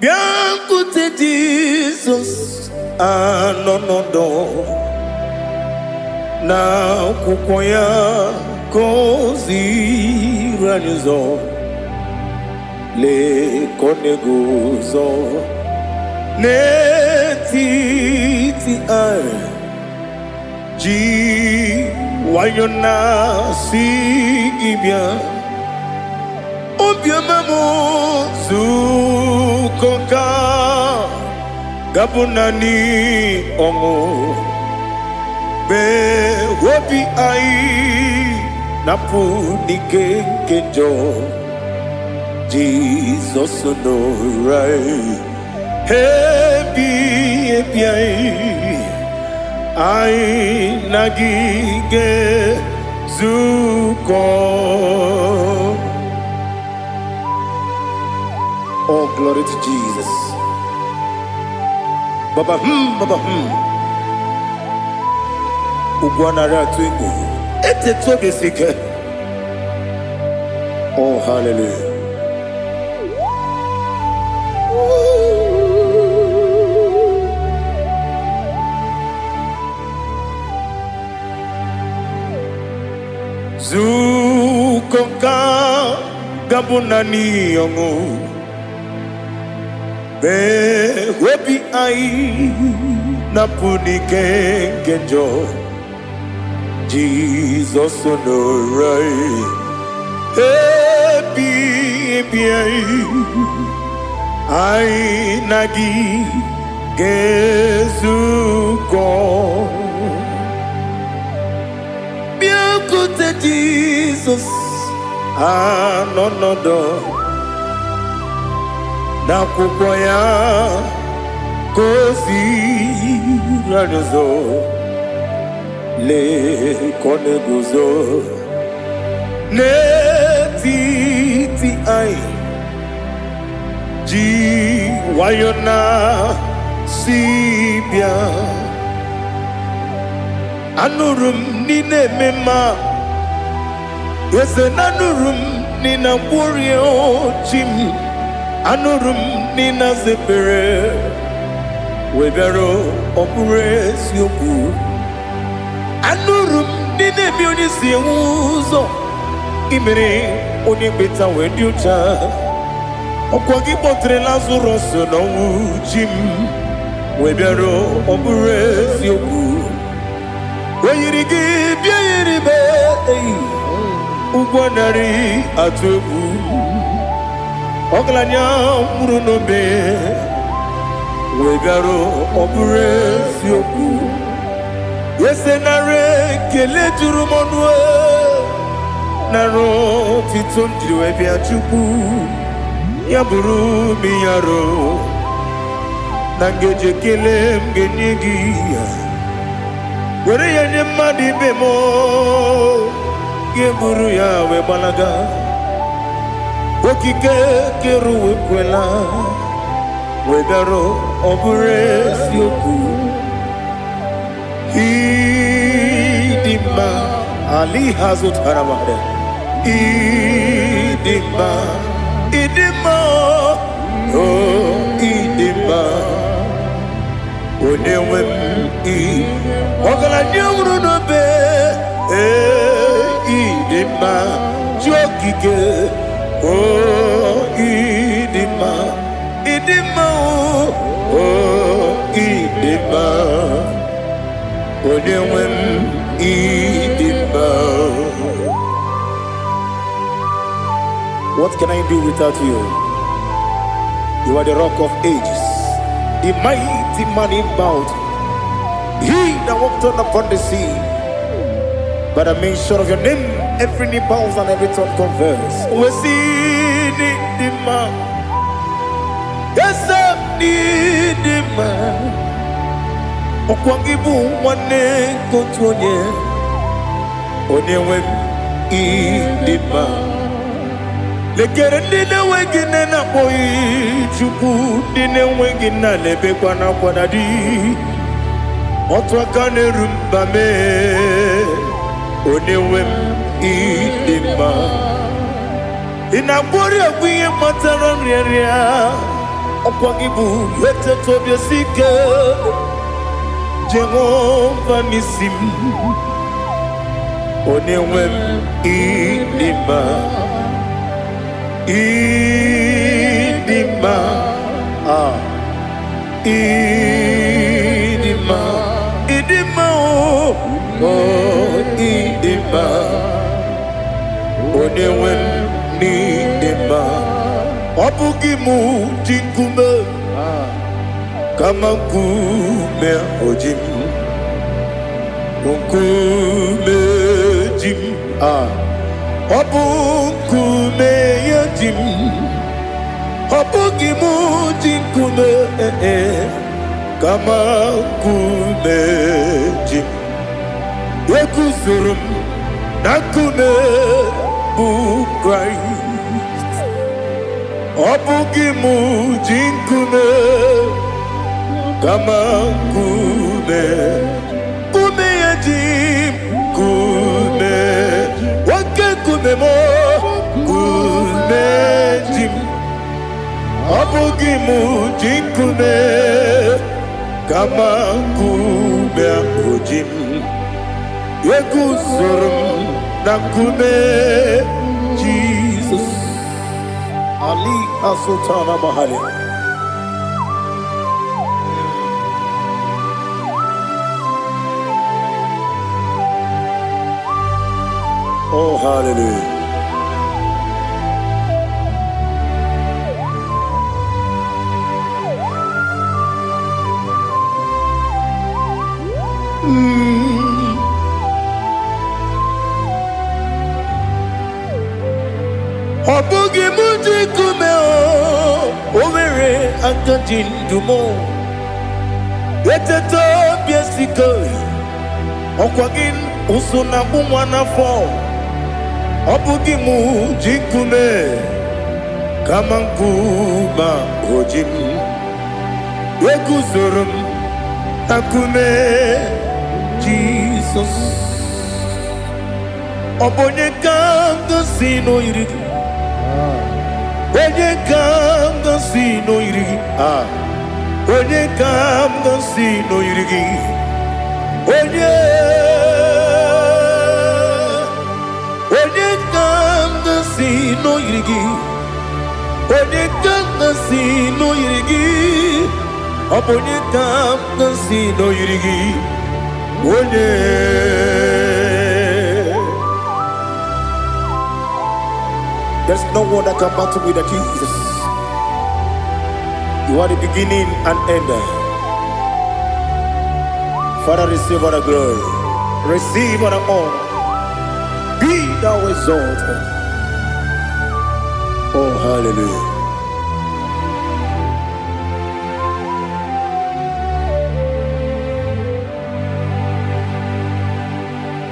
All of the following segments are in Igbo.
Bịakwute Jizọs, anọ n'ọdọ n'akwụkwọ ya ka o ziri anyị ụzọ. Lee ka ọ na-eguzo n'etiti anyị, ji nwayọ na-asị gị bịa. Obiọma m, zukọ ka gabụ naanị ọṅụ mgbe obi anyị napụ n'ike nke njọ. Jizọs nọrọ anyị ebi ebi, anyị anyị na gị ga-ezukọ. Oh, glory to Jesus. Baba baba. Ugwu anaghị atụ egwu. Eteta obi si ike. Oh, hallelujah. Zukọ ka gabụ naanị ọṅụ mee obi anyị napụ n'ike nke njọ. Jizọs nọrọ anyị ebi ebi, anyị anyị na gị ga-ezukọ. Bịakwute Jizọs, anọ n'ọdọ n'akwụkwọ ya ka o ziri anyị ụzọ. Lee ka ọ na-eguzo n'etiti anyị, ji nwayọ na si bịa. Anụrụ m n'ị na-eme mma, eze na anụrụ m n'ị na-agwọrịa chi m. Anụrụ m n'ị na-aza ekpere wee bịara. Ọ bụrụ eziokwu, anụrụ m n'ị na-eme onye si enwe ụzọ imere onye mkpeta wee dị ụcha. Ọkwa gị kpọtere Lazarọs n'ọnwụ, chi m, wee bịara. Ọ bụrụ eziokwu, o yiri gị bịa yiri be eyi ụgwọ narị atụ egwu. Ọgaranya nwụrụ n'obe wee bịara. Ọ bụrụ eziokwu, ese nara ekele juru m ọnụ, nara otito m jiri wee bịa. Chukwu, ya bụrụ m yaro na ngeji ekele m ga-enye gị ya, were ya nye mmadụ ibe m, ga-eburu ya wee gbalaga. Okike kere ụwa ekwela wee bịara. Ọ bụrụ eziokwu, ịdị mma ali ha zụtara mmadụ. Ịdị mma, ịdị mma, o ịdị mma, onye nwe m. Ị ọgaranya nwụrụ n'obe, ee, ịdị mma, chi okike, o ịdị mma, ịdị mma, o ịdị mma, onye nwe m, ịdị mma. What can I do without you? You are the Rock of Ages, the mighty man in battle, he that walked on upon the sea. By the mention of your name, every knee bows and every tongue confess. We see the man. Yes, the man. Ọkwa gị bụ nwanne nke otu onye, onye nwe m, ịdị mma. Lekere ndị na-enweghị nne na-akpọghị Chukwu, ndị na-enweghị nna na-ebekwa n'akwa na di otu aka na-eru mba mee. Onye nwe m, ịdị mma. Ị na-agwọrị ọgwụ ihe kpatara nrịanrịa. Ọkwa gị bụ eteta obi esi ike, Jehova n'isi m. Onye nwe m, ịdị mma, ịdị mma, ah, ịdị mma, ịdị mma, o oh, ịdị mma. Onye nwe m, n'ịdị mma. Ọ bụghị mụ ji nkume, kama nkume o ji m, nkume ji m, ah, ọ bụ nkume ya ji m. Ọ bụghị mụ ji nkume, eh, eh, kama nkume ji m. Eguzoro m na nkume bụ Kraịst. Ọ bụghị mụ ji nkume, kama nkume, nkume ya ji m. Nkume, nwoke nkume m, nkume ji m. Ọ bụghị mụ ji nkume, kama nkume ahụ ji m. Eguzoro m na nkume Jizọs. Ali Asultana Mahali. Oh, hallelujah. Ọ bụghị mụ ji nkume, o nwere aka ji ndụ m. Eteta obi esike, ọkwa gị ụsụ na-akpụ nwa n'afọ. Ọ bụghị mụ ji nkume, kama nkume o ji m. Eguzoro m na nkume Jizọs. Ọ bụ onye ka m gosi n'oyiri gị? Onye ka m gosi n'oyiri gị? Ah, onye ka m gosi n'oyiri gị? Onye, onye ka m gosi n'oyiri gị? Onye ka m gosi n'oyiri gị? Ọ bụ onye ka m gosi n'oyiri gị? Onye. There's no one that can battle with the Jesus. You are the beginning and end. Father, receive all the glory. Receive all the honor. Be thou exalted. Oh, hallelujah.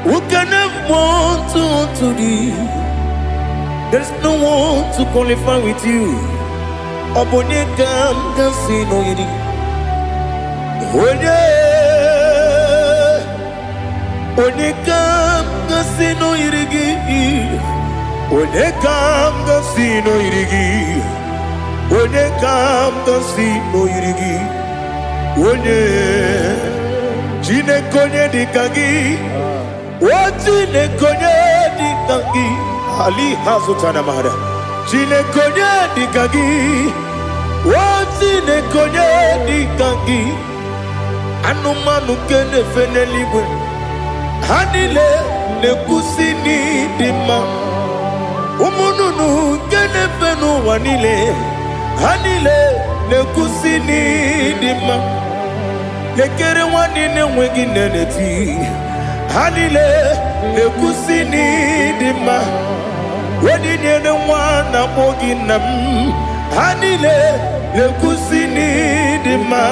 Who can have one to thee? There's no one to qualify with you. Ọ bụ onye ka m ga-asị n'oyiri? Onye, onye ka m ga-asị n'oyiri gị? Onye ka m ga-asị n'oyiri gị? Onye ka m ga-asị n'oyiri gị? Onye, Chineke, onye dị ka gị? O Chineke, onye dị ka gị? Ali hazụtara mara. Chineke, onye dị ka gị? O Chineke, onye dị ka gị? Anụmanụ nke na-efe n'eluigwe, ha niile na-ekwusi n'ịdị mma. Ụmụ nnụnụ nke na-efe n'ụwa niile, ha niile na-ekwusi n'ịdị mma. Lekere nwanne na-enweghị nne na-eti, ha niile na-ekwusi n'ịdị mma. Onye nyere nwa na-akpọ gị nna m, ha niile na-ekwusi n'ịdị mma.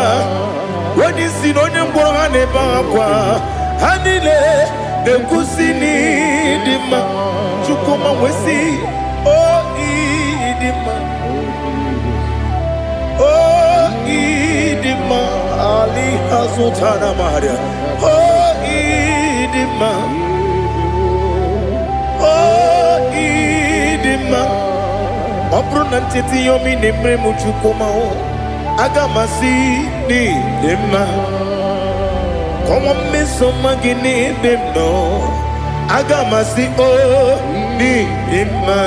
Onye isi na onye mkpọrọ, ha na-ebe akwa, ha niile na-ekwusi n'ịdị mma. Chukwuma wee o ịdị mma, o ịdị mma. Ali azụtara maria. O ịdị mma, o ịdị mma. Ọ bụrụ na ncheta ihe omi na-emere m, Chukwuma, o Aga m asị n'ịdị mma. Kọwa mmeso ọma gị n'ebe m nọ. Aga m asị o n'ịdị mma.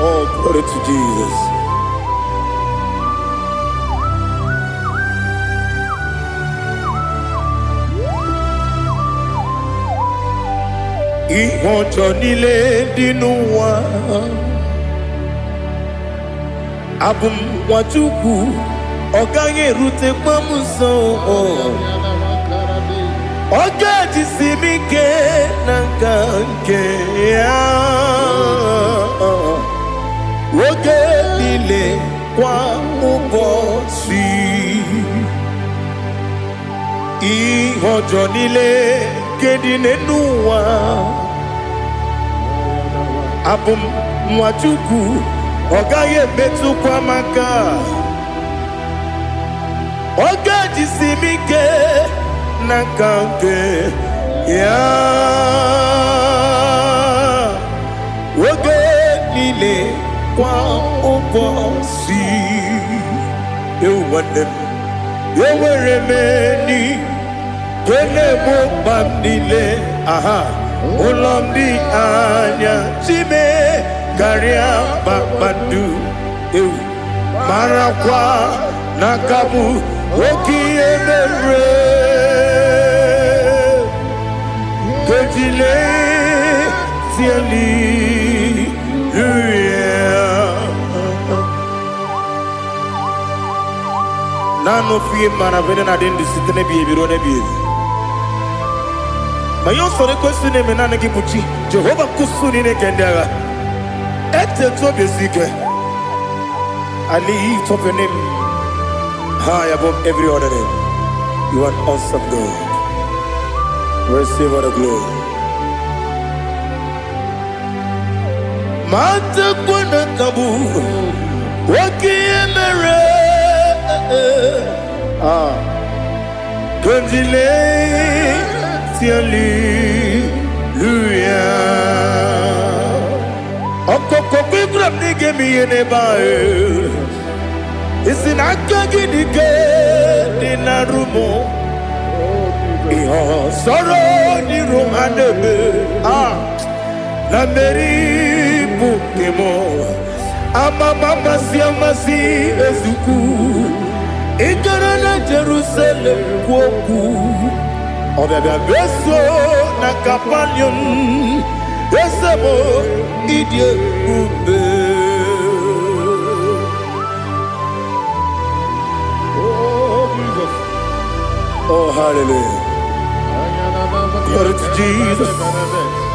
Oh, glory to Jesus. Ihe ọjọọ niile dị n'ụwa, abụ m nwa Chukwu, ọ gaghị erutekwa m nso. Ọ ga-ejisi m ike na nka nke ya oge niile, kwa ụbọchị. Ihe ọjọọ niile nke dị n'elu ụwa, abụ m nwa Chukwu, ọ gaghị emetụkwa m aka. Ọ ga-ejisi m ike n'aka nke ya oge niile, kwa ụbọchị. Ewu nwanne m, enwere m enyi nke na-egbo mkpa m niile. Aha ụlọ m dị anya chime karịa kpakpando. Ewu, marakwa n'aka bụ oke ihe mere kejile hallelujah. Naanị ofu ihe mara bụ na adị ndụ site n'ebighị ebi ruo n'ebighị ebi. Ma ihe usoro ekwesị na-eme, naanị gị bụ chi Jehova nkusu niile nke ndị agha. Etetu obi esi ike. I lift up your name high above every other name. You are an awesome God. Receive all the glory. Matakwa na ka bụ oke ihe mere. Ah, kandile hallelujah. Ọkọkọ kwigwara m na ị ga-eme ihe n'ebe ahụ. Isi na aka gị dị ike dị na rumo ihe ọsọrọ n'iru ha na-eme. Ah, na mmeri bụ nke m. Amama amasị amasị ezukwu. Ị gara na Jerusalem kwuo okwu, ọbịabịa beso na Kapanium. Eze m, ịdị ebube. Oh, Jesus. Oh, hallelujah. Glory to Jesus.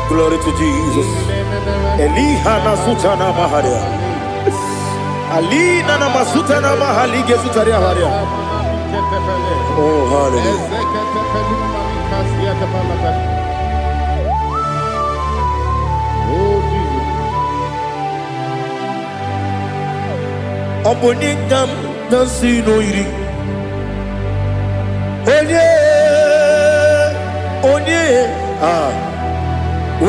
Glory to Jesus. Eliha na sutana maharia. Alina na masutana mahali gezutaria haria. Oh, hallelujah. Oh, Jesus. Ọ bụ onye ka m na-asị n'oyiri? Onye, onye, ah,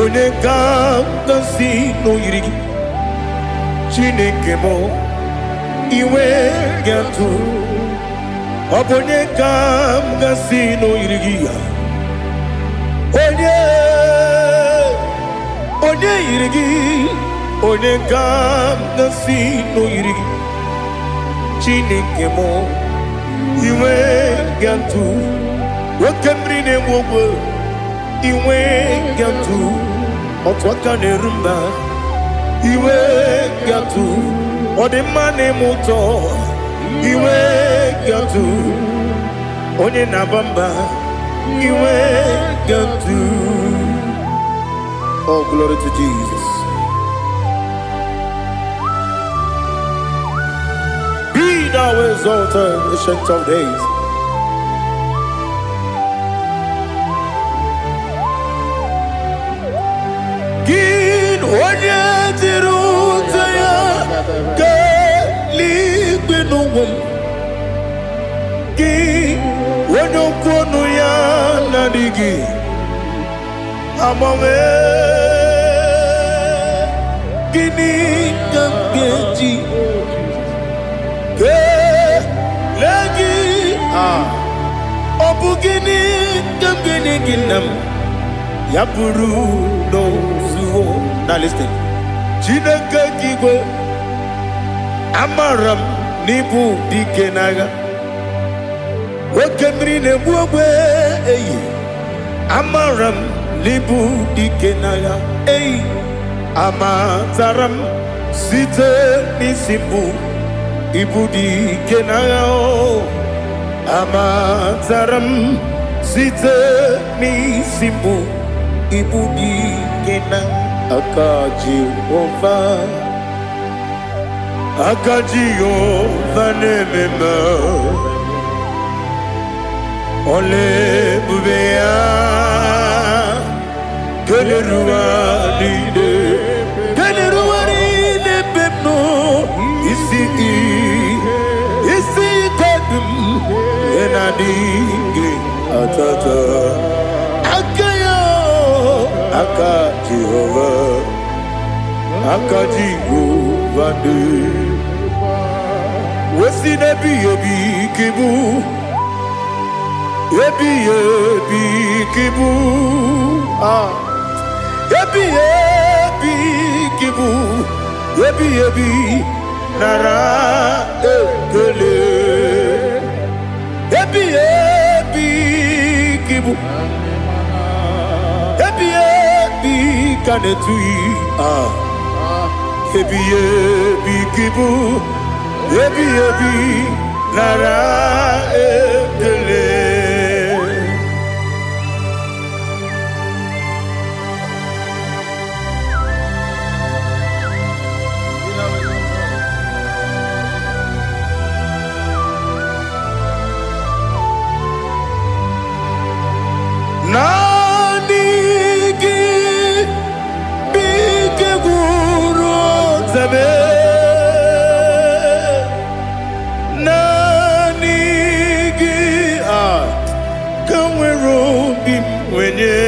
onye ka m na-asị n'oyiri gị? Chineke m, iwe ga-atụ. Ọ bụ onye ka m ga-asị n'oyiri gị ya? Onye, onye yiri gị? Onye ka m ga-asị n'oyiri gị? Chineke m, iwe ga-atụ. Oke mmiri na-egbu ogwe, iwe ga-atụ. Otu aka na-eru mba, iwe ga-atụ. Ọ dị mma na-eme ụtọ, iwe ga-atụ. Onye na-aba mba, iwe ga-atụ. Oh, glory to Jesus. Be thou exalted, Ancient of Days. Gị onye jiri ute ya kelee n'ụwa m, gị onye okwu ọnụ ya na-adịghị agbanwe. Gịnị ka m ga-eji kelee gị? Ah, ọ bụ gịnị ka m ga-enye gị, nna m, ya bụrụ n'ozuo? Now listen. Chineke gị igwe, amara m n'ịbụ dike n'agha, oke mmiri na-egbu ogbe eyi. Amara m n'ịbụ dike n'agha eyi. Amatara m site n'isi mbụ, ịbụ dike n'agha o. Amatara m site n'isi mbụ, ịbụ dike na aka Jehova. Aka Jehova na-eme mma. Ọla ebube ya keleruwa niile, keleruwa niile ebe m nọ. Isi isi ike dị m na-adịghị atata aka ya. Aka Jehova, aka Jehova dị wesi n'ebighị ebi ka ịbụ, ebighị ebi ka ịbụ. Ah, ebighị ebi ka ịbụ, ebighị ebi, nara ekele. Ebighị ebi ka ịbụ, ebighị ebi ka na-etughị. Ah, ebighị ebi ka ịbụ, ebighị ebi, nara ekele. Naanị gị bụ ike gwụrụ ọtebe. Naanị gị a ka nwere obi m nwenye.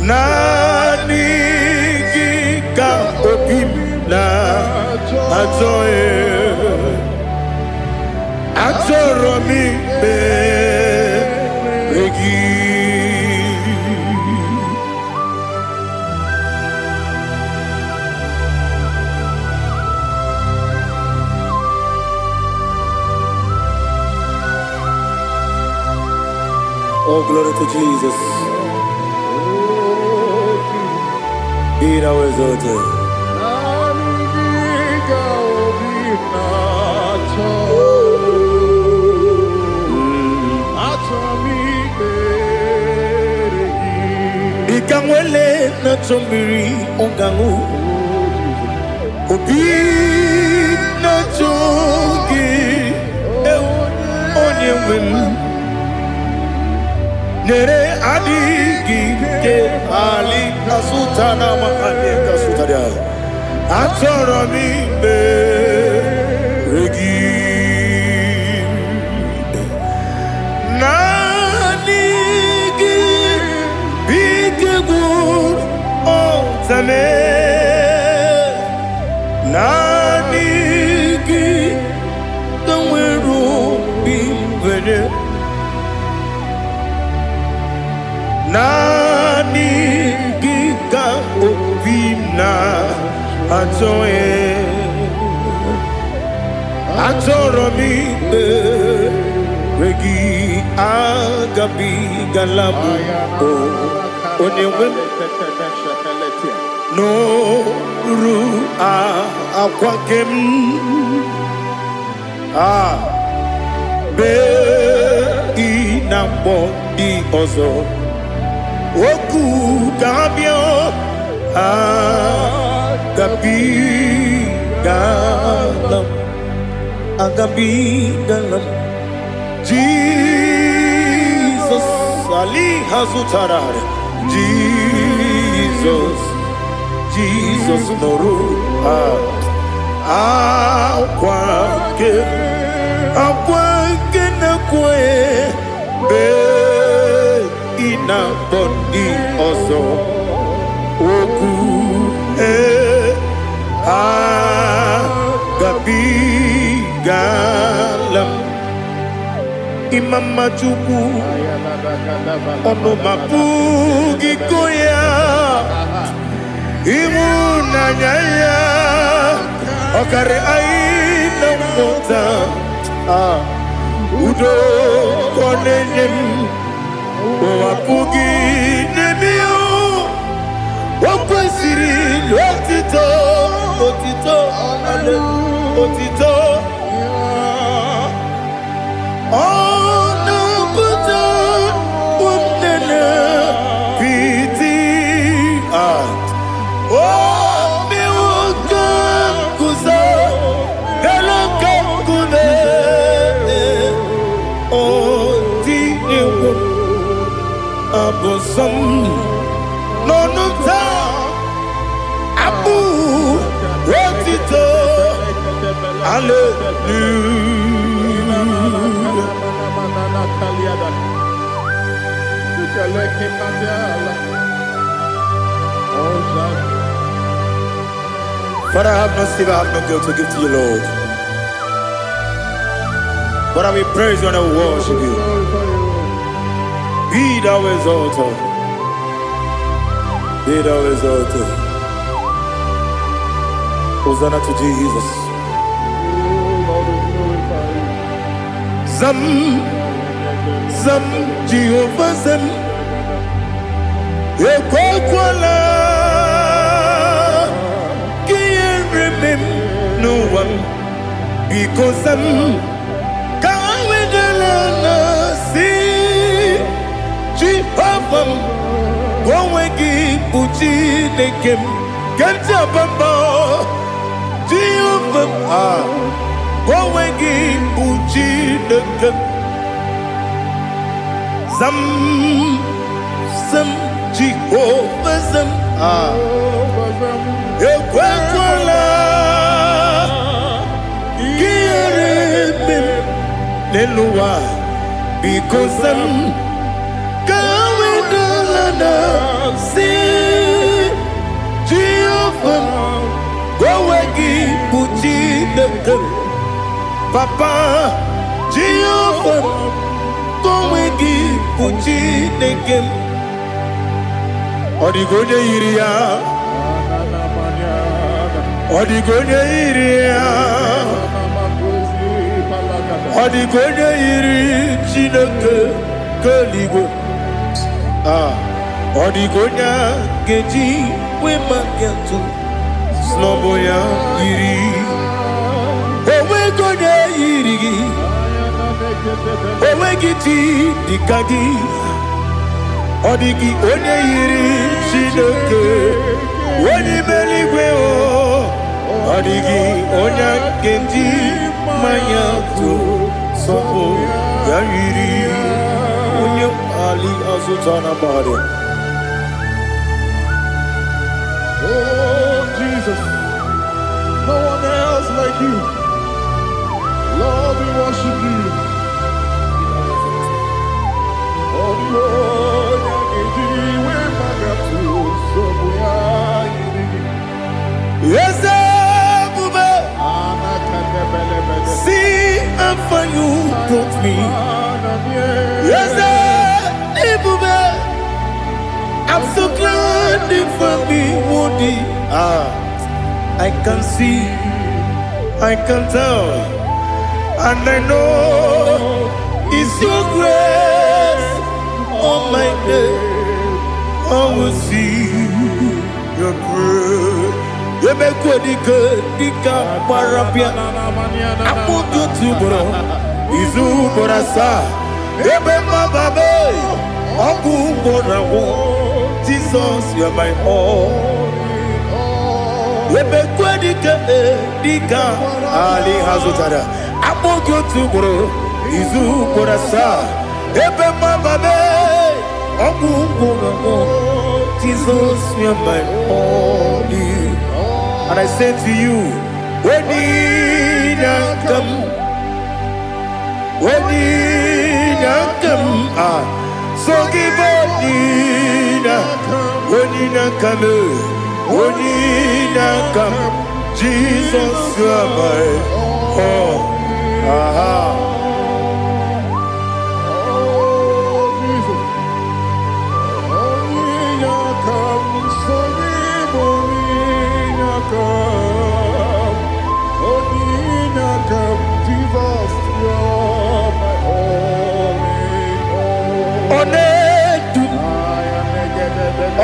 Naanị gị ka obi m na-achọ. Achọrọ m ikpere gị. Oh, glory to Jesus. Be thou exalted. Naanị gị ka obi na-achọ. Achọrọ m ikpere gị. Dịka nwele na-achọ mmiri ọ ga-aṅụ, obi na-achọ gị, ewu, onye nwe m. Nyere adịghị ike ali kasụta na makani kasụtara. Achọrọ m ikpere gị. Naanị gị bụ ike gwụrụ ọtame. Naanị gị ka nwere obi nwere. Naanị gị ka obi m na-achọ. Achọrọ m ikpere gị. Agabigala m o, onye nwe m, n'oru akwa nke m a bee ị na-akpọ ndị ọzọ okwu ka ha bịa. Agabigala m, agabigala m. Jizọs ali ha zụtara. Jizọs, Jizọs, nụrụ akwa nke, akwa nke na-ekwe mgbe ị na-akpọ ndị ọzọ. Okwu agabigala m. Ịma mma Chukwu, ọnụ m apụghị ịkọ ya. Ịhụnanya ya ọkarị anyị na mmụta. Ah, udo ka ọ na-enye m, ụwa apụghị n'ebe ya. O kwesịrị otito, otito, otito. Ọ na-apụta nne piti. Ah, o mewo ka m guzo elu ka nkume. O tinyewo abụ nsọ m n'ọnụ m taa, abụ otito, hallelujah. Father, I have no silver, I have no gold to give to you, Lord. But I will praise you and I will worship you. Be thou exalted. Be thou exalted. Hosanna to Jesus. Zam, Zam, Jehovah Zam. Ekwekwala ka ihere mee m n'ụwa m. Biko zam, ka wedala na si Jehova m, ka onwe gị bụ Chineke m. Ke ntị abamba Jehova m, ah, ka onwe gị bụ Chineke m. Zam, zam, Jehova zam, ah, ekwekwala ka ihere mee m n'elu ụwa. Biko zam, ka wedala na si Jehova m, ka onwe gị bụ Chineke m. Papa, Jehova m, ka onwe gị bụ Chineke m. Ọ dịghị onye yiri ya, ọ dịghị onye yiri ya, ọ dịghị onye yiri Chineke nke eluigwe. Ah, ọ dịghị onye a ga-eji wee maka atụ snọbụ ya yiri. Onweghị onye yiri gị, onweghị chi dịka gị. Ọ dịghị onye yiri Chineke onye ime eluigwe o. Ọ dịghị onye a ga-eji mmanya tụ sọpụ ya yiri onye ali azụta na mmadụ. Oh, Jesus, no one else like you. Lord, we worship you. Oh, the onye ga-eji wee maka nsogbu ya yiri gị. Eze ebube, see how far you brought me. Eze ebube, I'm so glad you found me worthy. Ah, I can see, I can tell, and I know it's your grace on my day. I will see your grace. Emekwe dike dịka gbara bịa akpụkpọ otu ugboro, izu ugboro asaa, ebe mmababe ọgwụ ugboro agwụ. Jesus, you are my all. Emekwe dike dịka ali ha zụtara akpụkpọ otu ugboro, izu ugboro asaa, ebe mmababe ọgwụ ugboro agwụ. Jesus, you are my all. And I say to you, when you come, when you come, ah, so give Onye na-aka m, onye na-aka m. Jesus, you are my all. Aha. Oh, Jesus. Onye na-aka m, sọ gị bụ onye na-aka m. Onye na-aka m, Jesus, you are my all in all. Ọ na-edu m,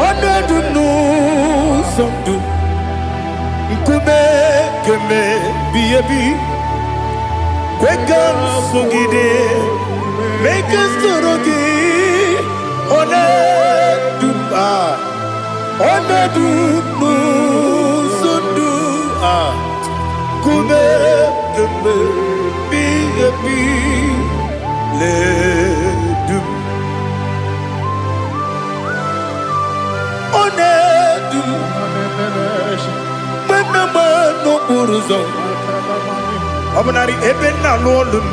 ọ na-edu m n'ụzọ ndụ. Nkume keme bi ebi. Kwe ka m sogide, mee ka m soro gị. Ọ na-edu m, ah, ọ na-edu m n'ụzọ ndụ. Ah, nkume keme bi ebi na-edu m. Ọ na-edu m mgbe m na-agba n'okporo ụzọ. Ọ bụnarị ebe m na-alụ ọlụ m,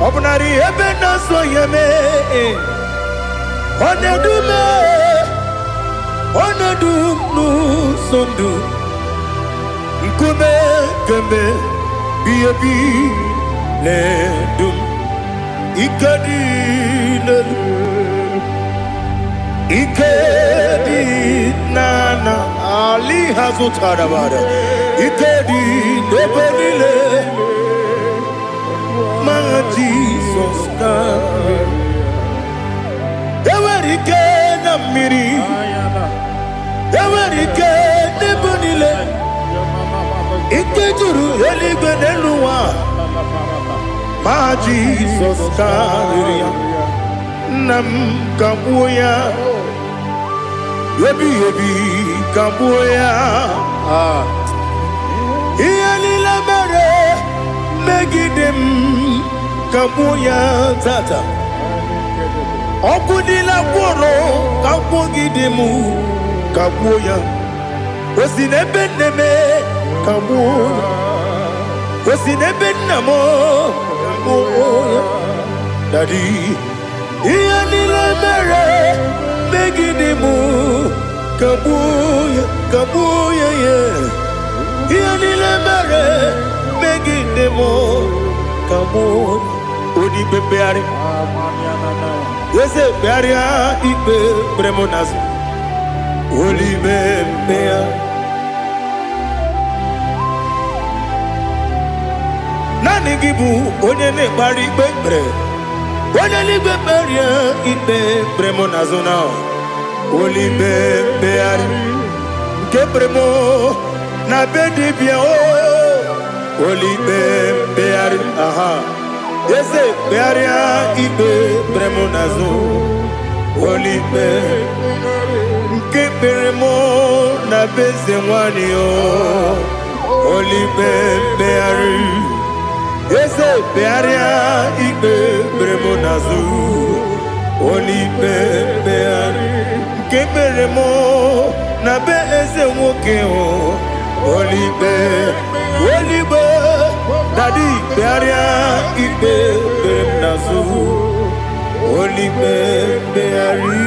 ọ bụnarị ebe m na-asọ ya mee, ọ na-edu m, ọ na-edu m n'ụzọ ndụ. Nkume kemgbe bi ebi na-edu m. Ike dị n'elu, ike dị n'ala ali ha zụtara bara. Ike dị n'ebe niile ma Jizọs karịa. Enwere ike na mmiri, enwere ike n'ebe niile. Ike juru eluigwe n'elu ụwa ma Jizọs karịrị ya. Nna m, ka gbuo ya ebighị ebi, ka gbuo ya. Ah. Ihe niile mere megide m, ka gbuo ya tata. Ọkụ niile gwụrụ ka gwugide m, ka gbuo ya. O si n'ebe nne m, ka gbuo ya. O si n'ebe nna m, ka gbuo ya. Daddy, ihe niile mere megide m, ka gbuo ya, ka gbuo ya ya. Ihe niile mere megide m, ka gbuo ya. Onye ikpe mkpegharị, eze kpegharịa ikpe kpere m n'azụ. Olibe mkpegharị. Naanị gị bụ onye na-ekpegharị ikpe kpere. Onye n'igwe, kperie ikpe kpere m n'azụ na olibe mkpegharị nke kpere m na be dibịa o. Olibe mkpegharị, aha, eze kpegharịa ikpe kpere m n'azụ. Olibe nke kpere m na be eze nwanyị o. Olibe mkpegharị, eze kpegharịa ikpe kpere m n'azụ. Olibe mkpegharị nke kpere m na be eze nwoke o. Olibe, olibe, daddy, kpegharịa ikpe kpere m n'azụ. Olibe mkpegharị.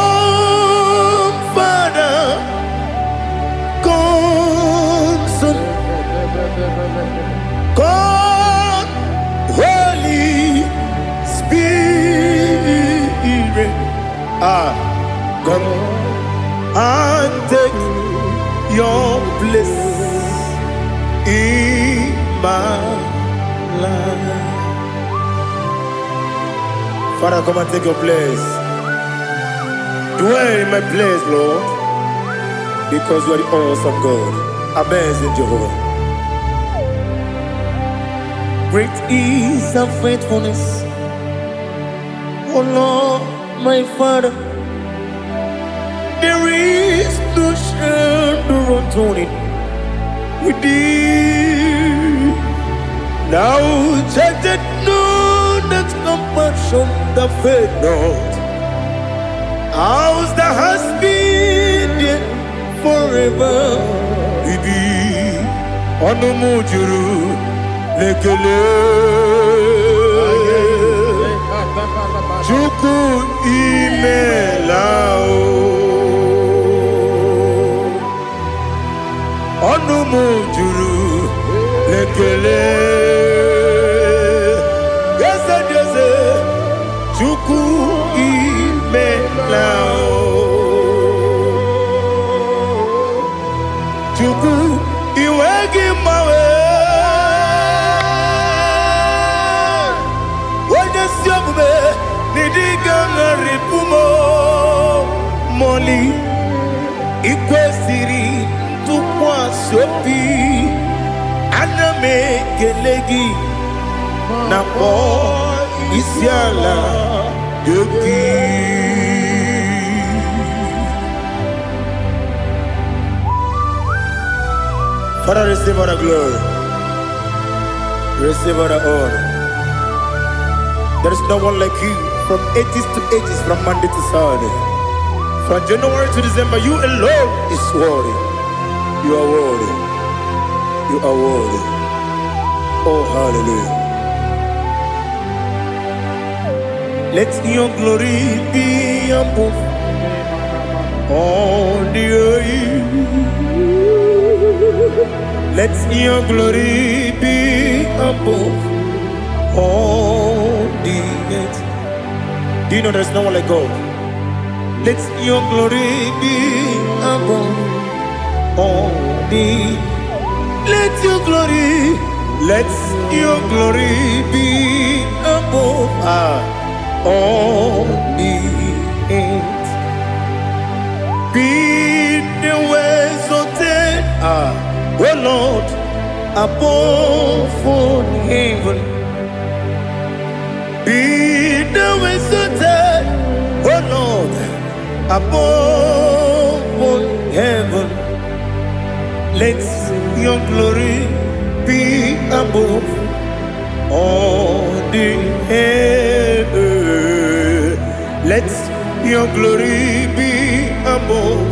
Come, Father, come, Son, come, Holy Spirit. Ah, come and take your place in my life. Father, come and take your place. Dwell in my place, Lord, because you are the awesome God, amazing Jehovah. Great is thy faithfulness, O Lord, my Father. There is no shadow of turning with thee. Thou changest not thy compassions, they fail not. As thou hast been forever. Ibi ọnụ m juru n'ekele. Chukwu imela o. Ọnụ m juru n'ekele. Eze dị eze, Chukwu imela o. Chukwu iwe gị mgbanwe. Onye si omume n'ịdịga ṅarịpụ m mọli ị kwesịrị ntụkwasị obi ana m ekele gị na kpọọ isi ala gị. Father, receive all the glory. Receive all the honor. There is no one like you from ages to ages, from Monday to Saturday. From January to December, you alone is worthy. You are worthy. You are worthy. Oh, hallelujah. Let your glory be above all the earth. Let your glory be above all the earth. Do you know there's no one like God? Let your glory be above all the. Let your glory, let your glory be above all the earth. Be the exalted, O Lord, above all heaven. Be thou exalted, O Lord, above all heaven. Let your glory be above all the earth. Let your glory be above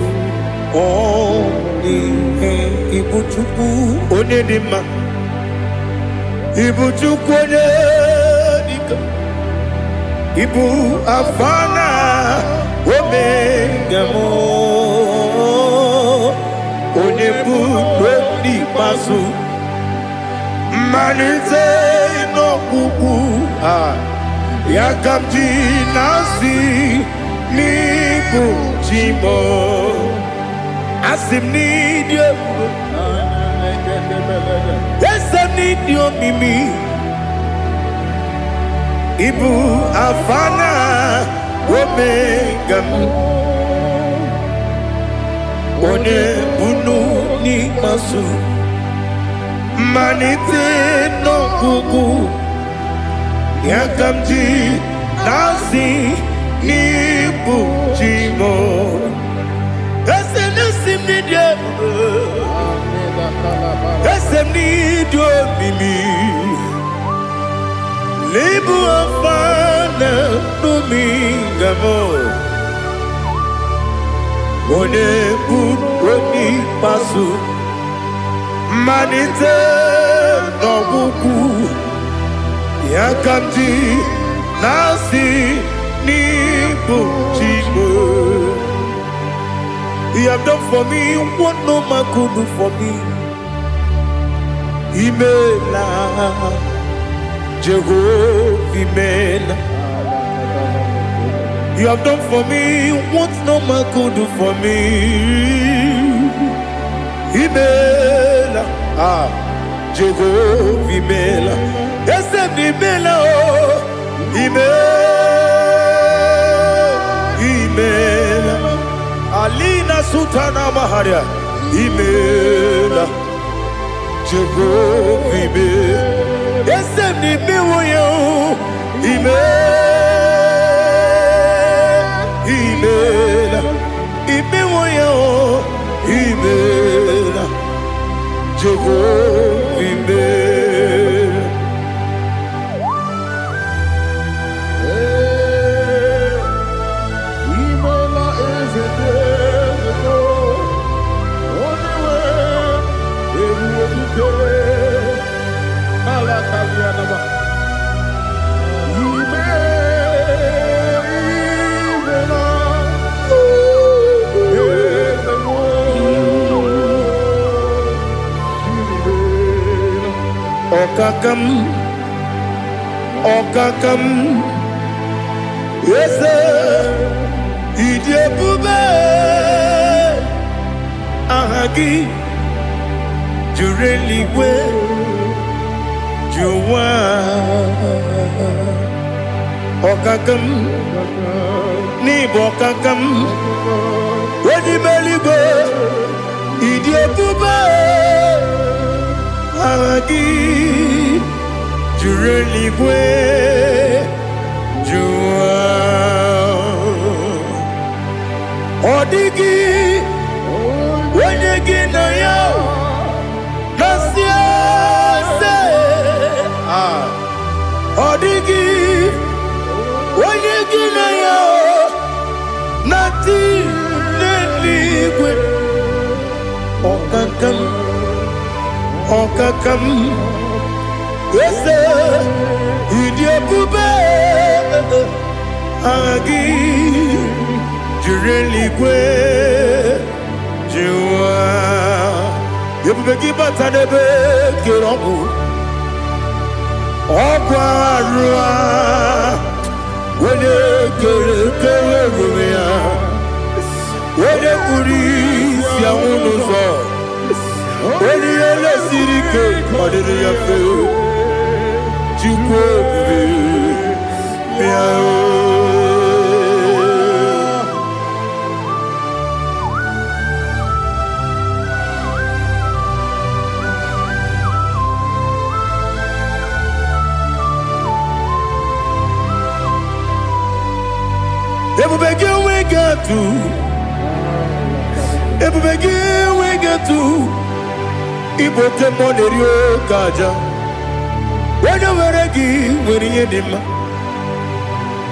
all the earth. Ibu Chukwu onye dị mma, Ibu Chukwu onye dịka, Ibu Alfa na Omega m, onye bụ n'ikpeazụ, mmalite n'ọgwụgwụ a, ya ka m ji na-asị n'ịbụ chi m. Asị m n'ịdị ebube, eze m n'ịdị omimi, ịbụ Alfa na Omega m, onye bunu n'ikpeazụ, mmalite n'ọgwụgwụ, ya ka m ji na-asị n'ịbụ chi m. Eze na-esi m n'ịdị ebube, eze m n'ịdị omimi, n'ịbụ Alfa na Omega m, onye bụ onye ikpeazụ, mmalite n'ọgwụgwụ, ya ka m ji na-asị n'ịbụ chi m. You have done for me what no man could do for me. Imela, Jehovah, Imela. You have done for me what no man could do for me. Imela, Jehovah, Imela. Yes, Imela, oh, Imela, Imela. Alina Sultana Maharia, Imela, Jehovah, Imela. Yes, Imela, Imela, Imela, Imela, Imela, Jehovah, Imela. Imela eze dị eze. Ọkaka m, ọkaka m, eze, ịdị ebube, aha gị juru eluigwe ju ụwa. Ọkaka m, n'ịbụ ọkaka m, onye ime eluigwe, ịdị ebube, aha gị juru eluigwe ju ụwa. Ọ dịghị onye gị na ya na-asị eze. Ah. Ọ dịghị onye gị na ya na-atị n'eluigwe. Ọkaka m, ọkaka m, eze, ịdị ebube, aha gị juru eluigwe ju ụwa. Ebube gị bata n'ebe kere ọgwụ, ọgwụ arụ a, onye kere kere onwe ya, onye kpuru isi anwụ n'ụzọ, onye ihe lesiri ike ọ dịrị ya mfe. Chukwu ebube, bịa o. Ebube gị enweghị atụ, ebube gị enweghị atụ. Ịbụ oke mmụọ na-eri oke aja. Onye nwere gị nwere ihe dị mma.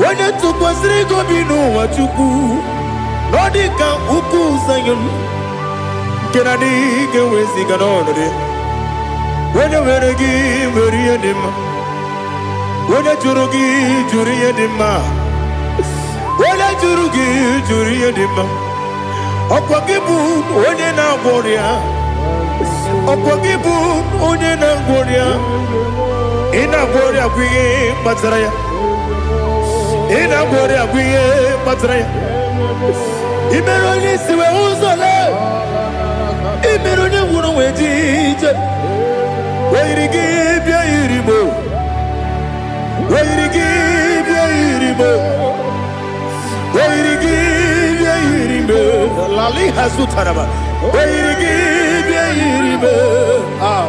Onye tụkwasịrị gị obi n'ụwa, Chukwu, na ọ dị ka ugwu Zayọn nke na adịghị ga-eweziga n'ọnọdụ ya. Onye nwere gị nwere ihe dị mma. Onye jụrụ gị jụrụ ihe dị mma. Onye jụrụ gị jụrụ ihe dị mma. Ọkwa gị bụ onye na-agwọ ọrịa. Ọkwa gị bụ onye na-agwọ ọrịa. Ị na-agwọ ọrịa bụ ihe kpatara ya. Ị na-agwọ ọrịa bụ ihe kpatara ya. Ị mere onye isi wee ụzọ lee. Ị mere onye ngwụrọ wee ji ije. O yiri gị bịa yiri mo. O yiri gị bịa yiri mo. O yiri gị bịa yiri mo. Lali hazutaraba. O yiri gị bịa yiri mo. Ah.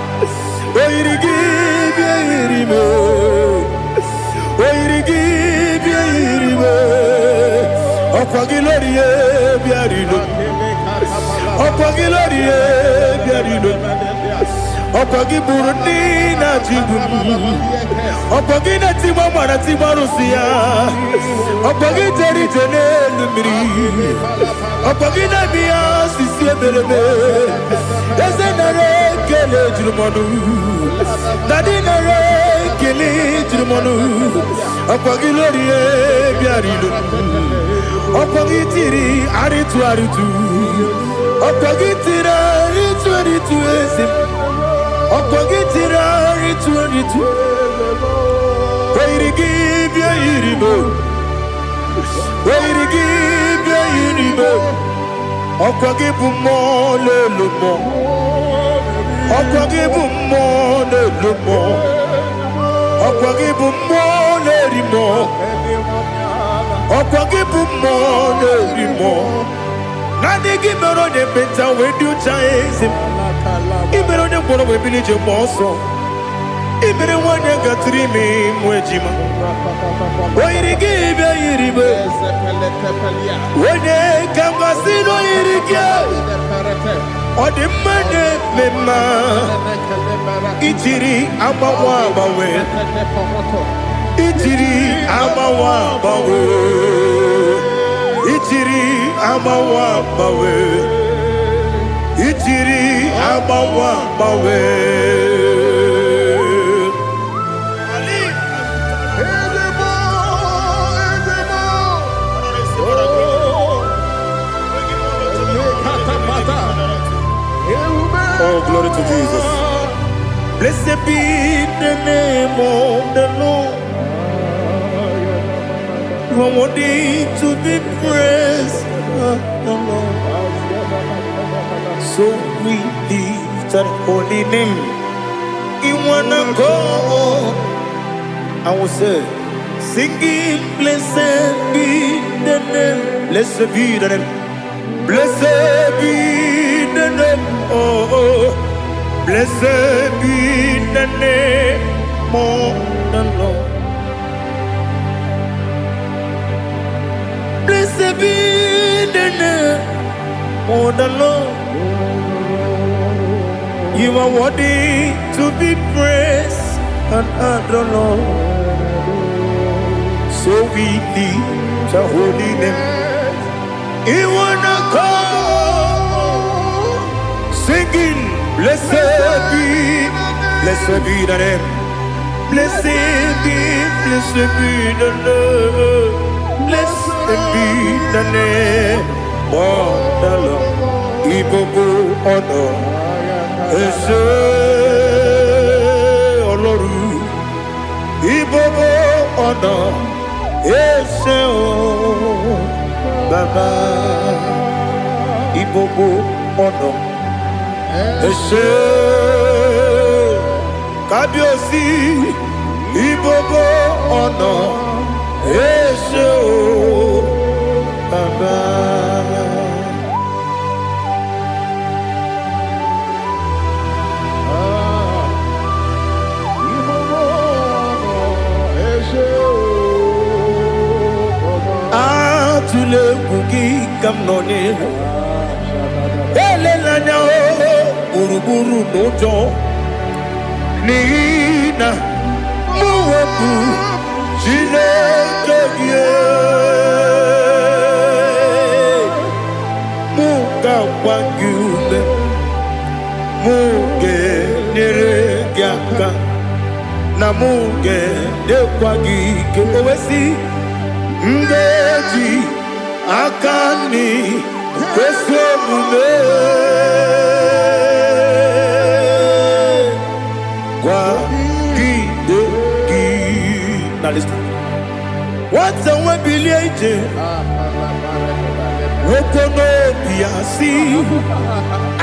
O yiri gị bịa yiri mo. O yiri gị bịa yiri mo. Ọkwa gị lórí ye bịa rilo. Ọkwa gị lórí ye bịa rilo. Ọkwa gị bụrụ ndị na-achịgbu m. Ọkwa gị na-etigba mara tigba arụsị ya. Ọkwa gị jere ije n'elu mmiri. Ọkwa gị na-eme ya osisi emereme. Eze, nara ekele juru m ọnụ. Daddy, nara ekele juru m ọnụ. Ọkwa gị lórí ye bịara ilo. Ọkwa gị tiri arịtụ arịtụ. Ọkwa gị tiri arịtụ arịtụ, eze m. Ọkwa gị tiri arịtụ arịtụ. O yiri gị bịa yiri m. O yiri gị bịa yiri m. Ọkwa gị bụ mmụọ n'elu mmụọ. Ọkwa gị bụ mmụọ n'elu mmụọ. Ọkwa gị bụ mmụọ na-eri mmụọ. Ọkwa gị bụ mmụọ na-eri mmụọ. Naanị gị mere onye ekpenta wee dị ụcha, eze m. Ị mere onye ngwọrọ wee bili ije mgbe ọsọ. Ị mere nwanyị gatụrụ ime mụ ejima. O yiri gị bịa yiri m. Onye ka m gasị na o yiri gị? Ọ dị mma na-eme mma. Ijiri agbanwe agbanwe. Ijiri agbanwe agbanwe. Ijiri agbanwe agbanwe. Ijiri agbanwe agbanwe. Ezebo, ezebo. Oh, lekatapata. Ewube. Oh, glory to Jesus. Blessed be the name of the Lord. You are worthy to be praised, the Lord. So we lift that holy name in one accord. I will say, singing, blessed be the name, blessed be the name, blessed be the name, oh, blessed be the name of the Lord. Blessed be the name of the Lord. You are worthy to be praised and adored, Lord. So we lift the holy name. In one accord, singing, blessed be the name. Blessed be the name. Blessed be the name of the Lord. Ibobo ọ̀nà ẹ ṣé Ọlọ́run. Ibobo ọ̀nà ẹ ṣé o Bàbá. Ibobo ọ̀nà ẹ ṣé Kábíyèsí. Ibobo ọ̀nà ẹ ṣé o Bàbá. Atụla egwu gị ka m nọ n'ihu. Elela anya o gburugburu n'ụjọ n'ihi na mụ wepụ Chineke gị mụ ga-agba gị ume mụ ga-enyere gị aka na mụ ga-enyekwa gị ike o wee sị m ga-eji aka nri kwesị omume kwagide gị. Now listen. Nwata nwe bilie ije nwoke n'obi ya si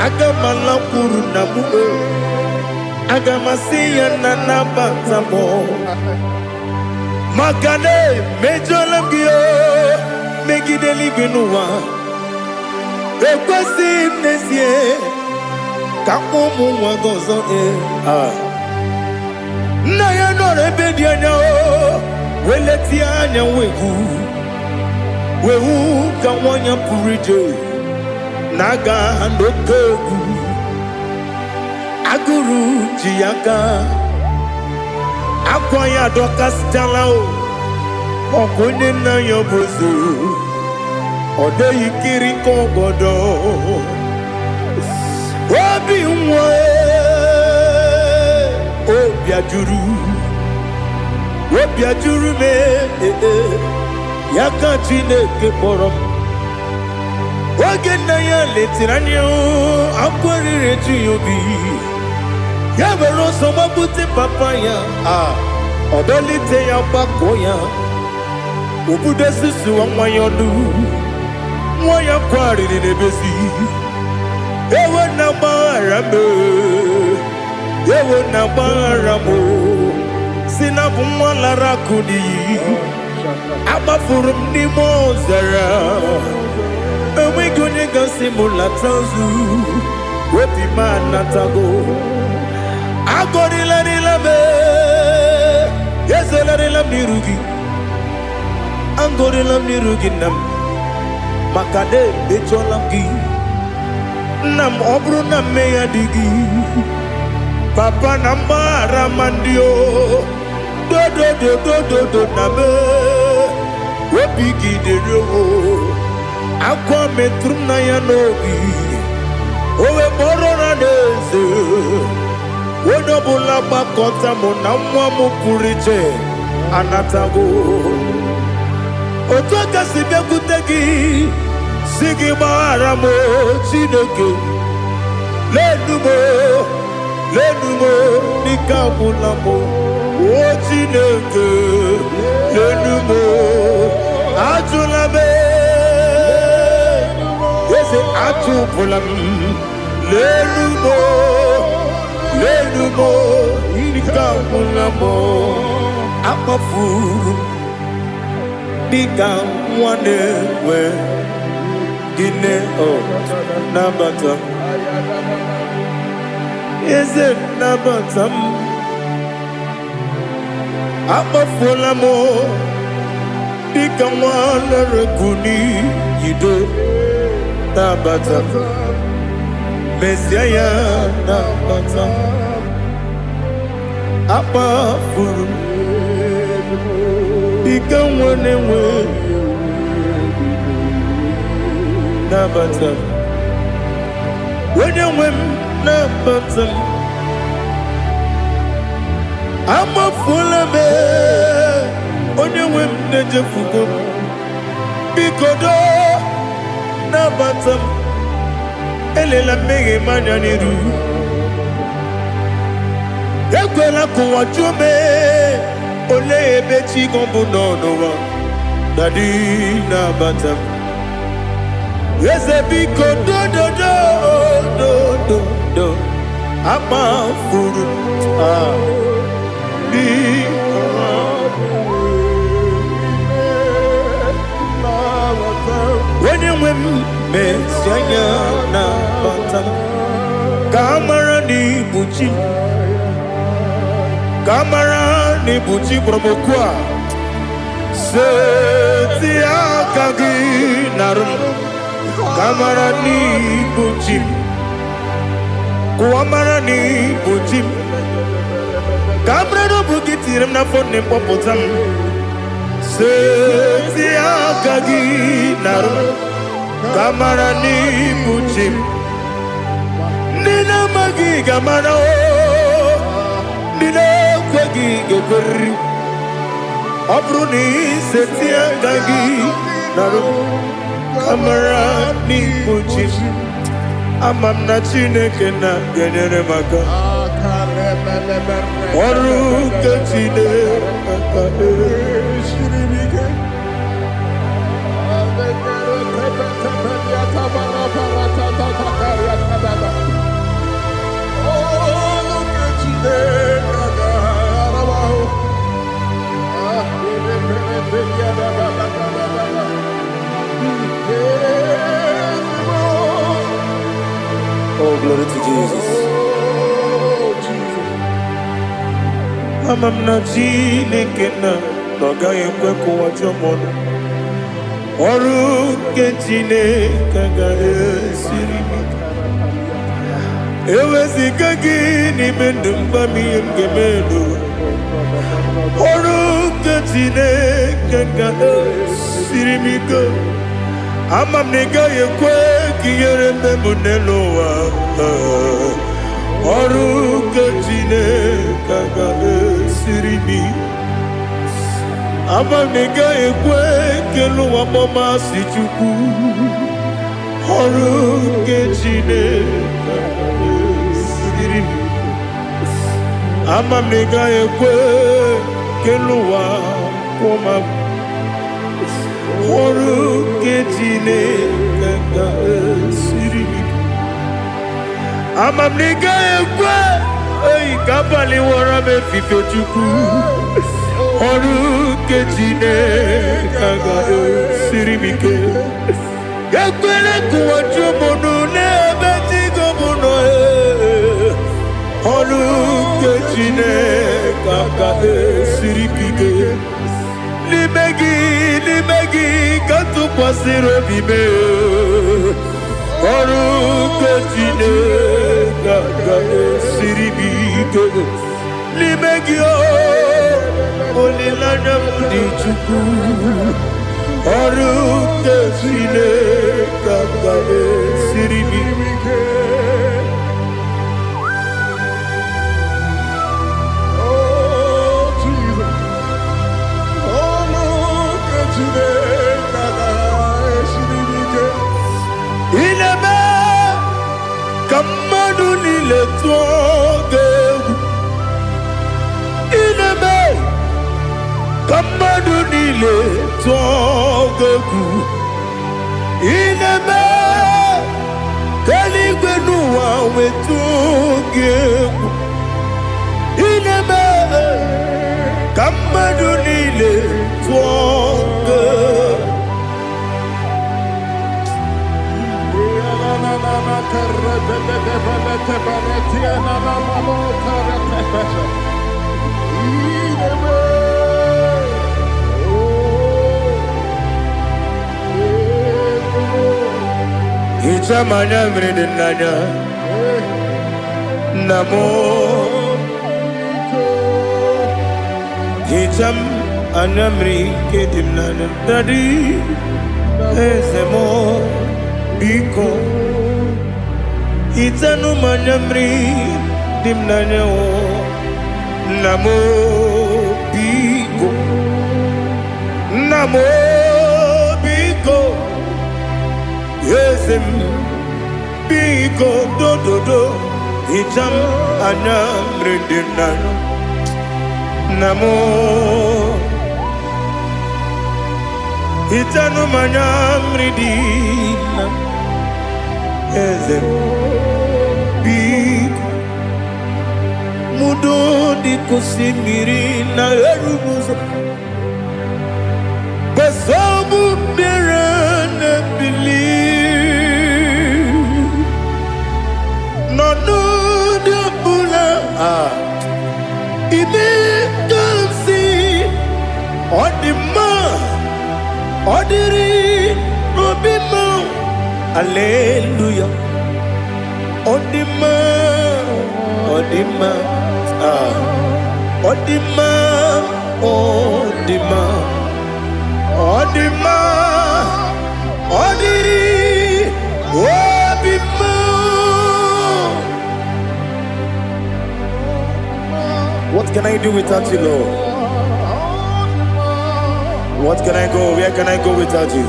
aga m alakwuru nna m o aga m asị ya na nabata m maka na emejọla m gị o megide eluigwe n'ụwa ekwesịghị m n'ezie ka mkpọ ụmụ nwa gị ọzọ ee. Nna ya nọrọ ebe dị anya o wee letie anya wee hụ wee hụ ka nwa ya pụrụ ije na-aga n'oke egwu agụrụ ji ya aka akwa ya adọkasịchala o ọkụ onye nna ya bụ eze ọ dịghị kiri ka ọgọdọ obi nwa obi ajụrụ obi ajụrụ m ee ya ka Chineke kpọrọ m oge nna ya letiri anya akwa riri eju ya obi ya were ọsọ gbagbute papa ya a ọ dọlite ya gbakọ ya obudo susuwa nwa ya ọnụ nwa ya kwarịrị n'ebezi ewo na gbaghara m ewo na gbaghara m si na bụ nwa lara akụ n'iyi agbafuru m n'ime ọzara enweghị onye gasị m lata ozu obi m anatago agọrịlarịla m ezelarịla m n'iru gị agọrịla m n'iru gị nna m maka na emejọla m gị nna m ọ bụrụ na mmehie dị gị papa na mgbaghara ma ndị o dodododododo na m obi gị dịrị o akwa metụrụ m na ya n'obi o wee kpọrọ na n'eze onye ọbụla gbakọta mụ na nwa m pụrụ iche anatago otu aka si bịakwute gị si gị gbaghara m o, Chineke lenu m o, lenu m o, Ike agwụla m. O Chineke, lenu m. Ajụla m, eze, atụpụla m. Lenu m, lenu m. Ike agwụla m. Akpafuru m dịka nwa na-enwe gịnị. O nabata m, eze, nabata m. Akpafuola m dịka nwa na-ereku n'iyido. Nabata m, mezie ya, nabata m. Akpafuru m dịka nwa na-enwe, nabata m. Onye nwe m, nabata m. Amafuola m, onye nwe m, na-ejefugo m. Biko doo, nabata m. Elela mmehie m anya n'iru. Ekwela ka ụwa jụọ m, olee ebe chi gị bụ nọ n'ụwa? Daddy, nabata m. Eze, biko, dododo dododo. Akpafuru ah biko. Onye nwe m, mezie, nabata m, ka a mara na ibu chi m, ka a mara na ibu chi kpọrọ m okwu a. Seti aka gị narụ m, ka a mara na ibu chi m, ka ụwa mara na ibu chi m, ka a mara na ọ bụ gị tinyere m n'afọ nne m, kpọpụta m. Seti aka gị narụ m, ka a mara na ibu chi m. Ndị na-amaghị ga-amara o, ndị na-ekweghị ga-ekweriri. Ọ bụrụ na iseti aka gị narụ m, ka mara n'ibu chi m. Ama m na Chineke na ga-enyere m aka. Ọrụ nke Chineke. Siri m ike. Olu nke Chineke ga-ara m ahụ. Ah, ebe mere ebe ya da ba ba ba ba ba ba. Ezigbo. Oh, glory to Jesus. Oh, Jesus. Ama m na Chineke na ọ gaghị ekwe ka ụwa jụọ m ọnụ. Ọrụ nke Chineke agaghị esiri m ike. Eweziga gị n'ime ndụ m, gwa m ihe m ga-eme n'ụwa. Ọrụ nke Chineke ga-esiri m ike. Ama m na ị gaghị ekwe ka ihere mme m n'elu ụwa. Ọrụ nke Chineke ga-esiri m ike. Ama m na ị gaghị ekwe ka elu ụwa kpọmasị Chukwu. Ọrụ nke Chineke ga-esiri m ike. Ama m na ị gaghị ekwe ka elu ụwa kwụọ m. Ọrụ nke Chineke ga-esiri m ike. Ama m na ị gaghị ekwe eyi ka abalị wọrọ m efife. Chukwu, ọrụ nke Chineke ga-esiri m ike. Ekwele ka ụwa jụọ m ọnụ n'ebe chi gị bụ nọ. Ee. Ọrụ nke Chineke ga-esiri m ike. N'ime gị, n'ime gị ka m tụkwasịrị obi m. Ọrụ nke Chineke ga-esiri m ike. N'ime gị o, olileanya m dị. Chukwu, ọrụ nke Chineke ga-esiri m ike. Ike. Oh, Jesus. Olu nke Chineke ga-esiri m ike. Ị na-eme ka mmadụ niile tụọ gị egwu. Ka mmadụ niile tụọ gị egwu. Ị na-eme ka eluigwe n'ụwa wetụ gị egwu. Ị na-eme ka mmadụ niile tụọ gị egwu. Hichaa m anya mmiri dị n'anya, nna m. Hichaa m anya mmiri nke dị m n'anya, Daddy, eze m, biko. Hichanụ m anya mmiri dị m n'anya o, nna m, biko. Nna m, biko. Eze m, biko, dododo. Hichaa m anya mmiri dị m n'anya, nna m. Hichanụ m anya mmiri dị na eze m, biko. Mudo dị ka osimiri na erughị ụzọ gbasọbụ mmiri na-ebili n'ọnọdụ ọbụla. Ah, ime ka m si ọ dị mma, ọ dịrị n'obi m. Aleluya, ọ dị mma, ọ dị mma. Ah, ọ dị mma, ọ dị mma, ọ dị mma, ọ dịrị obi m. What can I do without you, Lord? What can I go? Where can I go without you?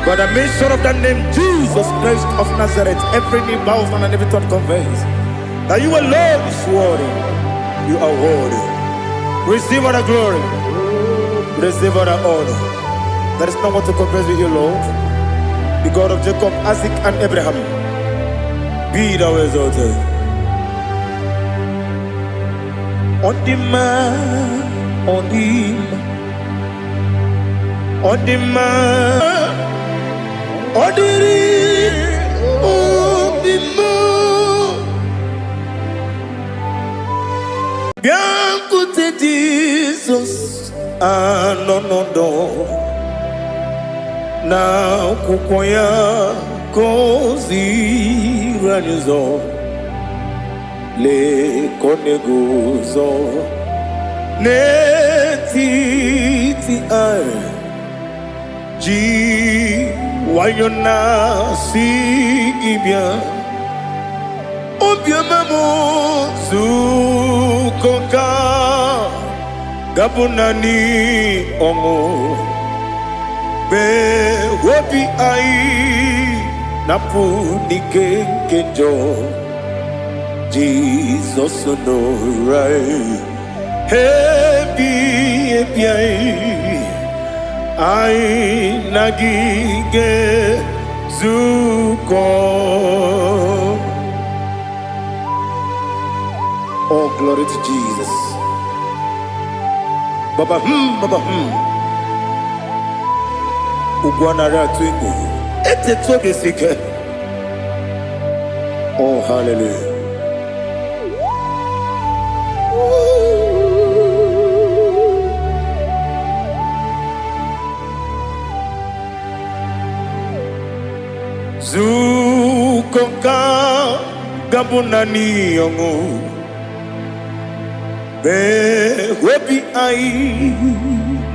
By the mention of that name, Jesus Christ of Nazareth, every knee bows down and every tongue confess that you alone is worthy. You are worthy. Receive all the glory. Receive all the honor. There is no one to compare with you, Lord. The God of Jacob, Isaac, and Abraham. Be thou exalted. Ọ dị mma, ọ dị mma, ọ dị mma, ọ dịrị obi m. Bịakwute Jizọs anọ n'ọdọ na akwụkwọ ya ka o ziri anyị ụzọ. Lee ka ọ na-eguzo n'etiti anyị ji nwayọ na-asị gị bịa, obiọma m. Zukọ ka gabụ naanị ọṅụ mee obi anyị napụ n'ike nke njọ. Jizọs nọrọ anyị ebi ebi anyị, anyị na gị ga-ezukọ. Oh, glory to Jesus. Baba baba. Ugwu anaghị atụ egwu. Etetu obi esi ike. Oh, hallelujah. Zukọ ka gabụ naanị ọṅụ mee obi anyị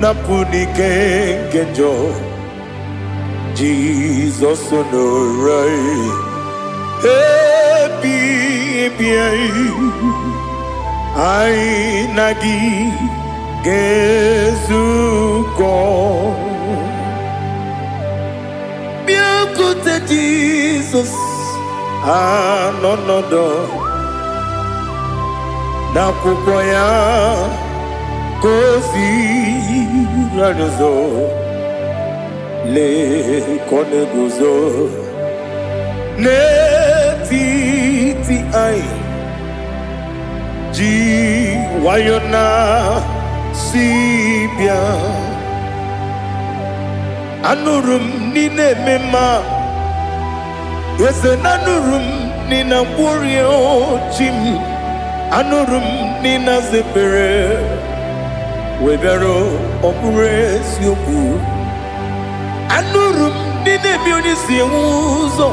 napụ n'ike nke njọ. Jizọs nọrọ anyị ebi ebi anyị, anyị na gị ga-ezukọ. Bịakwute Jizọs anọ n'ọdọ. N'akwụkwọ ya ka o ziri anyị ụzọ. Lee ka ọ na-eguzo n'etiti anyị, ji nwayọ na si bịa. Anụrụ m n'ị na-eme mma, eze, na anụrụ m n'ị na-agwọrịa chi m. Anụrụ m n'ị na-aza ekpere wee bịara. Ọ bụrụ eziokwu, anụrụ m n'ị na-eme onye si enwe ụzọ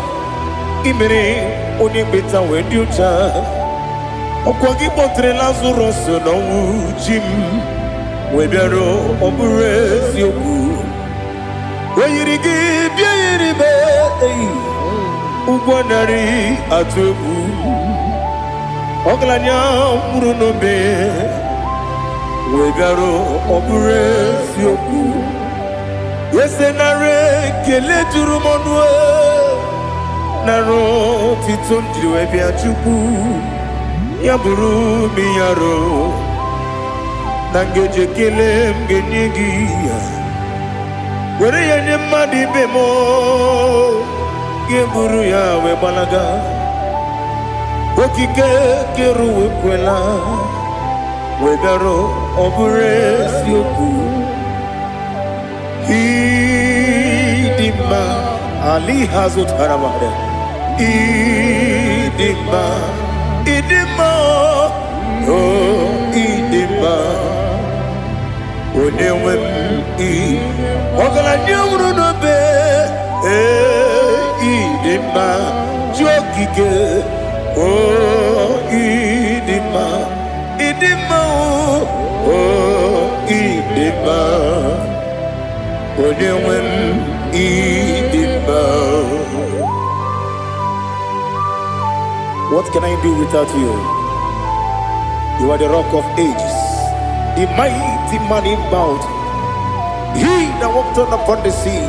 imere onye kpeta wee dị ụcha. Ọkwa gị kpọtere Lazarọs n'ọnwụ, chi m, wee bịara. Ọ bụrụ eziokwu, o yiri gị bịa yiri m eyi ụgwọ narị atụ egwu. Ọgaranya nwụrụ n'obe wee bịara. Ọ bụrụ eziokwu, eze, nara ekele juru m ọnụ, nara otito m jiri wee bịa. Chukwu, ya bụrụ m yaro na ngeji ekele m ga-enye gị ya, were ya nye mmadụ ibe m, ga-eburu ya wee gbalaga. Okike kere uwe kwela wee bịara. Ọ bụrụ eziokwu, ịdị mma ali ha zụtara mmadụ. Ịdị mma, ịdị mma, o ịdị mma, onye nwe m. Ị ọgaranya nwụrụ n'obe, ee, ịdị mma, chi okike, o ịdị mma, ịdị mma, o ịdị mma, onye nwe m, ịdị mma. What can I do without you? You are the Rock of Ages, the mighty man in battle, he that walked on upon the sea.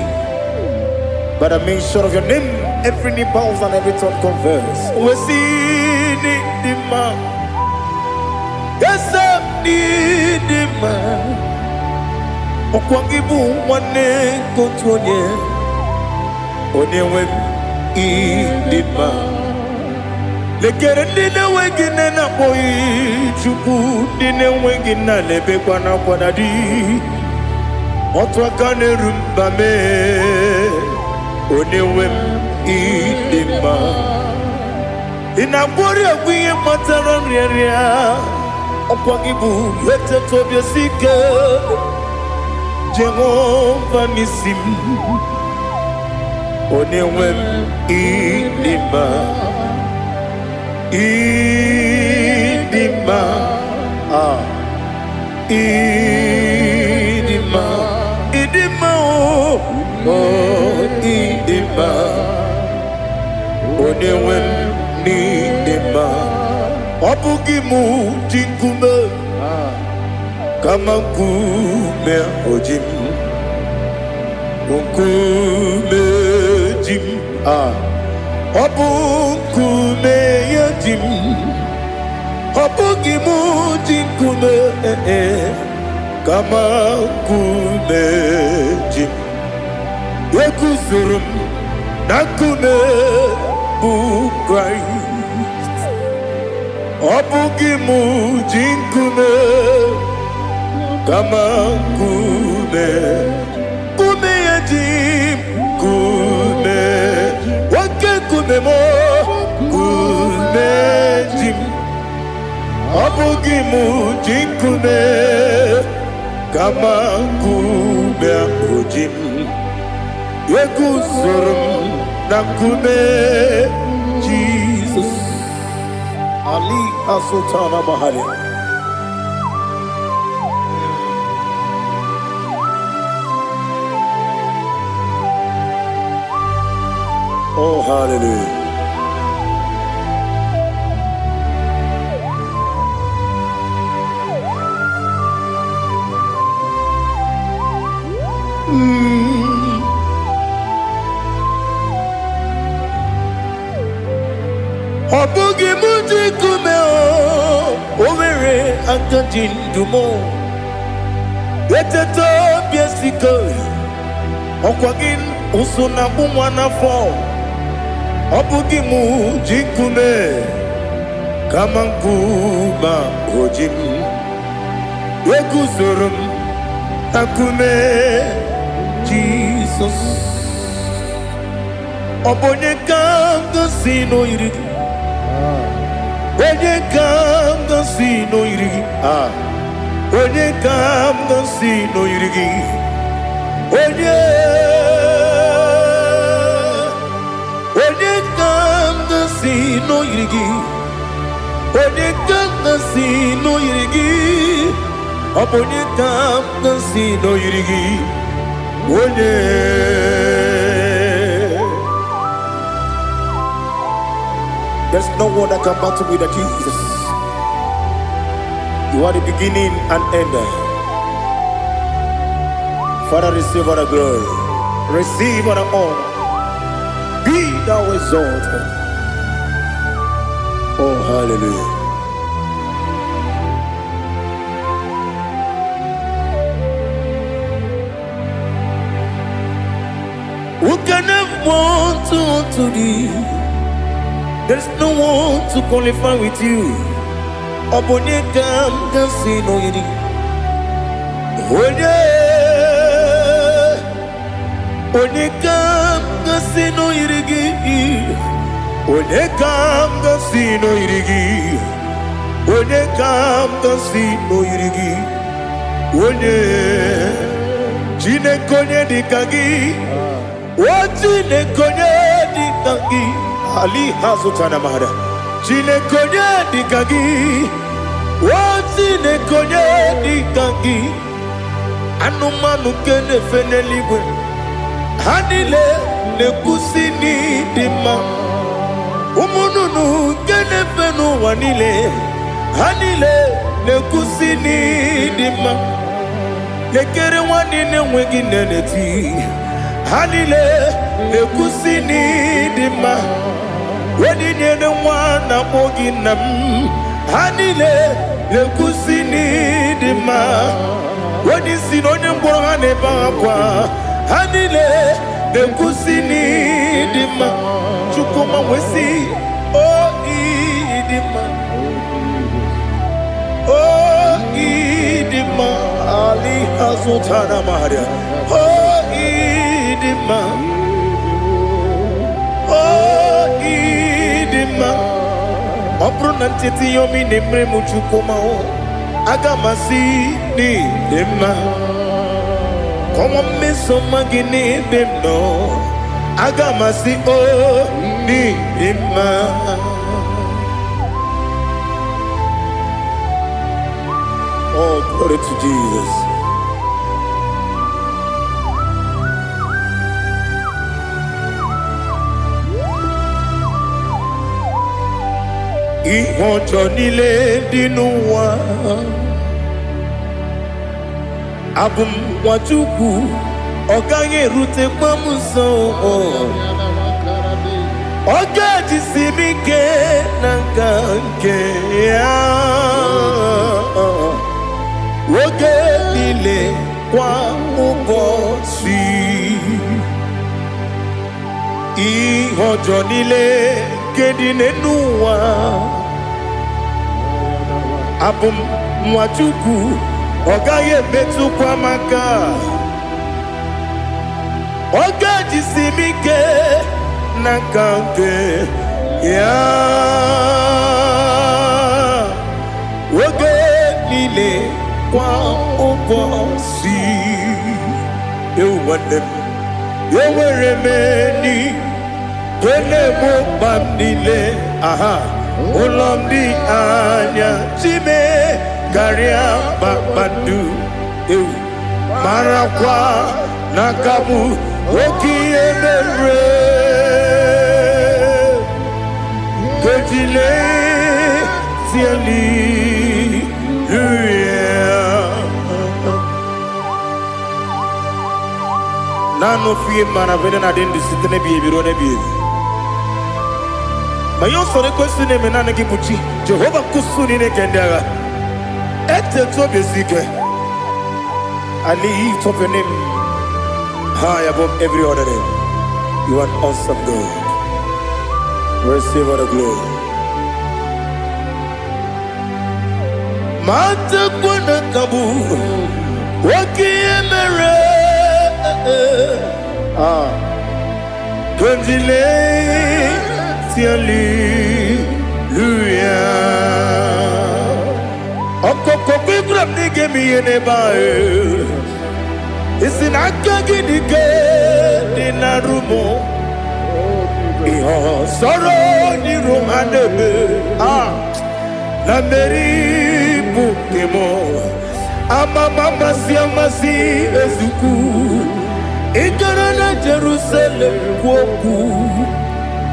By the mention of your name, every knee bows and every tongue confess. We see the man. Yes, the man. Ọkwa gị bụ nwanne nke otu onye, onye nwe m, ịdị mma. Lekere ndị na-enweghị nne na-akpọghị Chukwu, ndị na-enweghị nna na-ebekwa n'akwa na di otu aka na-eru mba mee. Onye nwe m, ịdị mma. Ị na-agwọrị egwu ihe kpatara nrịanrịa. Ọkwa gị bụ eteta obi esi ike, Jehova n'isi m. Onye nwe m, ịdị mma, ịdị mma, ah, ịdị mma, ịdị mma, o o ịdị mma, onye nwe m, n'ịdị mma. Ọ bụghị mụ ji nkume, kama nkume oji m, nkume ji m. Ah, ọ bụ nkume ya ji m. Ọ bụghị mụ ji nkume, ee, kama nkume ji m. Eguzoro m na nkume bụ Kraịst. Ọ bụghị mụ ji nkume, kama nkume, nkume ya ji m. Nkume, oke nkume m, nkume ji m. Ọ bụghị mụ ji nkume, kama nkume ahụ ji m. Eguzoro m na nkume Jizọs. Ali Asultana Bahari. Oh, hallelujah. Ọ bụghị mụ ji nkume, o nwere Aka ji ndụ m. Eteta obi esike, ọkwa gị ụsụ na akpụ nwa n'afọ. Ọ bụ gị mụ ji nkume kama nkume oji m. Eguzoro m na nkume Jizọs. Ọ bụ onye ka m gosi n'oyiri gị? Onye ka m gosi n'oyiri gị? Ah. Onye ka m gosi n'oyiri gị? Onye, onye ka m gosi n'oyiri gị? Onye ka m gosi n'oyiri gị? Ọ bụ onye ka m gosi n'oyiri gị? Onye. There's no one that can battle with the Jesus. You are the beginning and end. Father, receive all the glory. Receive all the honor. Be thou exalted. Oh, hallelujah. Who can have one to thee? There's no one to qualify with you. Ọ bụ onye ka m ga-asị n'oyiri? Onye, onye ka m ga-asị n'oyiri gị? Onye ka m ga-asị n'oyiri gị? Onye ka m ga-asị n'oyiri gị? Onye, Chineke, onye dị ka gị? O Chineke, onye dị ka gị? Ali ha zụtara mara. Chineke, onye dị ka gị? O Chineke, onye dị ka gị? Anụmanụ nke na-efe n'eluigwe, ha niile na-ekwusi n'ịdị mma. Ụmụ nnụnụ nke na-efe n'ụwa niile, ha niile na-ekwusi n'ịdị mma. Lekere nwa niile enweghị nne na-eti, ha niile na-ekwusi n'ịdị mma. Onye nyere nwa na-akpọ gị nna m, ha niile na-ekwusi n'ịdị mma. Onye isi na onye mkpọrọ, ha na-ebe akwa, ha niile na-ekwusi n'ịdị mma. Chukwuma nwesị o ịdị mma, o ịdị mma. Ali azụtara maria. O ịdị mma, o ịdị mma. Ọ bụrụ na ncheta ihe omi na-emere m, Chukwuma, aga m asị n'ịdị mma. Kọnwa mmeso ọma gị n'ebe m nọ, aga m asị o n'ịdị mma. Oh, glory to Jesus. Ihe ọjọọ niile dị n'ụwa, abụ m nwa Chukwu, ọ gaghị erutekwa m nso. Ọ ga-ejisi m ike na nka nke ya oge niile, kwa ụbọchị. Ihe ọjọọ niile nke dị n'ụwa, abụ m nwa Chukwu, ọ gaghị emetụkwa m aka. Ọ ga-ejisi m ike na nka nke ya oge niile, kwa ụbọchị. Ewu nwanne m, enwere m enyi nke na-egbo mkpa m niile. Aha ụlọ m dị anya chime karịa kpakpando. Ewu, marakwa na aka bụ oke ihe mere kejile hallelujah. Naanị ofu ihe mara bụ na-adị ndụ site n'ebighị ebi ruo n'ebighị ebi. Ma ihe ọsọrọ ekwesị na-eme, naanị gị bụ chi Jehova nkusu niile nke ndị agha. Eteta obi esi ike. I lift up your name high above every other name. You are an awesome God. Receive all the glory. Matakwana kabu wakiemere. Ah, Twenty hallelujah. Ọkọkọ kwegwara m na ị ga-eme ihe n'ebe ahụ. Isi na aka gị dị ike dị na rumo. Ihe ọsọrọ n'iru ha na-eme. Ah, na mmeri bụ nke m. Amama amasị amasị ezukwu. Ị gara na Jerusalem kwuo okwu.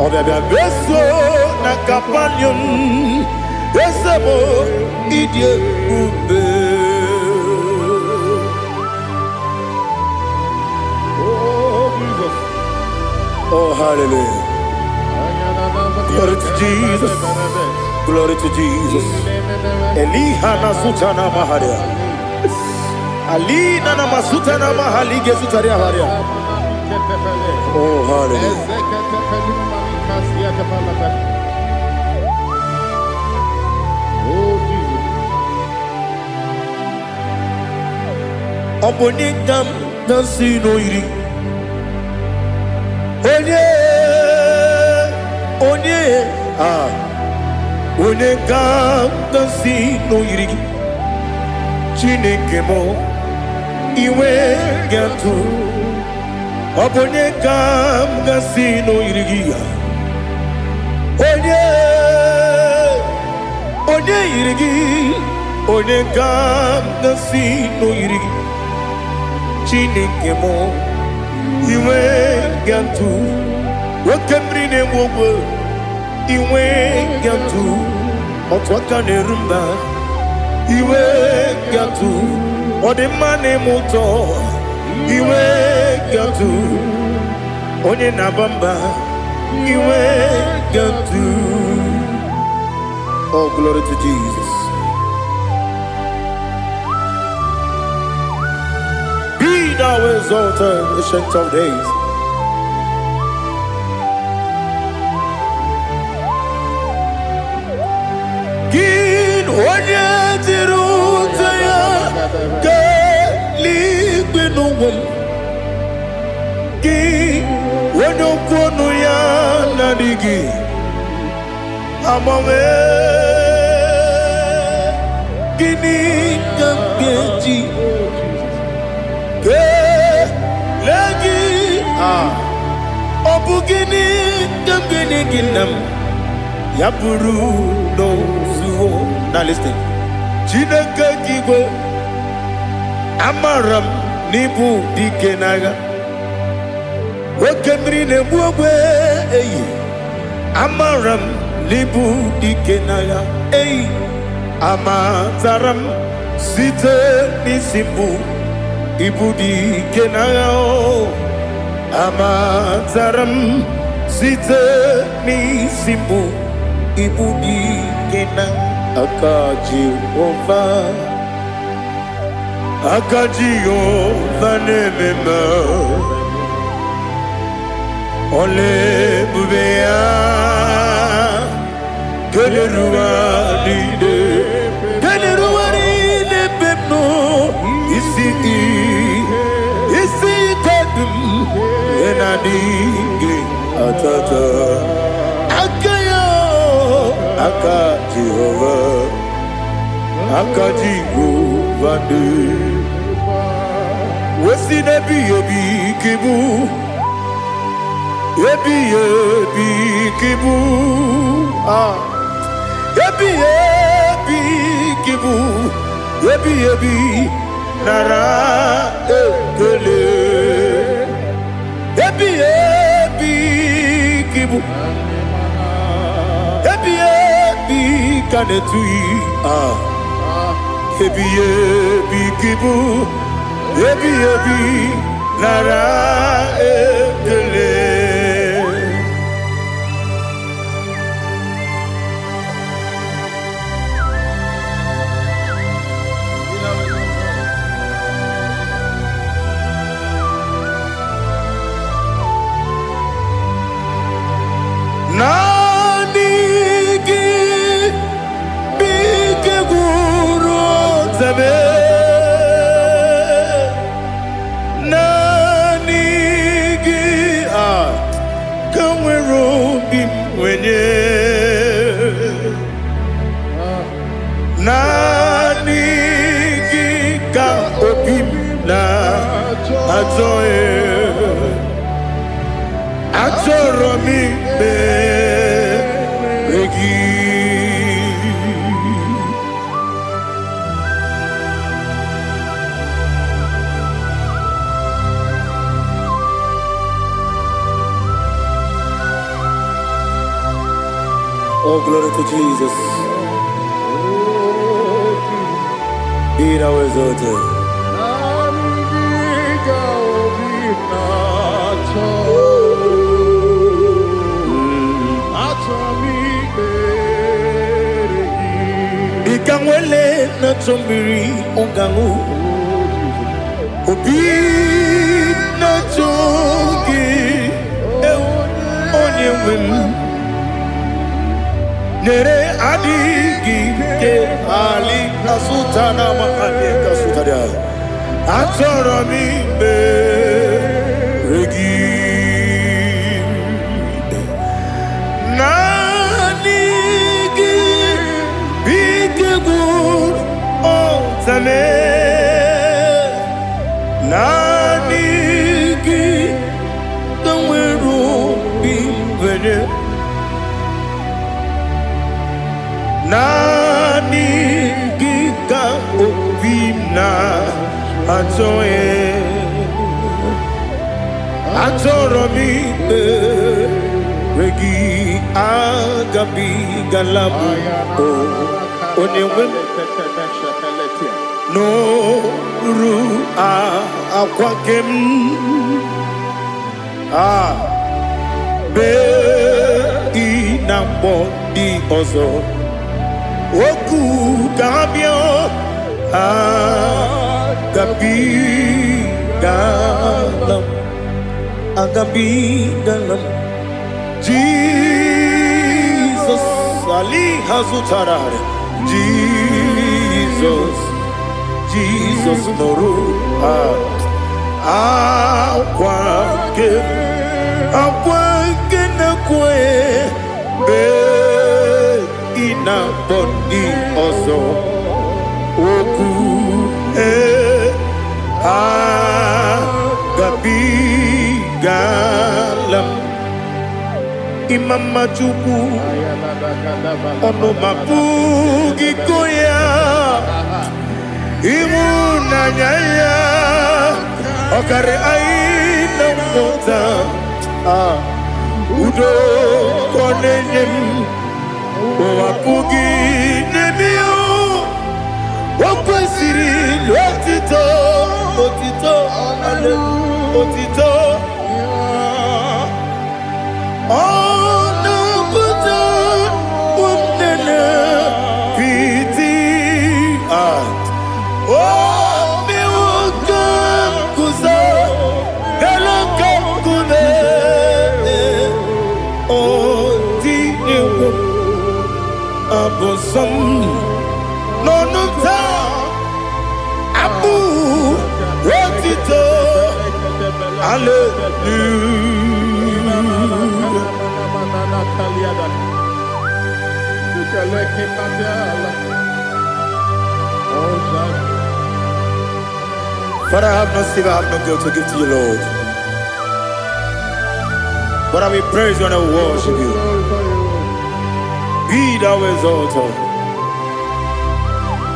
Ọbịabịa meso na Kapanium. Eze m, ịdị ebube. Oh, Jesus. Oh, hallelujah. Glory to Jesus. Glory to Jesus. Eliha na sutana maharia. Alina na masutana mahalige sutaria haria. Oh, hallelujah. Oh, Jesus. Ọ bụ onye ka m na-si n'oyiri. Onye, onye, ah, onye ka m na-si n'oyiri gị. Chineke m, iwe ga-atụ. Ọ bụ onye ka m ga-si n'oyiri gị ya. Onye, onye yiri gị, onye ka m ga-si n'oyiri gị. Chineke m, iwe ga-atụ. Oke mmiri na-egbu ogwe, iwe ga-atụ. Otu aka na-eru mba, iwe ga-atụ. Ọ dị mma na-eme ụtọ, iwe ga-atụ. Onye na-aba mba, iwe ga-atụ. Oh, glory to Jesus. Be thou exalted, Ancient of Days. Gị onye jiri ute ya kelee n'ụwa m. Gị onye okwu ọnụ ya na-adịghị agbanwe. Gịnị ka m ga-eji kelee gị? Ah, ọ bụ gịnị ka m ga-enye gị, nna m, ya bụrụ n'ozuo? Na listen. Chineke gị igwe, amara m n'ịbụ dike n'agha. Oke mmiri na-egbu ogbe eyi, amara m n'ịbụ dike n'agha eyi. Amatara m site n'isi mbụ, ịbụ dike n'agha o. Amatara m site n'isi mbụ, ịbụ dike na aka Jehova. Aka Jehova na-eme mma. Ọla ebube ya keneruwa niile, keneruwa niile ebe m nọ. Isi ike dị m ihe na-adịghị atata aka ya. Aka Jehova, aka Jehova dị wesi n'ebighị ebi ka ịbụ, ebighị ebi ka ịbụ. Ah, ebighị ebi ka ịbụ, ebighị ebi, nara ekele. Ebighị ebi ka ịbụ, ebighị ebi ka na-etughị. Ah, ebighị ebi ka ịbụ, ebighị ebi, nara ekele. gị. Oh, glory to Jesus. Be thou exalted. Naanị gị ka obi na-achọ. Achọ m ikpere gị. Dịka nwele na-achọ mmiri ọ ga-aṅụ, obi na-achọ gị, ewu, onye nwe m. Nyere adịghị ike ali kasụta na mahadị kasụtara. Achọrọ m ikpere gị. Naanị gị bụ ike gwụrụ ọtame. Naanị gị ka nwere obi nkwenye. Naanị gị ka obi m na-achọ ya. Achọrọ m ikpere gị, agabigala m o onye nwe m n'oru akwa nke m a bee ị na mgbọ ndị ọzọ okwu ka ha bịa agabigala m, agabigala m. Jesus, Ali hazutara. Jesus, Jesus, nụrụ akwa nke akwa nke na-ekwe bee ị na-akpọ ndị ọzọ okwu ee agabigala m. Ịma mma Chukwu, ọnụ ma pụghị ịkọ ya. Ịhụnanya ya ọkarị anyị na mmụta. Ah, udo ka ọ na-enye m, ụwa pụghị inye m ya. O kwesịrị otito, otito, otito. Ọ na-apụta ụmụnne piti. Ah, o mewo ka m guzo elu ka nkume. O tinyewo abụ nsọ m n'ọnụ m taa, abụ otito, hallelujah. Father, I have no silver, I have no gold to give to you, Lord. But I will praise you and I will worship you. Be thou exalted.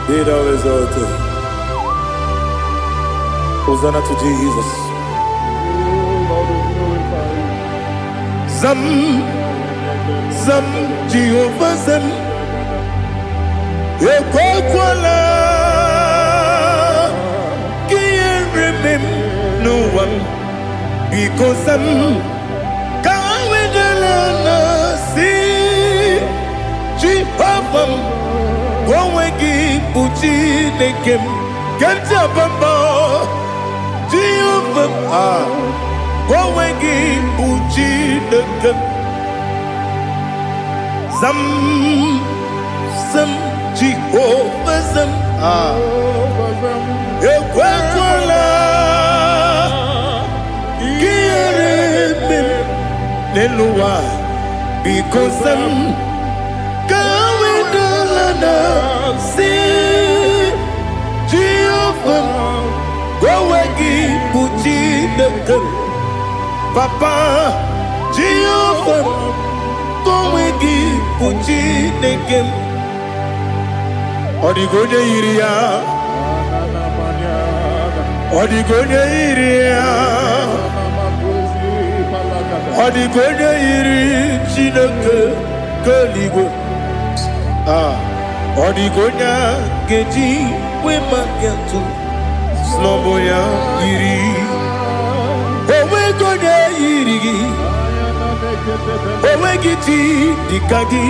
Be thou exalted. Hosanna to Jesus. Zam, Zam, Jehovah Zam. Ekwekwala ka ihere mee m n'ụwa m. Biko zam, ka wedala na si Jehova m, ka onwe gị bụ Chineke m nke m ji aba mba. Jehova m, ah, ka onwe gị bụ Chineke m. Zam, zam, Jehova zam, ah, ekwekwala ka ihere mee m n'elu ụwa. Biko zam, ka wedala na si Jehova m, ka onwe gị bụ Chineke m. Papa, Jehova m, ka onwe gị bụ bụ Chineke m. Ọ dịghị onye yiri ya. Ọ dịghị onye yiri ya. Ọ dịghị onye yiri Chineke nke eluigwe. Ah, ọ dịghị onye a ga-eji wee maka atụ sị ya yiri. Onweghị onye yiri gị. Onweghị chi dịka gị.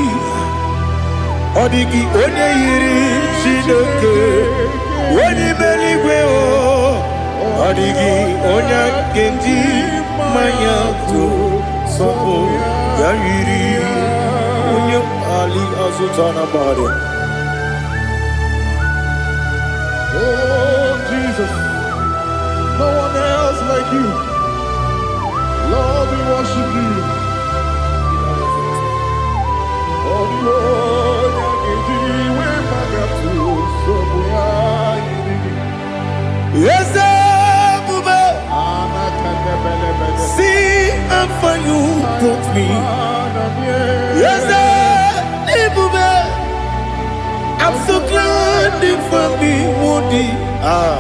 Ọ dịghị onye yiri Chineke onye ime eluigwe o. Ọ dịghị onye a ga-eji mmanya tụ sọpụ ya yiri onye ali azụta na mmadụ. Oh, Jesus, no one else like you. Lord, we worship you. Oh, the Lord, we magatu, so we are. Eze ebube, see how far you brought me. Eze ebube, I'm so glad you found me worthy. Ah,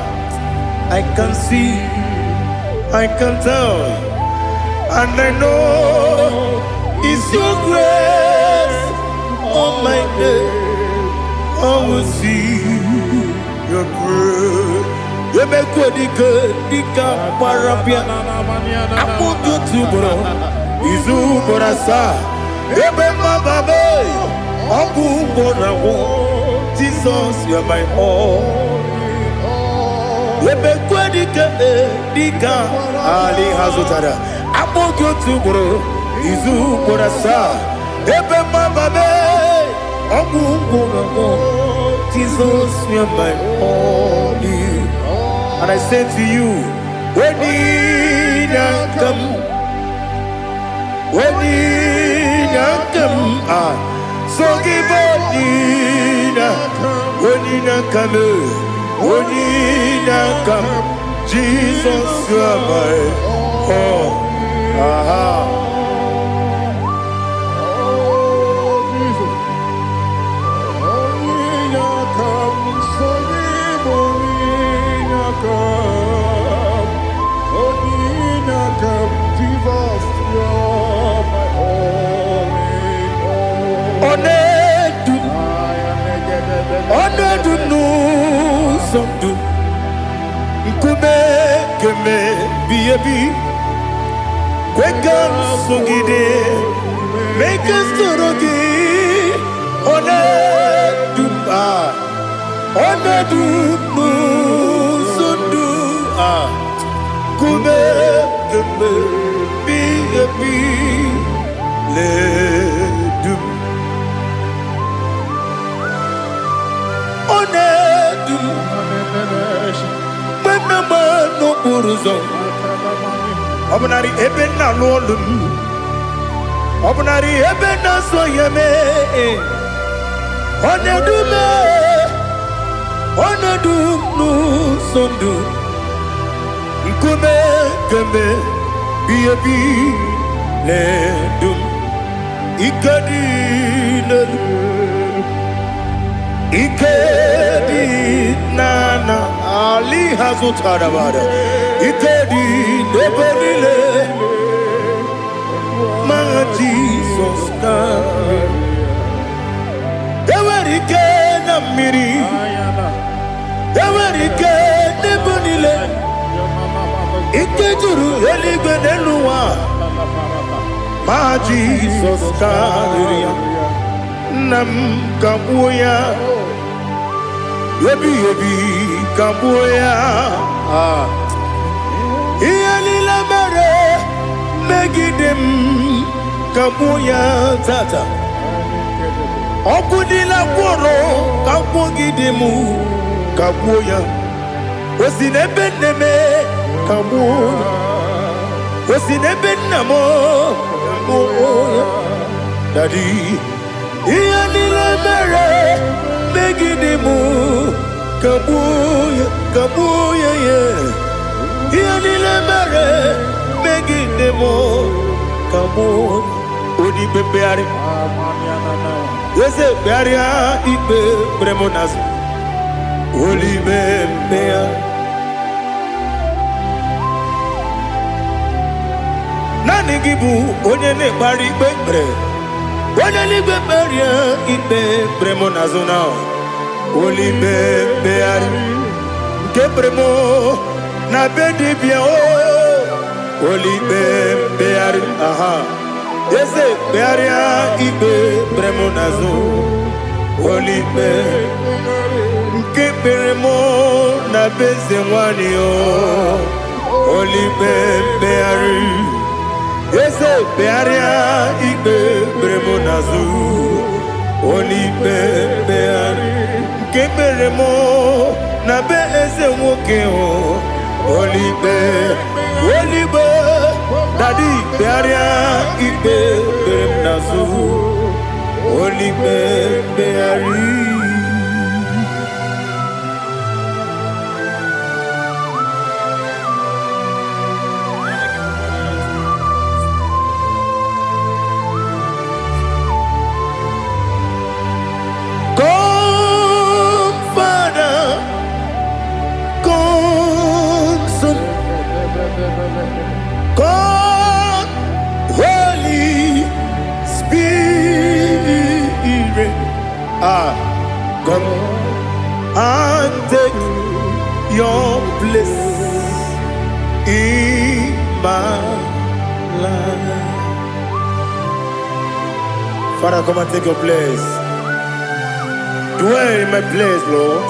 I can see, I can tell, and I know it's your grace on my day. I will see your grace. Emekwe dike dike gbara bịa akpụkpọ otu ugboro izu ugboro asaa ebe mmababe ọgwụ ugboro agwụ. Jesus, you are my all. Emekwe dike dike ali ha zụtara akpọ gị otu ugboro izu ugboro asaa ebe mmababe ọgwụ ugboro agwụ. Jesus, you are my all. And I say to you, Onyinakam, Onyinakam, ah, so give Onyina, Onyinakam, Onyinakam, Jesus, you are my all. Aha. Oh, Jesus. Onyinakam, Sonim, Onyinakam. Onyinakam, Jesus, you're my all in all. Ọ na-edu m, I am ọ na-edu m n'ụzọ ndụ, nkume keme bi ebi, kwe ka m sogide, mee ka m soro gị. Ọ na-edu m, ah, ọ na-edu m n'ụzọ ndụ, ah, nkume keme bi ebi na-edu m. Ọ na-edu m mgbe m na-agba n'okporo ụzọ, ọ bụnarị ebe m na-alụ ọlụ m, ọ bụnarị ebe m na-azụ ya mee, ọ na-edu m, ọ na-edu m n'ụzọ ndụ, nkume keme bi ebi na-edu m. Ike dị n'elu, ike dị n'ana ali ha zụtara bara, ike dị n'ebe niile ma Jizọs karịrị. Enwere ike na mmiri, enwere ike n'ebe niile, ike juru eluigwe n'elu ụwa ma Jizọs karịrị ya. Nna m, kagbuo ya ebighị ebi, kagbuo ya. Ah. Ihe niile mere megide m, kagbuo ya tata. Ọkụ niile gwụrụ ka gwụgide m, kagbuo ya. O si n'ebe nne m, kagbuo ya. O si n'ebe nna m, kagbuo ya. Daddy, ihe niile mere megide m, kagbuo ya, kagbuo ya ya. Ihe niile mere megide m, kagbuo. Onye ikpe mkpegharị. Eze kpegharịa ikpe kpere mụ n'azụ. Olibe mkpegharị. Naanị gị bụ onye na-ekpegharị ikpe kpere. Onye eluigwe kpegharịa ikpe kpere mụ n'azụ na olibe mkpegharị. Nke kpere mụ na be dibịa o. Olibe mkpegharị. Aha. Eze kpegharịa ikpe kpere mụ n'azụ. Olibe nke kpere mụ na be eze nwanyị o. Olibe mkpegharị. Eze kpegharịa ikpe kpere mụ n'azụ. Olibe mkpegharị. Nke kpere mụ na be eze nwoke o. Olibe, olibe, daddy kpegharịa ikpe kpere m n'azụ. Olibe mkpegharị. Come, Father, come, Son, come, Holy Spirit. Ah, come and take your place in my life. Father, come and take your place. Dwell in my place, Lord,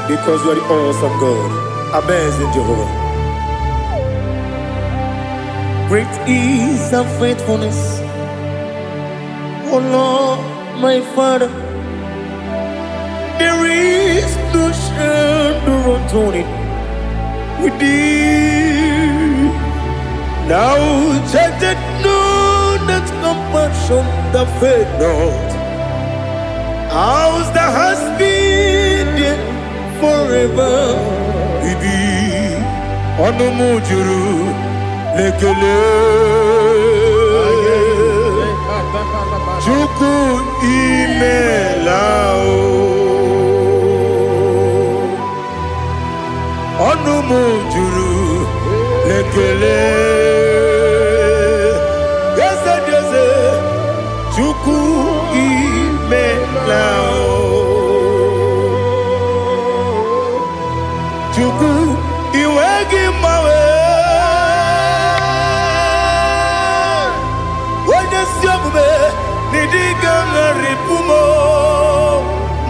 because you are the awesome God, amazing Jehovah. Great is thy faithfulness, O Lord, my Father. There is no shadow of turning with thee. Thou changest not thy compassions, they fail not. As thou hast been there forever. Ibi ọnụ m juru n'ekele. Chukwu imela o. Ọnụ m juru n'ekele. Eze dị eze, Chukwu imela o. Chukwu iwe gị mgbanwe. Onye ezi omume n'ịdị ga-agharịpụ m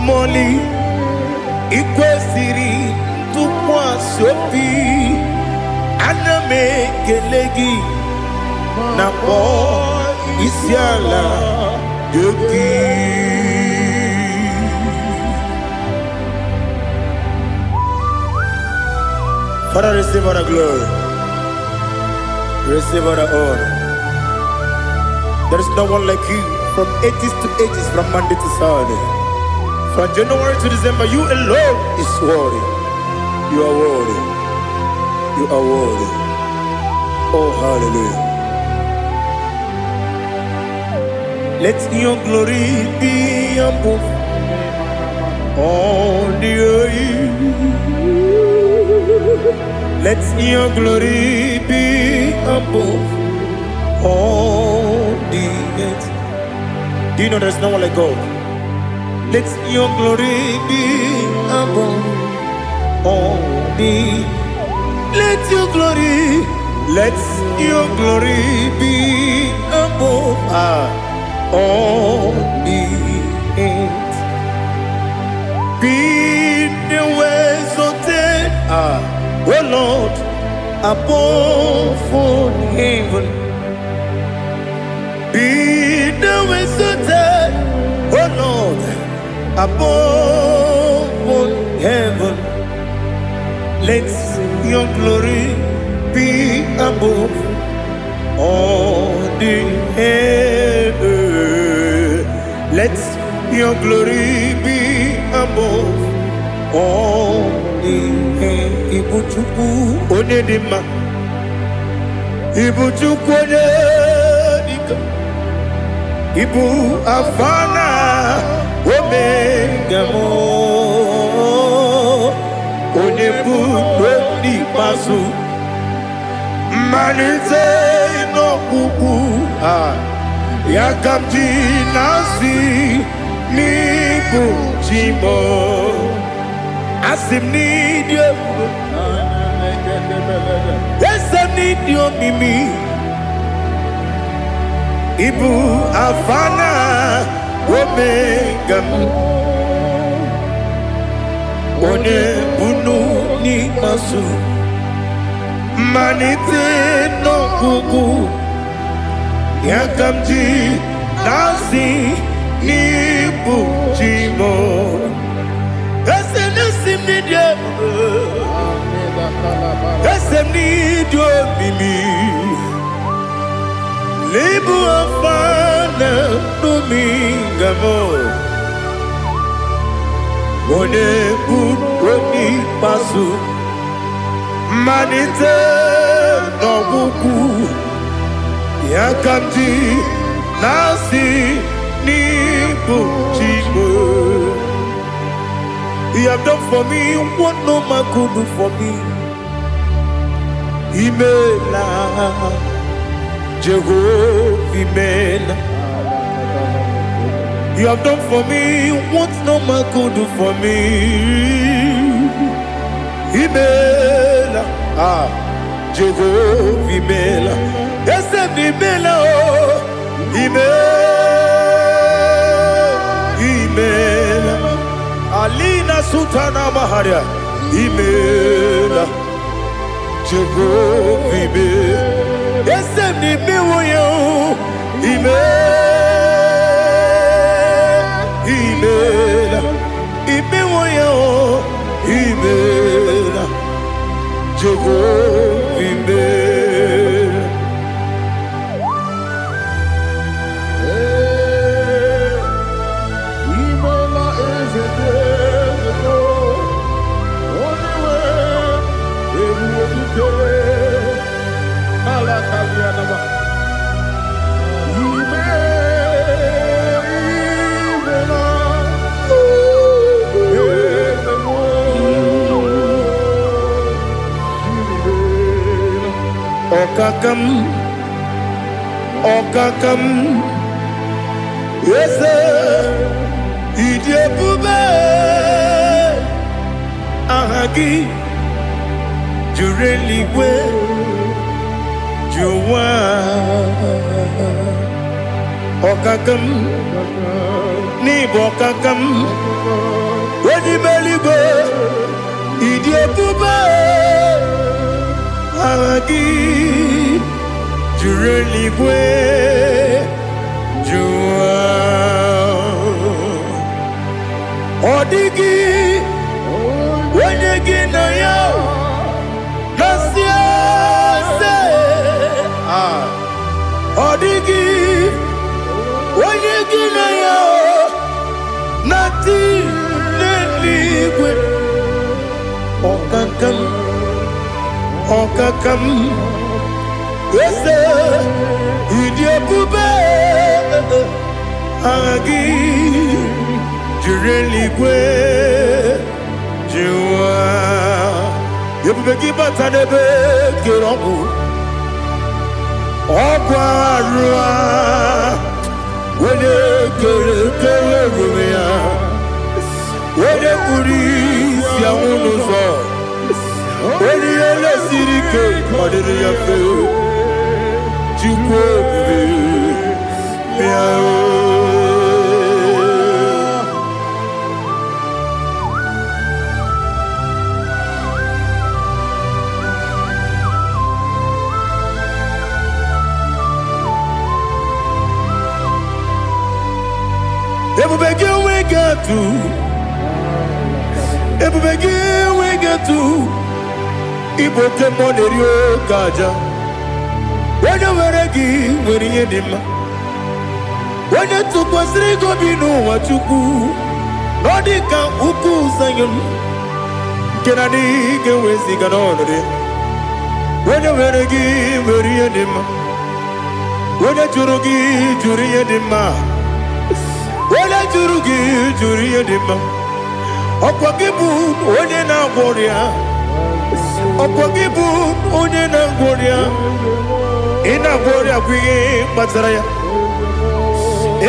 mọli. Ị kwesịrị ntụkwasị obi, ana m ekele gị na kpọọ isi ala dị gị. Father, receive all the glory. Receive all the honor. There is no one like you from ages to ages, from Monday to Saturday. From January to December, you alone is worthy. You are worthy. You are worthy. Oh, hallelujah. Let your glory be above all the earth. Let your glory be above all the earth. Do you know there's no one like God? Let your glory be above all the. Let your glory be above all the earth. Be thou exalted, O Lord, above all heaven. Be thou exalted, O Lord, above all heaven. Let your glory be above all the earth. Let your glory be above all the earth. Ibu Chukwu onye dị mma. Ibu Chukwu onye dịka. Ịbụ Alfa na Omega m, onye bụ n'ikpeazụ, mmalite n'ọgwụgwụ. Ah, ya ka m ji na-asị n'ịbụ chi m. Asị m n'ịdị ebube, eze m, n'ịdị omimi. Ịbụ Alfa na Omega m, onye bunu n'ikpeazụ, mmalite n'ọgwụgwụ. Ya ka m ji na-asị n'ịbụ chi m. Eze na-esi m n'ịdị ebube, eze m, n'ịdị omimi. N'ịbụ Alfa na Omega m, onye bụ onye ikpeazụ, mmalite n'ọgwụgwụ. Ya ka m ji na-asị n'ịbụ chi m. You have done for me what no man could do for me. Imela, Jehovah, Imela. You have done for me what no man could do for me. Imela, ah, Jehovah, Imela. Eze m, Imela, oh, Imela, Imela. Alina Sultana Maharia, Imela, Jehovah, Imela. Eze m, imewo ya o, Imela, Imela, imewo ya o, Imela, Jehovah, Imela. Imela, eze eze, onye nwe ebube dike ala kabianama. Ime imela, eze m, imela. Ọkaka m, ọkaka m, eze, ịdị ebube. Aha gị juru eluigwe ju ụwa. Ọkaka m, n'ịbụ ọkaka m, onye ime eluigwe, ịdị ebube. Aha gị juru eluigwe ju ụwa. Ọ dịghị onye gị na ya na-asị eze. Ah, ọ dịghị onye gị na ya na-atị n'eluigwe. Ọkaka m, ọkaka m, eze, ịdị ebube. Aha gị juru eluigwe ju ụwa. Ebube gị bata n'ebe kere ọgwụ, ọgwụ arụ a, onye kere kere ebube ya, onye kpuru isi anwụ n'ụzọ, onye ihe lesiri ike ọ dịrị ya mfe. Chukwu ebube, bịa o. Ebube gị enweghị atụ, ebube gị enweghị atụ. Ịbụ oke mmụọ na-eri oke aja. Onye nwere gị nwere ihe dị mma. Onye tụkwasịrị gị obi n'ụwa, Chukwu, na ọ dị ka ukwu Zayọn nke na adịghị ga-eweziga n'ọnọdụ ya. Onye nwere gị nwere ihe dị mma. Onye jụrụ gị jụrụ ihe dị mma. Onye jụrụ gị jụrụ ihe dị mma. Ọkwa gị bụ onye na-agwọ ọrịa. Ọkwa gị bụ onye na-agwọ ọrịa. Ị na-agwọ ọrịa bụ ihe kpatara ya.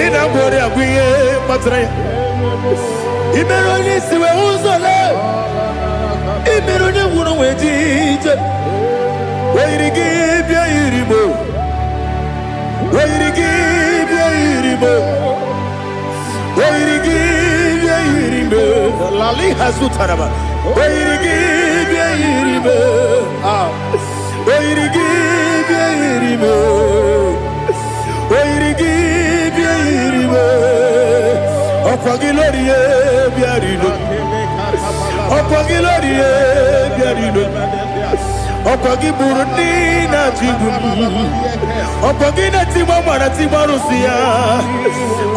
Ị na-agwọ ọrịa bụ ihe kpatara ya. Ị mere onye isi wee ụzọ lee. Ị mere onye ngwụrọ wee ji ije. O yiri gị bịa yiri m o. O yiri gị bịa yiri m o. O yiri gị bịa yiri m o. Lali hazutaraba. O yiri gị bịa yiri m o. Ah. O yiri gị bịa yiri m o. O yiri gị bịa yiri m o. Ọkwa gị lórí e bịa rilo. Ọkwa gị lórí e bịa rilo. Ọkwa gị gburu ndị na-achị igbu m. Ọkwa gị na-etigbu agbara tigbu arụsị ya.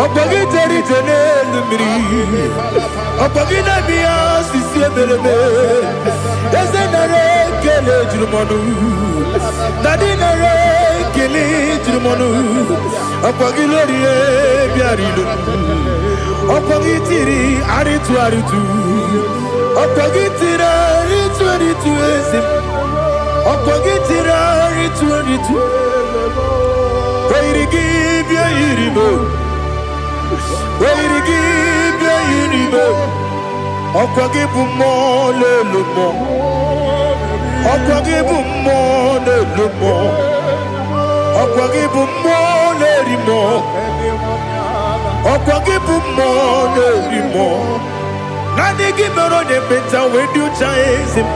Ọkwa gị jere ije n'elu mmiri. Ọkwa gị na-eme ya osisi emereme. Eze, nara ekele juru m ọnụ. Daddy, nara ekele juru m ọnụ. Ọkwa gị lórí e bịara ilo. Ọkwa gị tiri arịtụ arịtụ. Ọkwa gị tiri arịtụ arịtụ, eze m. Ọkwa gị tiri arịtụ arịtụ. O yiri gị bịa yiri m o. O yiri gị bịa yiri m o. Ọkwa gị bụ mmụọ n'elu mmụọ. Ọkwa gị bụ mmụọ n'elu mmụọ. Ọkwa gị bụ mmụọ na-eri mmụọ. Ọkwa gị bụ mmụọ na-eri mmụọ. Naanị gị mere onye ekpenta wee dị ụcha, eze m.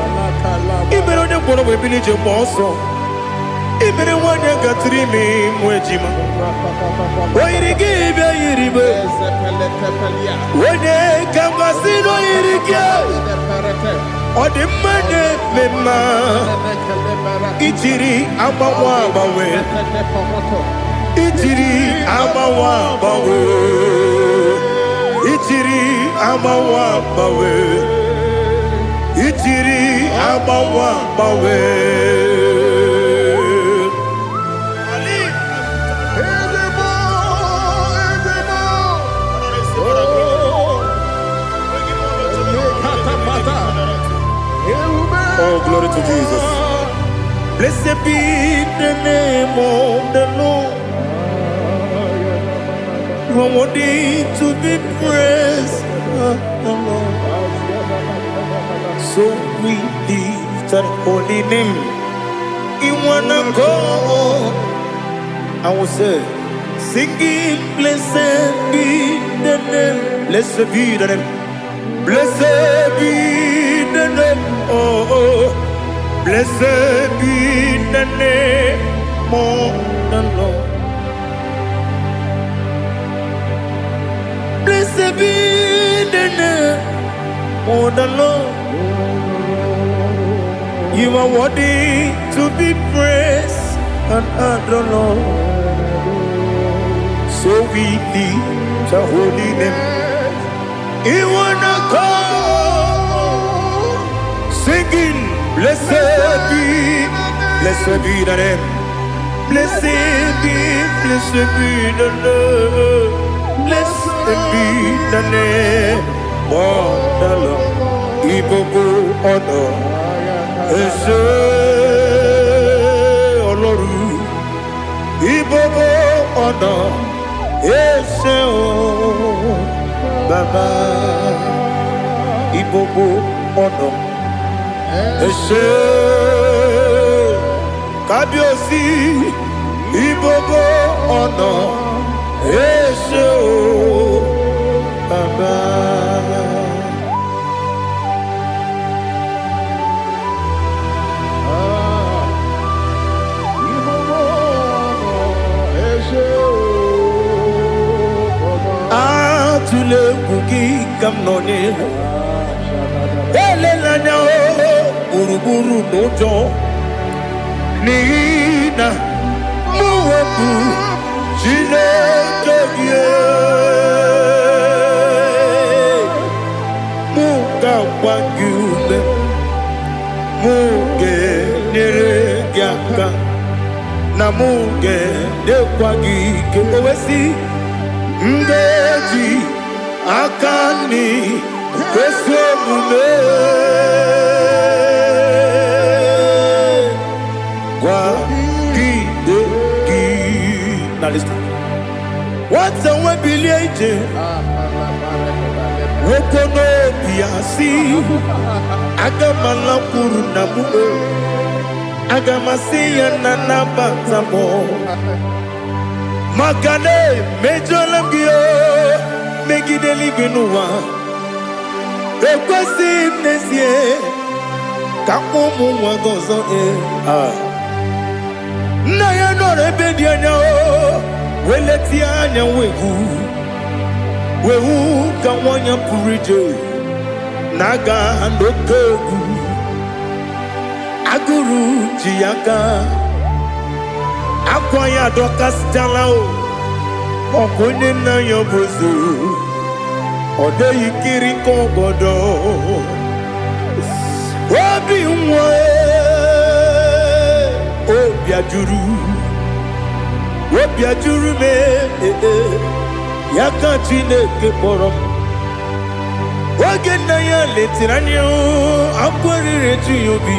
Ị mere onye ngwọrọ wee bili ije mgbe ọsọ. Ị mere nwanyị gatụrụ ime mụ ejima. O yiri gị bịa yiri m. Onye ka m gasị na o yiri gị. Ọ dị mma na-eme mma. Ijiri agbanwe agbanwe. Ijiri agbanwe agbanwe. Ijiri agbanwe agbanwe. Ijiri agbanwe agbanwe. Ali. Ezebo, ezebo. Oh, lekatapata. Ebube. Oh, glory to Jesus. Blessed be the name of the Lord. You are worthy to be praised, the Lord. So we lift that holy name. In one accord, I will say, singing, blessed be the name. Blessed be the name. Blessed be the name. Oh. Blessed be the name of the Lord. Blessed be the name of the Lord. You are worthy to be praised and adored, Lord. So we lift the holy name. In one accord, singing, blessed be the name. Blessed be the Lord. Blessed be the name of the Lord. Ìgbogbo ọ̀nà ẹ ṣé Ọlọ́run. Ìgbogbo ọ̀nà ẹ ṣé o Bàbá. Ìgbogbo ọ̀nà ẹ ṣé Kábíyèsí. Ìgbogbo ọ̀nà ẹ ṣé o Bàbá. Ah, ìgbogbo ọ̀nà ẹ ṣé o, Bàbá. Atụla egwu, gị ka m nọnyere. Elela anya o gburugburu n'ụjọ, n'ihi na mụ bụ Chineke gị. Mụ ga-agba gị ume, mụ ga-enyere gị aka, na mụ ga-enyekwa gị ike. O wee sị M ga-eji aka nri ezi omume kwagide gị. Na listen. Nwata nwe bilie ije, nwoke n'obi ya si, aga m alakwuru nna m o, aga m asị ya na nabata m, maka na emejọla m gị o, megide eluigwe n'ụwa. Ekwesịghị m n'ezie ka mkpọ ụmụ nwa gị ọzọ. Ee, ah. Nna ya nọrọ ebe dị anya o, weletie anya, wee hụ ka nwa ya pụrụ ije na-aga n'oke egwu. Agụrụ ji ya aka, akwa ya adọkasịchala o, ọkwa onye nna ya bụ eze, ọ dịghị kiri ka ọgọdọ obi nwa. Obi ajụrụ, obi ajụrụ m. Ee, ya ka Chineke kpọrọ m. Oge nna ya letere anya, akwa riri eju ya obi.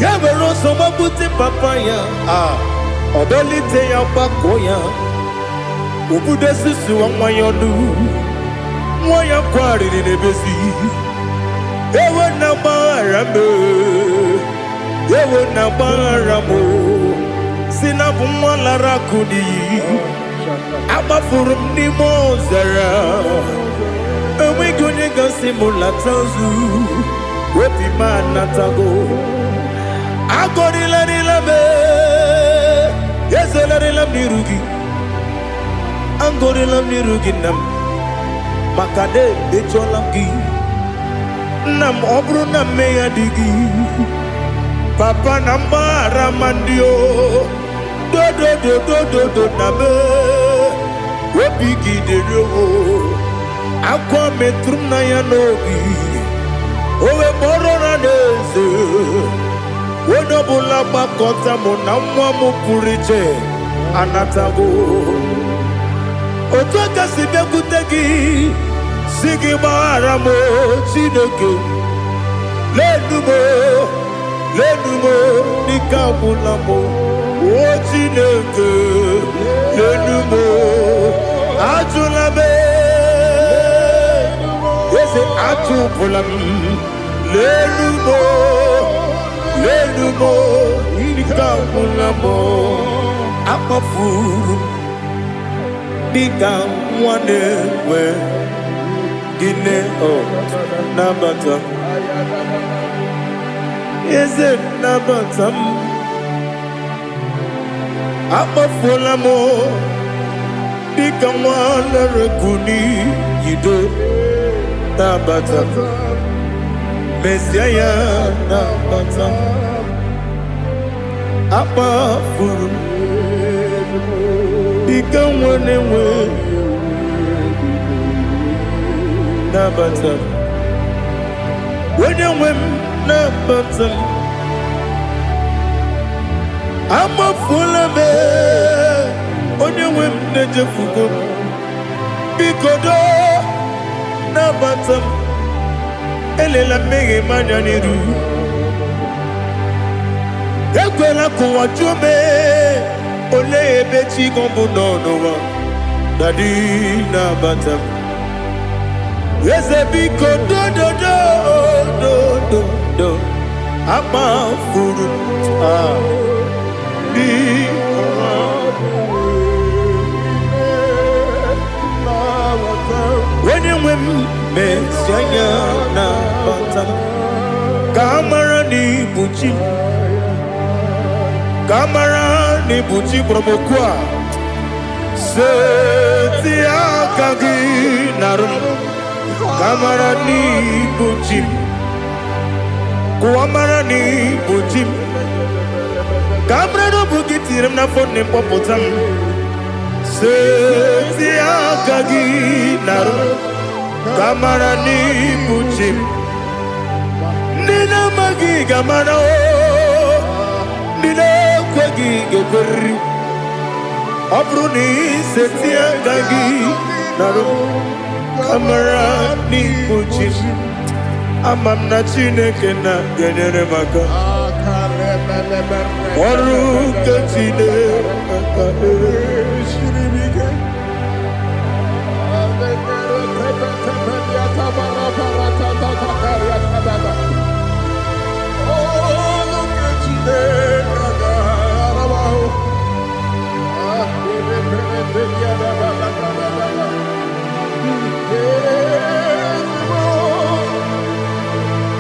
Ya were ọsọ gbapute papa ya, a ọ dọlite ya, gbakọ ya, obudo susuwa nwa ya ọnụ. Nwa ya kwarịrị n'ebezi, ewo na gbaghara m, ewo na gbaghara m, si na bụ nwa lara akụ n'iyi, agbafuru m n'ime ọzara, enweghị onye gasị m lata ozu. Obi m anatago. Agọrịlarịla m, ezelarịla m n'iru gị, agọrịla m n'iru gị, nna m, maka na emejọla m gị, nna m. Ọ bụrụ na mmehie dị gị, papa, na mgbaghara ma ndị o dodododododo na me obi gị dịrị o. Akwa metụrụ m na ya n'obi, o wee kpọrọ na n'eze, onye ọbụla gbakọta mụ na nwa m pụrụ iche anatago. Otu aka si bịakwute gị, si gị gbaghara m, Chineke. Lenu m, lenu m, dịka agwụla m o. Chineke, lenu m, ajụla m. Eze, achụpụla m. Lenu m, lenu m, dịka agwụla m. Akpafuru m dịka nwa na-enwe gịnị o. Nabata m, eze, nabata m. Akpafuola m dịka nwa lere n'iyido. Nabata m, mezie ya, nabata m. Akpafuru m dịka nwa na-enwe, nabata m. Onye nwe m, nabata m. Amafuola m, onye nwe m, na-ejefugo m. Biko doo, nabata m. Elela mmehie m anya n'iru. Ekwela ka ụwa jụọ m, olee ebe chi gị bụ nọ n'ụwa. Daddy, nabata m. Eze, biko, dododo dododo. Akpafuru m, ah, biko. Onye nwe m, mesi anya, nabata m, ka a mara na ibu chi m, ka a mara na ibu chi kpọrọ m okwu a. Seti aka gị narụ m, ka a mara na ibu chi m, kụwa mara na ibu chi m, ka a mara na ọ bụ gị tinyere m n'afọ nne m, kpọpụta m. Seti aka gị narụ m, ka a mara na ibu chi m. Ndị na-amaghị ga-amara o, ndị na-ekweghị ga-ekweriri. Ọ bụrụ na iseti aka gị narụ kamara n'ikpuchi m, ama m na Chineke na ga-enyere m aka. Ọrụ nke Chineke Esiri m ike.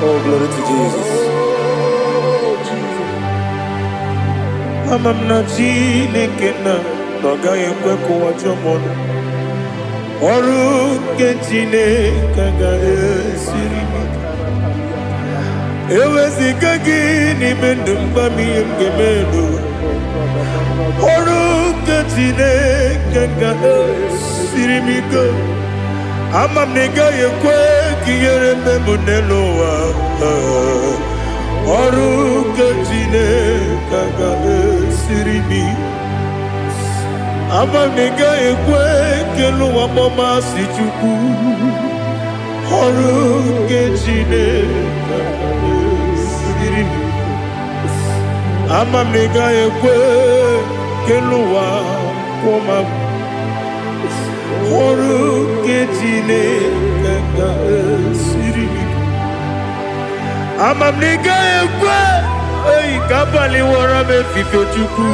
Oh, glory to Jesus. Ama m na Chineke na ọ gaghị ekwe ka ụwa jụọ m ọnụ. Ọrụ nke Chineke agaghị esiri m ike. Eweziga gị n'ime ndụ m, gwa m ihe m ga-eme n'ụwa. Ọrụ nke Chineke ga-esiri m ike. Ama m na ị gaghị ekwe ka ihere mee m n'elu ụwa. Ọrụ nke Chineke ga-esiri m ike. Ama m na ị gaghị ekwe ka elu ụwa kpọọ m asị Chukwu. Ọrụ nke Chineke ga-esiri m ike. Ama m na ị gaghị ekwe ka elu ụwa kwụọ m agwụ. Ọrụ nke Chineke ga-esiri m ike. Ama m na ị gaghị ekwe eyi ka abalị wọrọ m efife Chukwu.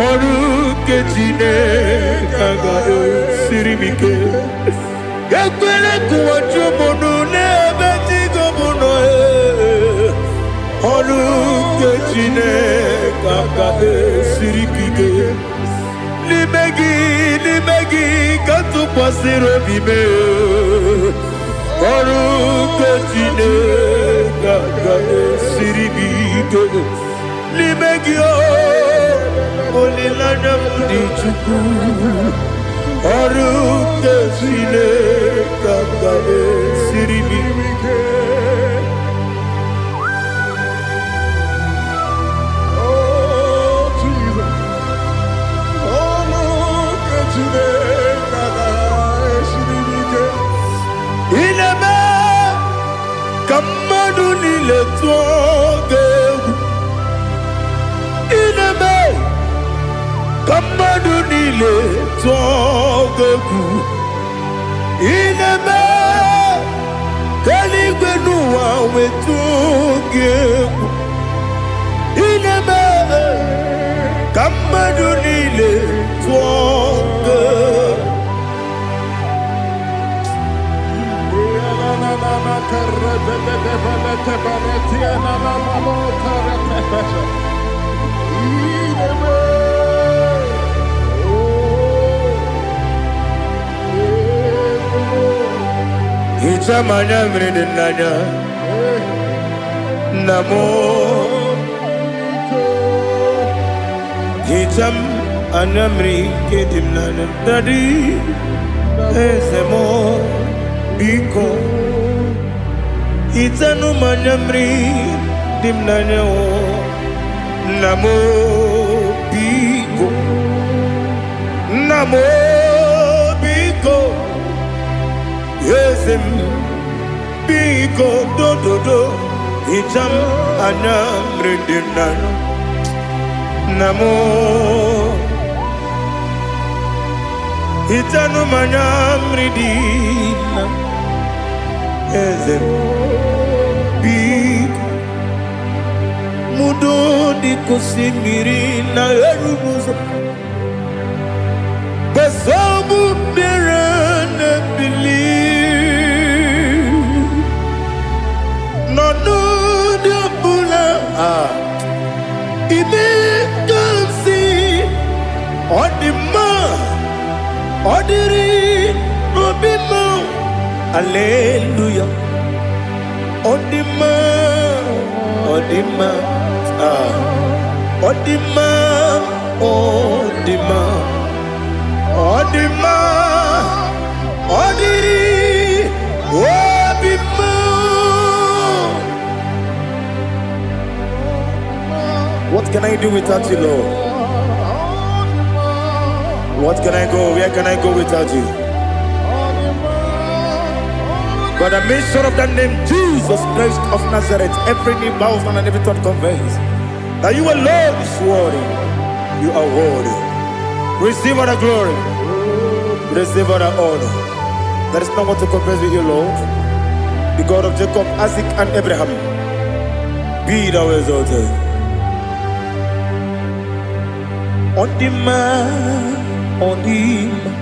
Ọrụ nke Chineke ga-esiri m ike. Ekwela ka ụwa jụọ m ọnụ n'ebe chi m nọ. Ee. Ọrụ nke Chineke ga-esiri m ike. N'ime gị ka m tụkwasịrị obi m. Ọrụ nke Chineke ga-esiri m ike. N'ime gị o, olileanya m dị Chukwu. Ọrụ nke Chineke ga-esiri m ike. Oh, Jesus. Oh, look at Chineke ga-esiri m ike. Ị na-eme ka mmadụ niile tụọ gị egwu. Ị na-eme ka mmadụ niile tụọ gị egwu. Ị na-eme ka eluigwe n'ụwa wee tụọ gị egwu. Ị na-eme ka mmadụ niile tụọ gị egwu. Hichaa m anya mmiri dị n'anya, nna m. Hichaa m anya mmiri nke dị m n'anya, Daddy, eze m, biko hichanụ m anya mmiri dị m n'anya o, nna m, biko, nna m, biko, eze m, biko, dododo, hichaa m anya mmiri dị m n'anya, nna m. Hichanụ m anya mmiri dị na eze m, biko. Mudo dịka osimiri na-eru n'ụzọ gbasọbụ mmiri na-ebili n'ọnọdụ ọbụla a ime ka m si ọ dị mma, ọ dịrị n'obi m. Aleluya, ọ dị mma, ọ dị mma, ah, ọ dị mma, ọ dị mma, ọ dị mma, ọ dịrị obi m. What can I do without you, Lord? What can I go? Where can I go without you? By the mention of that name, Jesus Christ of Nazareth, every knee bows and every tongue confess that you alone is worthy. You are worthy. Receive all the glory. Receive all the honor. There is no one to compare with you, Lord. The God of Jacob, Isaac, and Abraham. Be thou exalted. Ọ dị mma, ọ dị mma,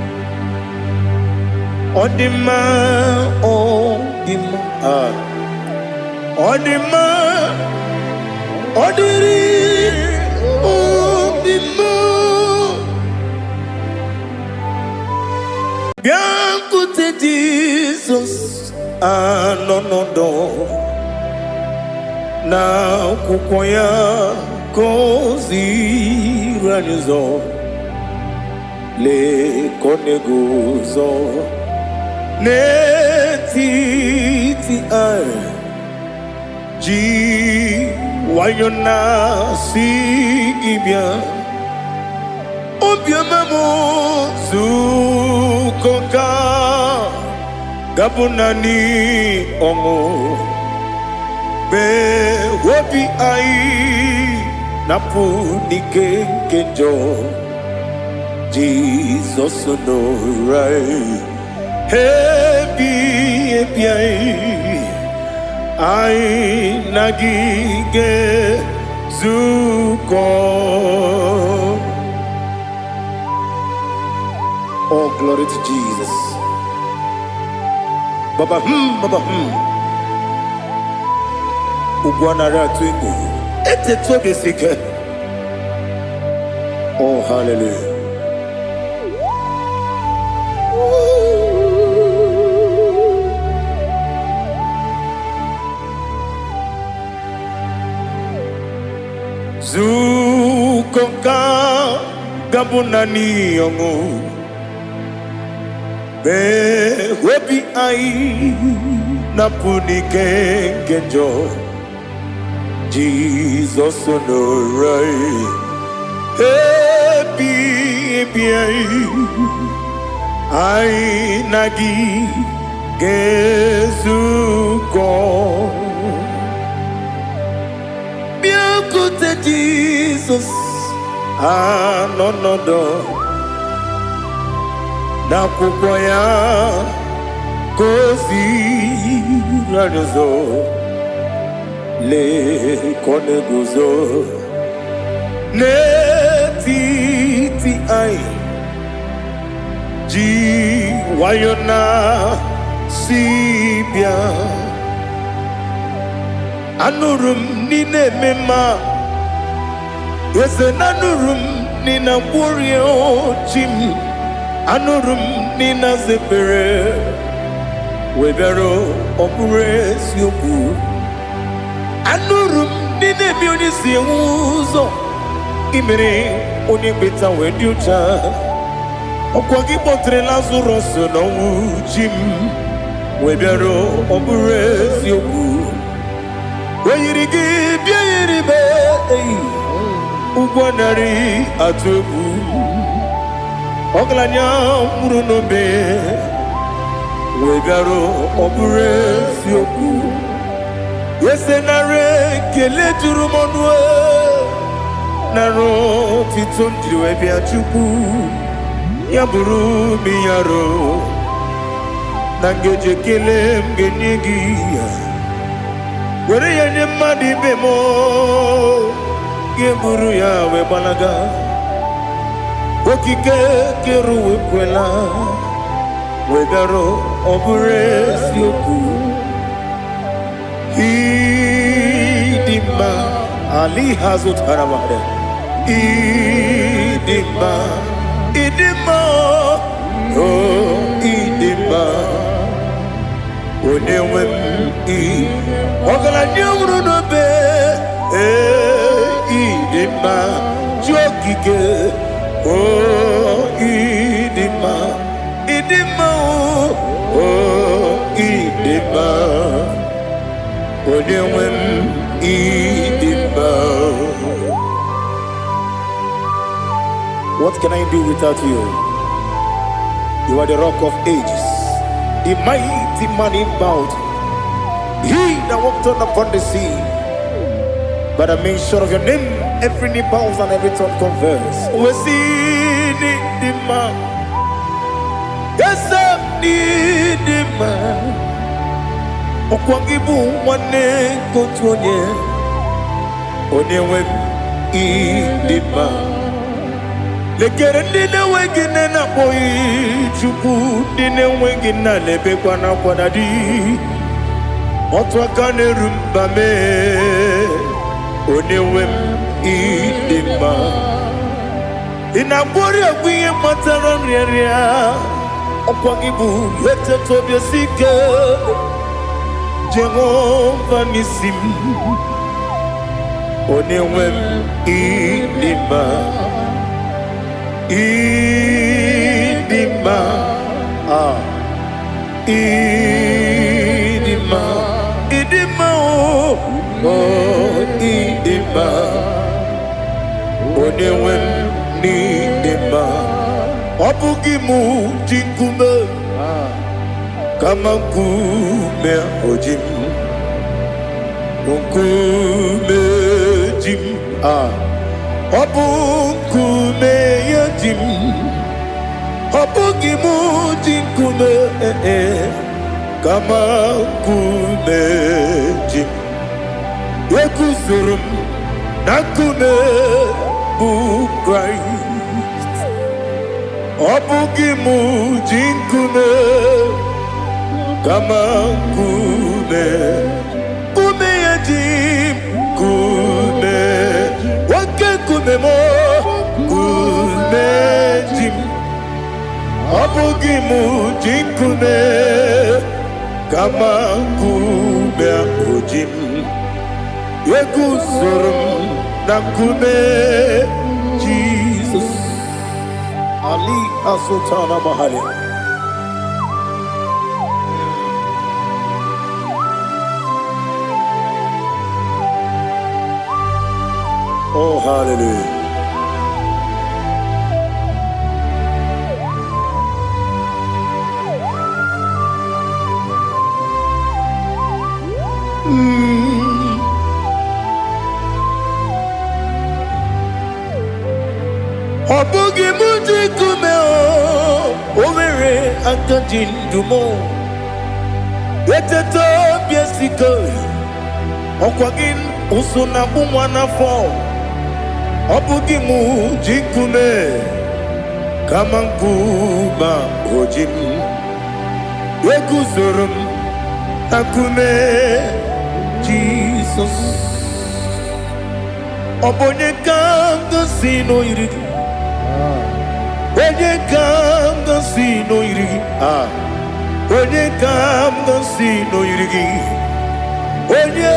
ọ dị mma, ọ dị mma. Ah. Ọ dị mma, ọ dịrị obi mma. Bịakwute Jizọs anọ n'ọdọ na akwụkwọ ya ka o ziri anyị ụzọ. Lee ka ọ na-eguzo n'etiti anyị ji nwayọ na-asị gị bịa. Obiọma m, zukọ ka gabụ naanị ọṅụ mee obi anyị napụ n'ike nke njọ. Jizọs nọrọ anyị ebi ebi anyị anyị na gị ga-ezukọ. Oh, glory to Jesus. Baba baba. Ugwu anaghị atụ egwu. Eteta obi si ike. Oh, hallelujah. Zukọ ka gabụ naanị ọṅụ mee obi anyị napụ n'ike nke njọ. Jizọs nọrọ anyị ebi ebi anyị anyị na gị ga-ezukọ. Bịakwute Jizọs anọ n'ọdọ n'akwụkwọ ya ka o ziri anyị ụzọ. Lee ka ọ na-eguzo n'etiti anyị ji nwayọ na si bịa. Anụrụ m n'ị na-eme mma, eze na anụrụ m n'ị na-agwọrịa chi m. Anụrụ m n'ị na-aza ekpere wee bịara. Ọ bụrụ eziokwu, anụrụ m n'ị na-eme onye si enwe ụzọ imere onye mkpeta wee dị ụcha. Ọkwa gị kpọtere Lazarọs n'ọnwụ, chi m, wee bịara. Ọ bụrụ eziokwu, o yiri gị bịa yiri be eyi ụgwọ narị atụ egwu. Ọgaranya nwụrụ n'obe wee bịara. Ọ bụrụ eziokwu, ese nara ekele juru m ọnụ, nara otito m jiri wee bịa. Chukwu ya bụrụ m yaro na ngeji ekele m ga-enye gị ya were ya nye mmadụ ibe m ga-eburu ya wee gbalaga. Okike kere ụwa ekwela wee bịara. Ọ bụrụ eziokwu, ịdị mma ali ha zụtara mmadụ. Ịdị mma, ịdị mma, o ịdị mma, onye nwe m. Ị ọgaranya nwụrụ n'obe, ee, ịdị mma, chi okike o, ịdị mma, ịdị mma, o ịdị mma, onye nwe m, ịdị mma. What What can I do without you? You are the rock of ages, the mighty man in battle. He that walked on upon the sea. By the mention of your name, every knee bows and every tongue confess. We see the man. Yes, I need the man. Ọkwa gị bụ nwanne nke otu onye, onye nwe m ịdị mma. Lekere ndị na-enweghị nne na-akpọghị Chukwu, ndị na-enweghị nna na-ebekwa n'akwa na di. Otu aka na-eru mba mee, onye nwe m ịdị mma. Ị na-agwọrị ọgwụ ihe kpatara nrịanrịa, ọkwa gị bụ eteta obi esi ike, Jehova n'isi m, onye nwe m ịdị mma, ịdị mma, ah, ịdị mma, ịdị mma o, oh, ịdị mma, onye nwe m n'ịdị mma. Ọ bụghị mụ ji nkume, kama nkume o ji m, nkume ji m, ah, ọ bụ nkume ya ji m, ọ bụghị mụ ji nkume, eh, eh, kama nkume ji m. Eguzoro m na nkume bụ Kraịst. Ọ bụghị mụ ji nkume, kama nkume, nkume ya ji m, nkume, oke nkume m, nkume ji m. Ọ bụghị mụ ji nkume, kama nkume ahụ ji m. Eguzoro m na nkume Jizọs. Ali Asultana Mahali. Oh, hallelujah. Ọ bụghị mụ ji nkume o, o nwere aka ji ndụ m. Eteta obi esiko, ọkwa gị ụsụ na-akpụ nwa n'afọ. Ọ bụghị mụ ji nkume, kama nkume o ji m. Eguzoro m na nkume Jizọs. Ọ bụ onye ka m gosi n'oyiri gị? Onye ka m gosi n'oyiri gị? Ah. Onye ka m gosi n'oyiri gị? Onye,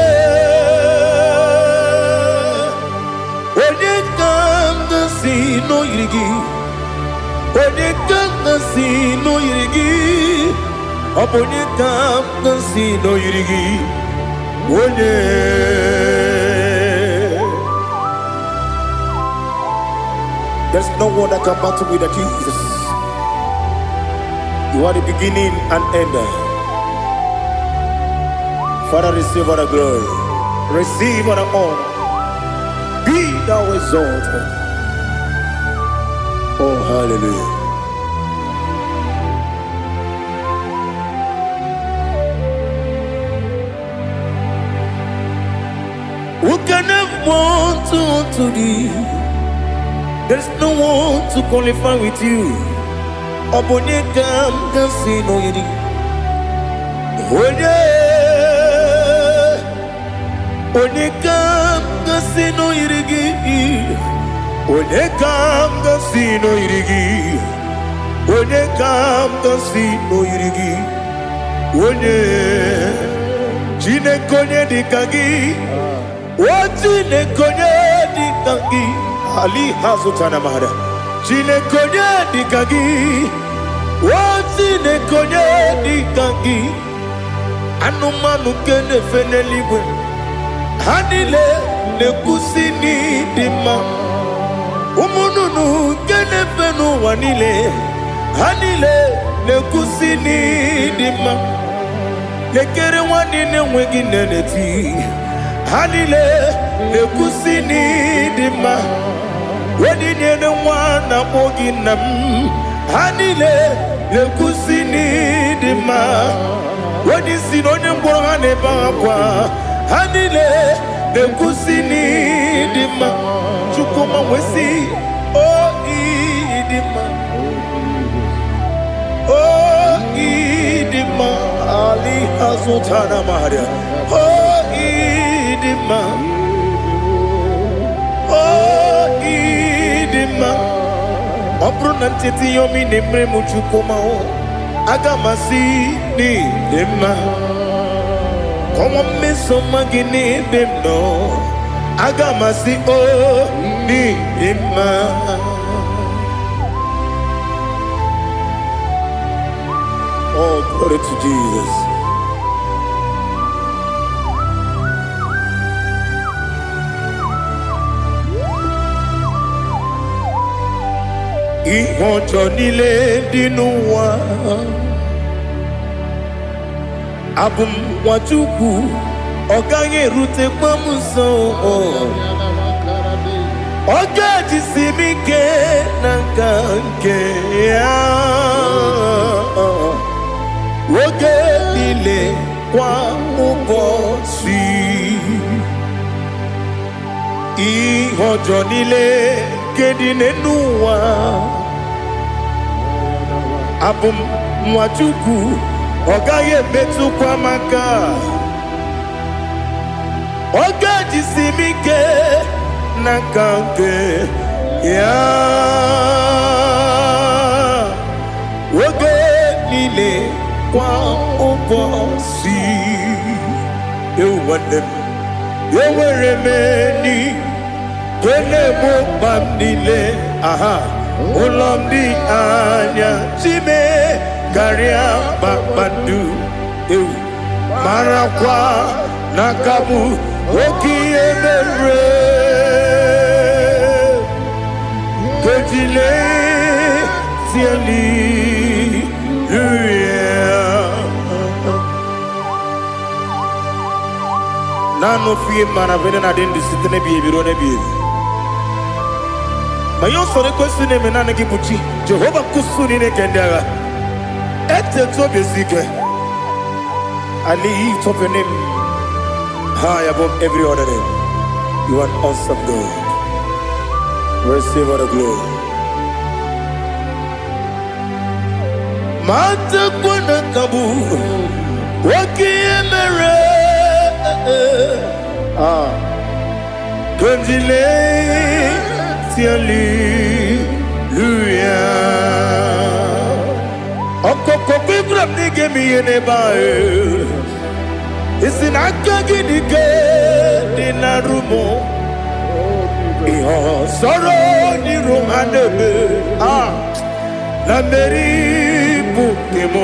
onye ka m gosi n'oyiri gị? Onye ka m gosi n'oyiri gị? Ọ bụ onye ka m gosi n'oyiri gị? Onye. There's no one that can battle with the Jesus. You are the beginning and end. Father, receive all the glory. Receive all the honor. Be thou exalted. Oh, hallelujah. Who can have one to thee? There's no one to qualify with you. Ọ bụ onye ka m ga-asị n'oyiri? Onye, onye ka m ga-asị n'oyiri gị? Onye ka m ga-asị n'oyiri gị? Onye ka m ga-asị n'oyiri gị? Onye, Chineke onye dị ka gị? O Chineke onye dị ka gị? Ali hazụtara mara. Chineke onye dị ka gị? O Chineke onye dị ka gị? Anụmanụ nke na-efe n'eluigwe, ha niile na-ekwusi n'ịdị mma. Ụmụ nnụnụ nke na-efe n'ụwa niile, ha niile na-ekwusi n'ịdị mma. Lekere nwanne na-enweghị nne na-eti, ha niile na-ekwusi n'ịdị mma. Onye nyere nwa na-akpọ gị nna m, ha niile na-ekwusi n'ịdị mma. Onye isi na onye ngwọrọ ha na-ebe akwa, ha niile na-ekwusi n'ịdị mma. Chukwuma nwesị o ịdị mma, o ịdị mma. Ali azụtara maria, o ịdị mma, o ịdị mma. Ọ bụrụ na ncheta ihe omi na-emere m, Chukwuma, aga m asị n'ịdị mma. Kọnwa mmeso ọma gị n'ebe m nọ, aga m asị o n'ịdị mma. Oh, glory to Jesus. Ihe ọjọọ niile dị n'ụwa, abụ m nwa Chukwu, ọ gaghị erutekwa m nso. Ọ ga-ejisi m ike na nka nke ya oge niile, kwa ụbọchị. Ihe ọjọọ niile nke dị n'elu ụwa, abụ m nwa Chukwu, ọ gaghị emetụkwa m aka. Ọ ga-ejisi m ike n'aka nke ya oge niile, kwa ụbọchị. Ewu nwanne m, enwere m enyi nke na-egbo mkpa m niile. Aha ụlọ m dị anya chime karịa kpakpando. Ewu, marakwa n'aka m oke ihe mere kejile hallelujah. Naanị ofu ihe mara bụ na adị ndụ site n'ebighị ebi ruo n'ebighị ebi. Ma ihe ọsọrọ ekwesị na-eme, naanị gị bụ chi Jehova nkwụsụ niile nke ndị agha. Etetu obi esi ike. I lift up your name high above every other name. You are an awesome God. Receive all the glory. Matakwa na kabu oke ihe mere. Ah, Kondile hallelujah. Ọkọkọ Ibrahim n'ige m ihe n'ebe ahụ. Isi na aka gị dị ike dị na rumo. Ihe ọsọrọ n'iru ha na-eme. Ah, na mmeri bụ nke m.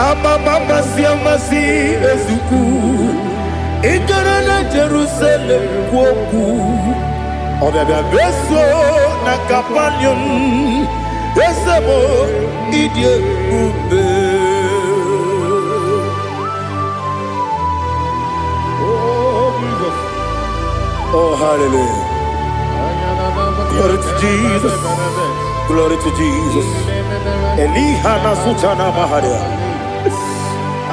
Amama amasị amasị ezukwu. Ị gara na Jerusalem kwuo okwu. Ọbịabịa beso na Kapanium. Eze m, ịdị ebube. Oh, Jesus. Oh, hallelujah. Glory to Jesus. Glory to Jesus. Eliha na sutana maharia.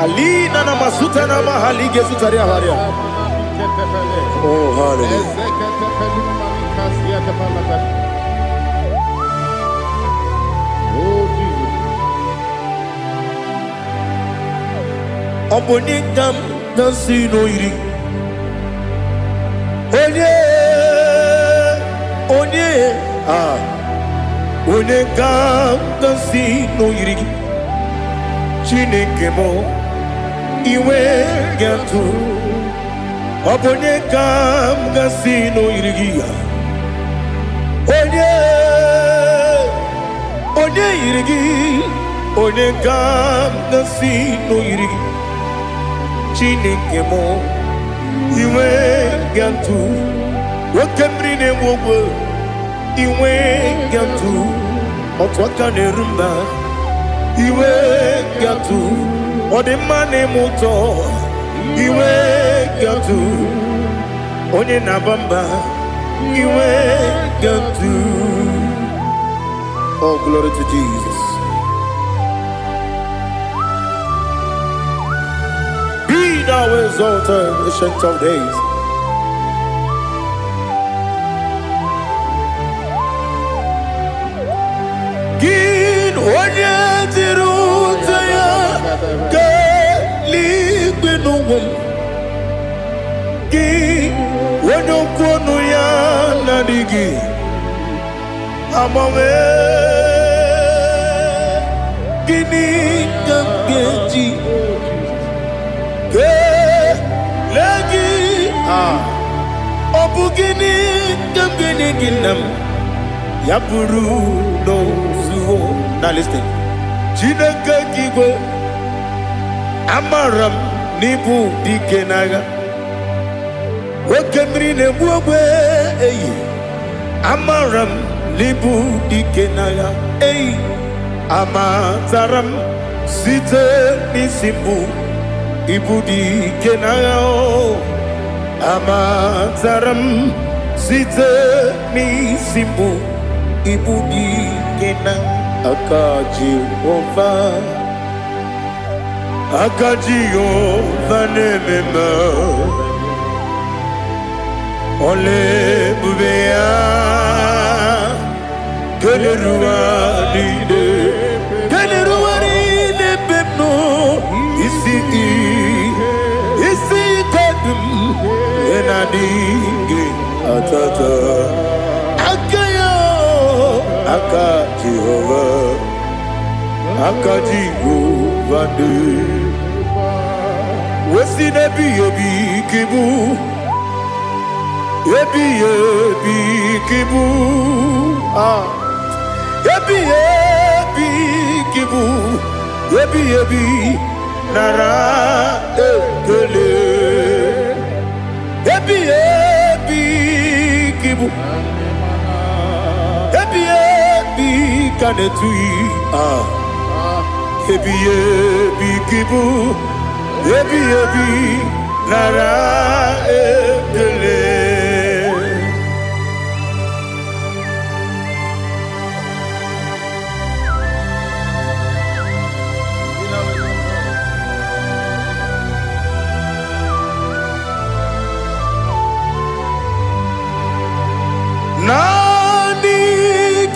Alina na masutana mahalige sutaria haria. Oh, hallelujah. Oh, Jesus. Ọ bụ onye ka m na-asị n'oyiri? Onye, onye, ah, onye ka m na-asị n'oyiri gị? Chineke m, iwe ga-atụ. Ọ bụ onye ka m ga-asị n'oyiri gị ya? Onye, onye yiri gị? Onye ka m ga-asị n'oyiri gị? Chineke m, iwe ga-atụ. Oke mmiri na-egbu ogwe. Inwe gatụ otu aka na-eru mba. Iwe gatụ ọ dị mma na-eme ụtọ. Iwe gatụ onye na-aba mba. Iwe gatụ. Oh, glory to Jesus. Be thou exalted, Ancient of Days. Gị onye jiri ute ya keeluigwe n'ụwa m. Gị onye okwu ọnụ ya na-adịghị agbanwe. Gịnị ka m ga-eji kelee gị? Ah, ọ bụ gịnị ka m ga-enye gị, nna m, ya bụrụ n'ozuo? Now listen. Chineke nke igwe, amara m n'ịbụ dike n'agha, oke mmiri na-egbu ogbe eyi. Amara m n'ịbụ dike n'agha eyi. Amatara m site n'isi mbụ, ịbụ dike n'agha o. Amatara m site n'isi mbụ, ịbụ dike na aka Jehova. Aka Jehova na-eme mma. Ọla ebube ya kelere ụwa niile, kelere ụwa niile ebe m nọ. Isi ike dị m na-adịghị atata aka ya. Aka Jehova, aka Jehova dị wesi n'ebighị ebi ka ịbụ, ebighị ebi ka ịbụ. Ah, ebighị ebi ka ịbụ, ebighị ebi, nara ekele. Ebighị ebi ka ịbụ, ebighị ebi ka na-etughị. Ah, ebighị ebi ka ịbụ, ebighị ebi, nara ekele. Naanị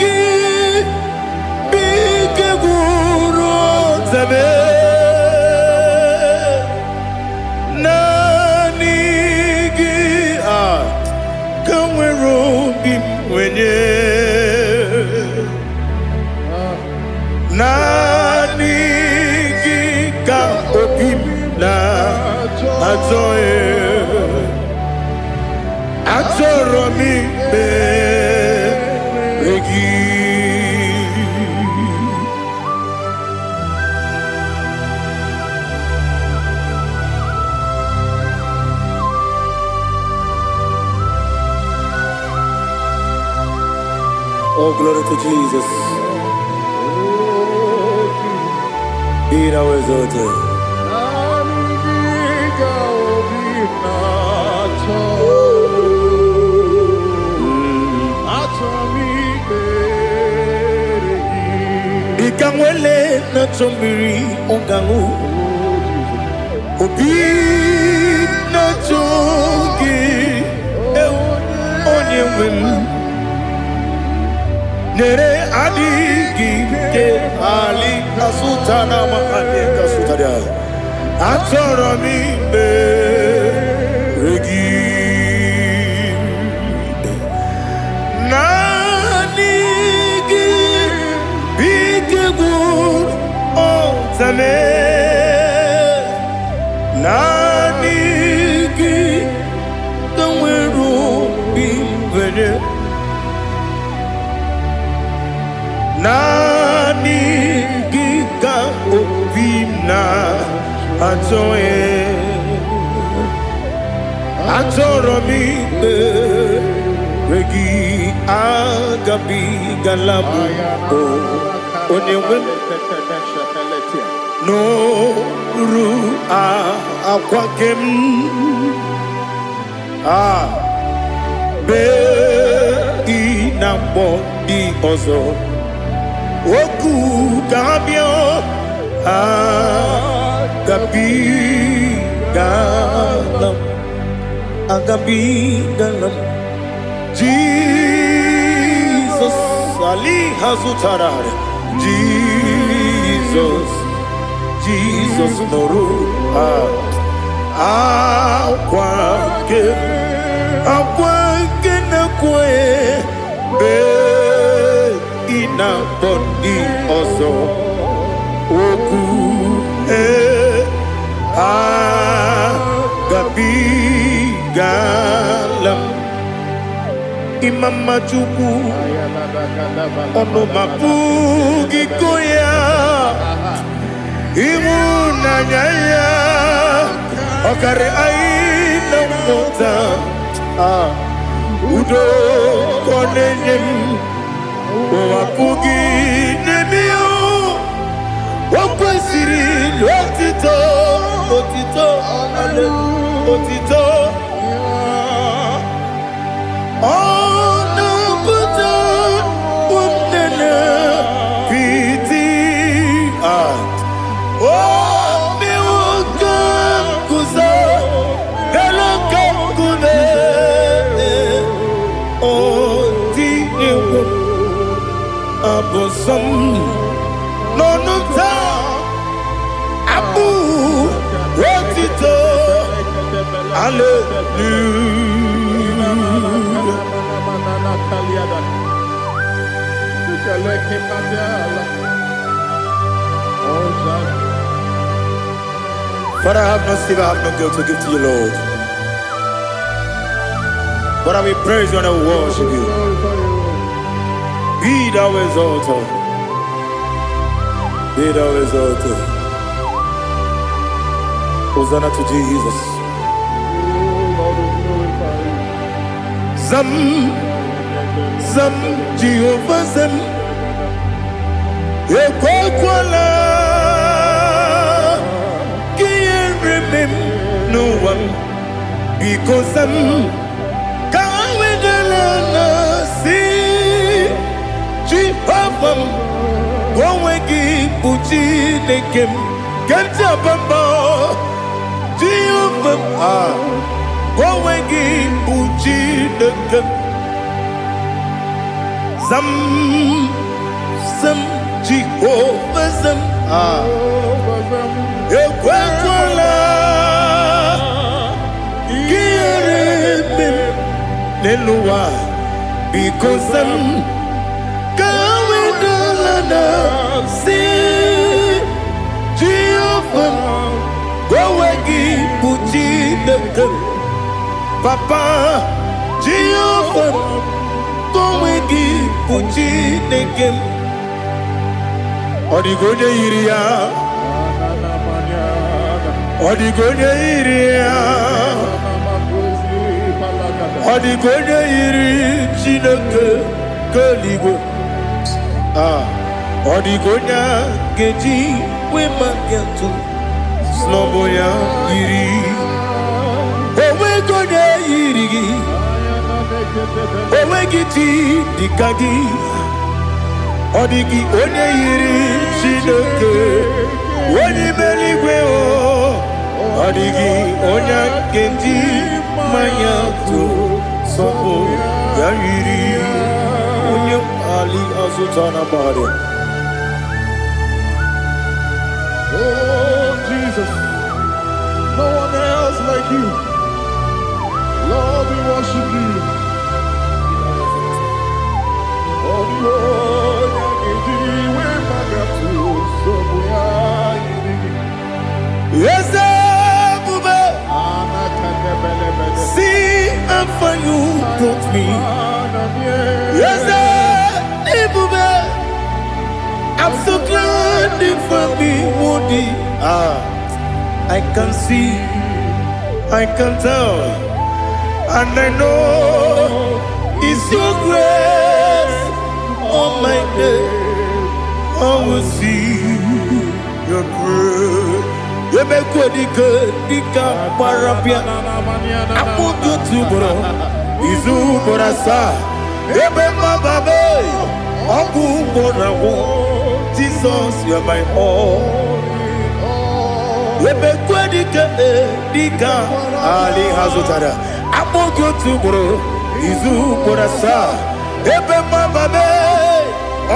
gị bụ ike gwụrụ ọtabe. Naanị gị a ka nwere obi m nwenye. Naanị gị ka obi m na-achọ. Achọrọ m ikpere gị. Oh, glory to Jesus. Be thou exalted. Naanị gị ka obi na-achọ. Achọ m ikpere gị. Dịka nwele na-achọ mmiri ọ ga-aṅụ, obi na-achọ gị, ewu, onye nwe m. Nyere adịghị ike ali kasụta na mahadị kasụtara. Achọrọ m ikpere gị. Naanị gị bụ ike gwụrụ ọtame. Naanị gị ka nwere obi nwere. Naanị gị ka obi m na-achọ. Achọrọ m ikpere Gị agabigala m o onye nwe m. Nụrụ akwa nke m a bee ị na mgbọ ndị ọzọ okwu ga-abịa agabigala m, agabigala m. Jizọs ali ha zụtara. Jizọs, Jizọs, nụrụ akwa nke m, akwa nke na-ekwe mgbe ị na-akpọ ndị ọzọ okwu ee agabigala m. Ịma mma Chukwu, ọnụ ma pụghị ịkọ ya. Ịhụnanya ya ọkarị anyị na mmụta. Ah, udo ka ọ na-enye m, ụwa pụghị na-eme ya. O kwesịrị otito, otito, otito. Ọ na-apụta ụmụnne piti. Ah, o mewo ka m guzo elu ka nkume. O tinyewo abụ nsọ m n'ọnụ m taa, abụ otito, hallelujah. Father, I have no silver, I have no gold to give to you, Lord. But I will praise you and I will worship you. Be thou exalted. Be thou exalted. Hosanna to Jesus. Zam, Zam, Jehovah Zam. Ekwekwala ka ihere mee m n'ụwa m. Biko zam, ka ha wedala na si Jehova m, ka onwe gị bụ Chineke m ke m ji aba mba. Jehova m, ah, ka onwe gị bụ Chineke m. Zam, zam, Jehova zam, ah, ekwekwala ka ihere mee m n'elu ụwa. Biko zam, ka ha wedala na si Jehova m, ka onwe gị bụ Chineke m. Papa, Jehova m, ka onwe gị bụ Chineke m. Ọ dịghị onye yiri ya, ọ dịghị onye yiri ya, ọ dịghị onye yiri Chineke nke eluigwe. Ah, ọ dịghị onye a ga-eji wee maka atụ snọbụ ya yiri. Onweghị onye yiri gị, onweghị chi dịka gị. Ọ dịghị onye yiri Chineke onye ime eluigwe o. Ọ dịghị onye a ga-eji mmanya tụ sọpụ ya yiri onye ali azụta na mmadụ. Oh, Jesus, no one else like you. Lord, we worship you. Oh, the onye ga-eji maka nsogbu ya yiri gị. Eze ebube, see how far you brought me. Eze ebube, I'm so glad you found me worthy. Ah, I can see, I can tell, and I know. Is your grace all my day. I will see your grace. Emekwe dike dike gbara bịa akpụkpọ otu ugboro izu ugboro asaa ebe mmababe ọgwụ ugboro agwụ. Jesus, you are my all. Ebe dike dike ali ha zụtara akpụkpọ otu ugboro izu ugboro asaa ebe mmababe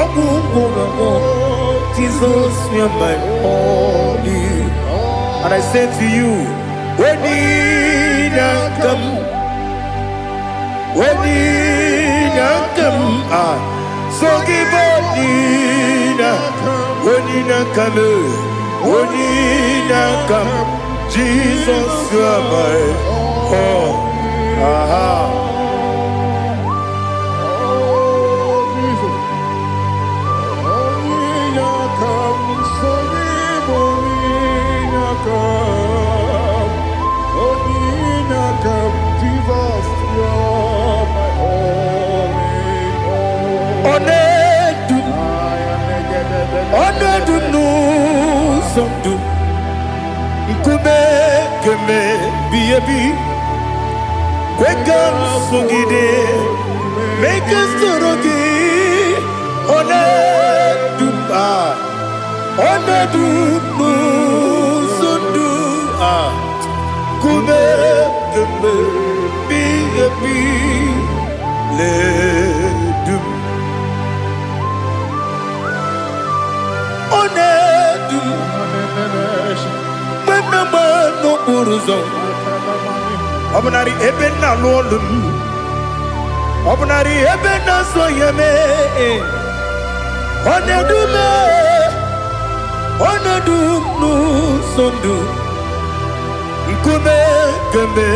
ọgwụ ugboro agwụ. Jesus, you are my all. And I say to you, Onyinaka m, Onyinaka m, ah, so give Onyina, Onyinaka m, Onyinaka m, Jesus, you are my all. Aha. Oh, Jesus. Onyinaka m, soro Onyinaka m. Onyinaka m, Jesus, you're my all in all. Ọ na-edu m, ọ na-edu m n'ụzọ ndụ, nkume keme bi ebi, kwe ka m sogide, mee ka m soro gị. Ọ na-edu m, ah, ọ na-edu m n'ụzọ ndụ, ah, nkume keme bi ebi na-edu m. Ọ na-edu m mgbe m na-agba n'okporo ụzọ, ọ bụnarị ebe m na-alụ ọlụ m, ọ bụnarị ebe m na-azụ ahịa mee, ọ na-edu m, ọ na-edu m n'ụzọ ndụ, nkume kemgbe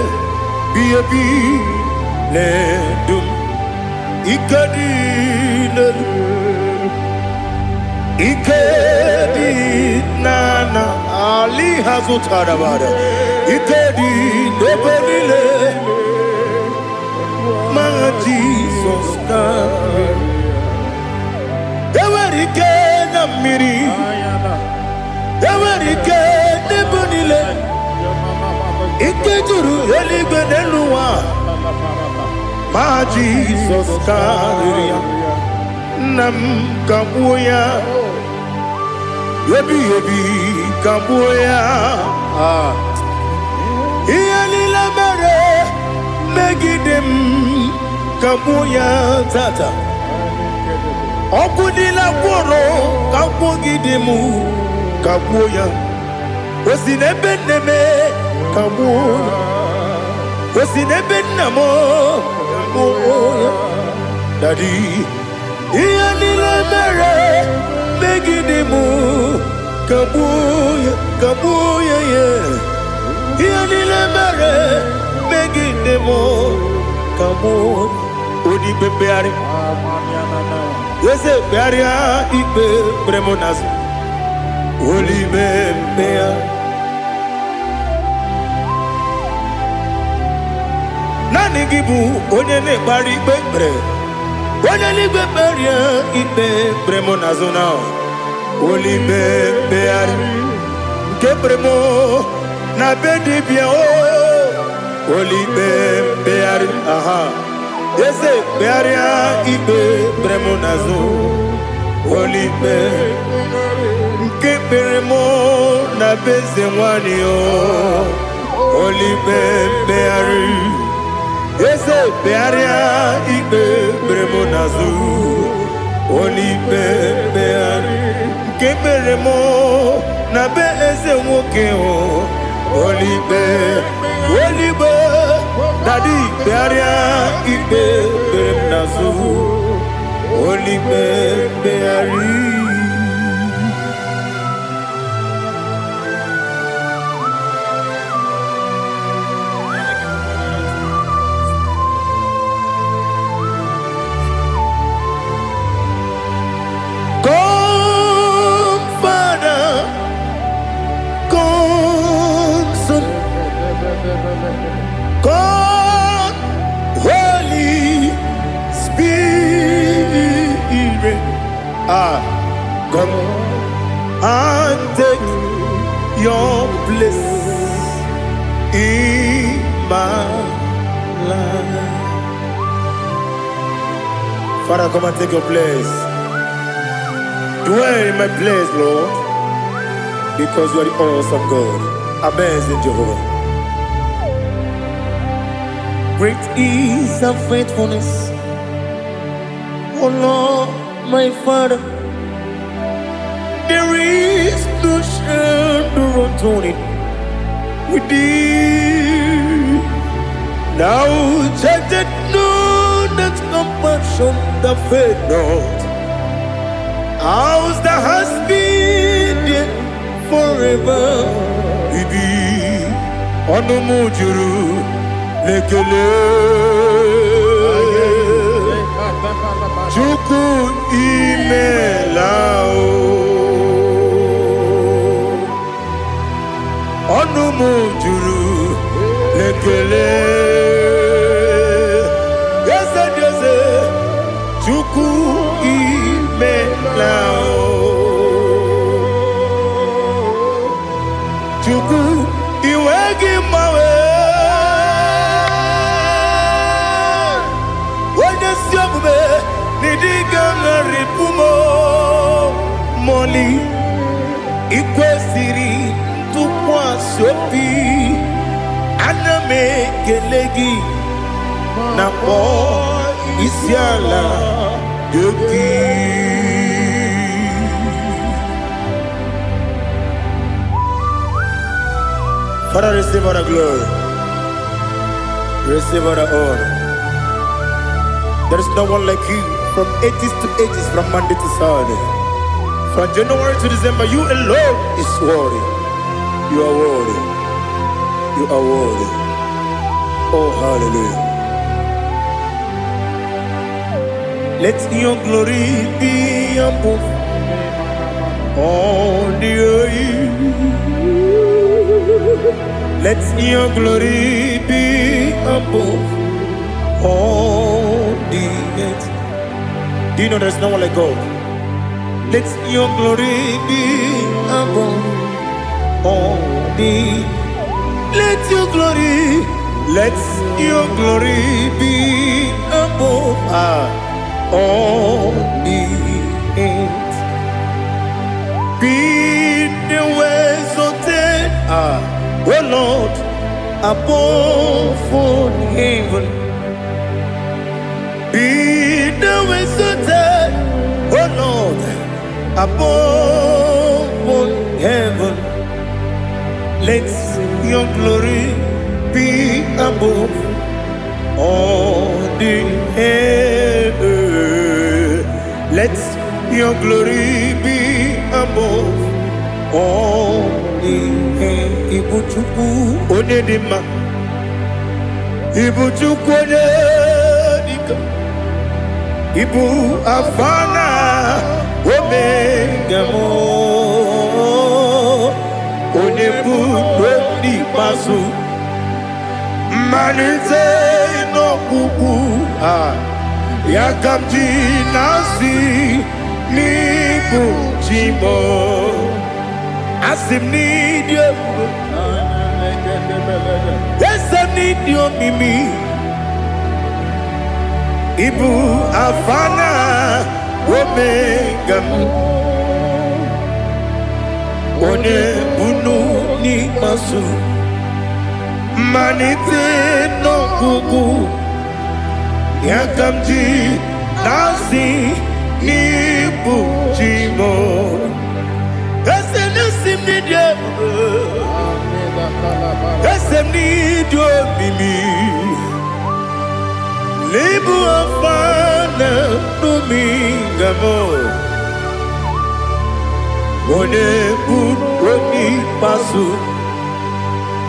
bi ebi na-edu m. Ike dị n'elu, ike dị n'ala ali ha zụtara bara, ike dị n'ebe niile ma Jizọs na enwere ike na mmiri, enwere ike n'ebe niile, ike juru eluigwe n'elu ụwa ma Jizọs karịrị ya. Nna m, kagbuo ya ebighị ebi, kagbuo ya. Ah. Ihe niile mere megide m, kagbuo ya tata. Ọgwụ niile gwụrụ kagbugide m, kagbuo ya. O si n'ebe nne m, kagbuo ya. O si n'ebe nna m, kagbuo ya. Daddy, ihe niile mere megide m, kagbuo ya, kagbuo ya ya. Ihe niile mere megide m, kagbuo. Onye ikpe mkpegharị, eze kpegharịa ikpe kpere m n'azụ, olime mkpegharị. Naanị gị bụ onye na-ekpegharị ikpe kpere, onye n'igwe kperie ikpe kpere m n'azụ na olime mkpegharị nke kpere m na be dibịa o, olime mkpegharị. Aha, eze kpegharịa ikpe kpere m n'azụ, olime nke kpere m na be eze nwanyị o, olime mkpegharị. Eze kpegharịa ikpe kpere m n'azụ, olime mkpegharị nke kpere m na be eze nwoke o, olime oligbe. Daddy, kpegharịa ikpe kpere m n'azụ, olime mkpegharị. Come, Father, come, Son, come, Holy Father, come and take your place. Dwell in my place, Lord, because you are the awesome God, amazing Jehovah. Great is thy faithfulness, O Lord, my Father. There is no shadow of turning with thee. Thou changest not thy compassions, they fail not. As thou hast been there forever with thee. Ọnụ m juru n'ekele. Chukwu, imela o. Ọnụ m juru n'ekele. Eze dị eze, Chukwu, imela o. Chukwu, iwe gị mgbanwe. Onye ezi omume n'ịdị ga-agharịpụ m mọli. Ikwesịrị ntụkwasị obi, ana m ekele gị na kpọọ isi ala nye gị. Father, receive all the glory. Receive all the honor. There is no one like you from ages to ages, from Monday to Saturday. From January to December, you alone is worthy. You are worthy. You are worthy. Oh, hallelujah. Let your glory be above all the earth. Let your glory be above all the earth. Do you know there's no one like God? Let your glory be above all the. Let your glory, let your glory be above all the earth. Be thou exalted, O Lord, above all heaven. Be thou exalted, O Lord, above all heaven. Let your glory be above all the earth. Let your glory be above all the earth. Ibu Chukwu onye dị mma, Ibu Chukwu onye dịka, Ibu Alfa na Omega m, onye bụ n'ikpeazụ, mmalite n'ọgwụgwụ a, ya ka m ji na-asị n'ịbụ chi m. Asị m n'ịdị ebube, eze m, n'ịdị omimi. Ịbụ Alfa na Omega m, onye bunu n'ikpeazụ, mmalite n'ọgwụgwụ, ya ka m ji na-asị n'ịbụ chi m. Eze na-esi m n'ịdị ebube, eze m, n'ịdị omimi. N'ịbụ Alfa na Omega m, onye bụ onye ikpeazụ,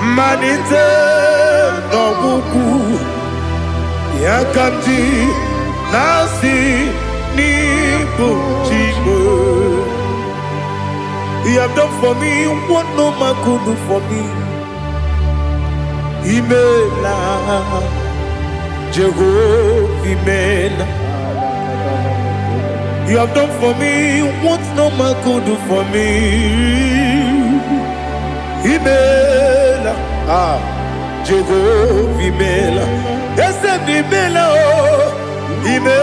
mmalite n'ọgwụgwụ, ya ka m ji na-asị n'ịbụ chi m. You have done for me what no man could do for me. Imela, Jehovah, Imela. You have done for me what no man could do for me. Imela, ah, Jehovah, Imela. Eze m n'imela o, ime,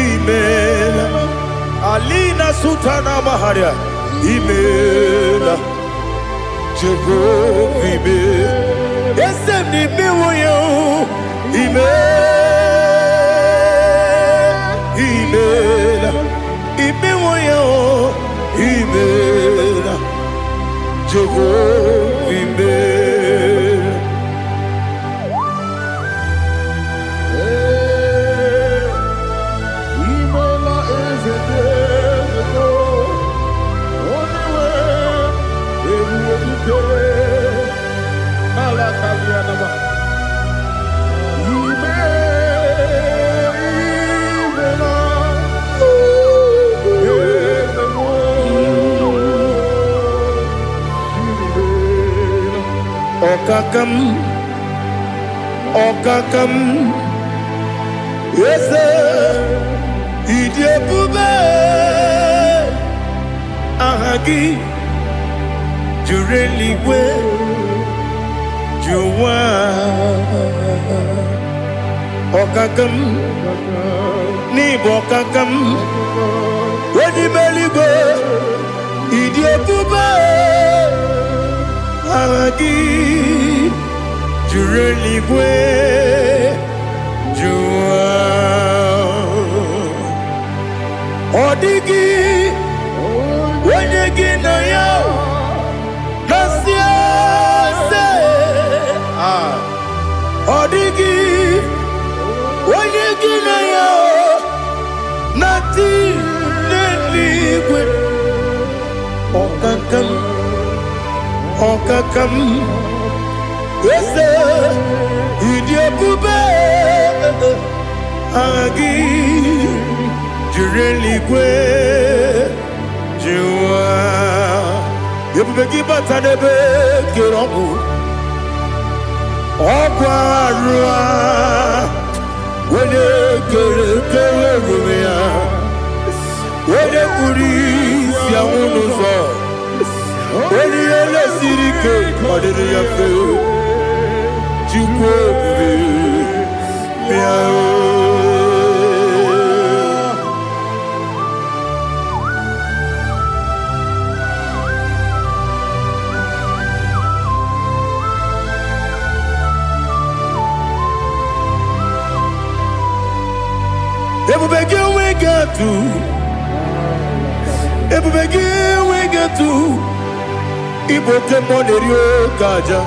imela. Alina Sutana Maharia, imela. Jehova ime. Eze m n'imewo ya o, ime, imela. Imewo ya o, imela. Jehova imela. Imela eze dị eze, onye nwe ebube dike ala kalianaba. Ime, imela eze m, imela. Ọkaka m, ọkaka m, eze, ịdị ebube, aha gị juru eluigwe ju ụwa. Ọkaka m, n'ịbụ ọkaka m, onye ime eluigwe, ịdị ebube, aha gị juru eluigwe ju ụwa. Ọ dịghị onye gị na ya na-asị eze. Ah. Ọ dịghị onye gị na ya na-atị n'eluigwe. Ọkaka m, ọkaka m, eze, ịdị ebube, aha gị juru eluigwe ju ụwa. Ebube gị bata n'ebe kere ọgwụ, ọgwụ arụ a, onye kere kere ebube ya, onye kpuru isi anwụ n'ụzọ, onye ihe lesiri ike ọ dịrị ya mfe. Chukwu ebube, bịa o. Ebube gị enweghị atụ, ebube gị enweghị atụ. Ịbụ oke mmụọ na-eri oke aja.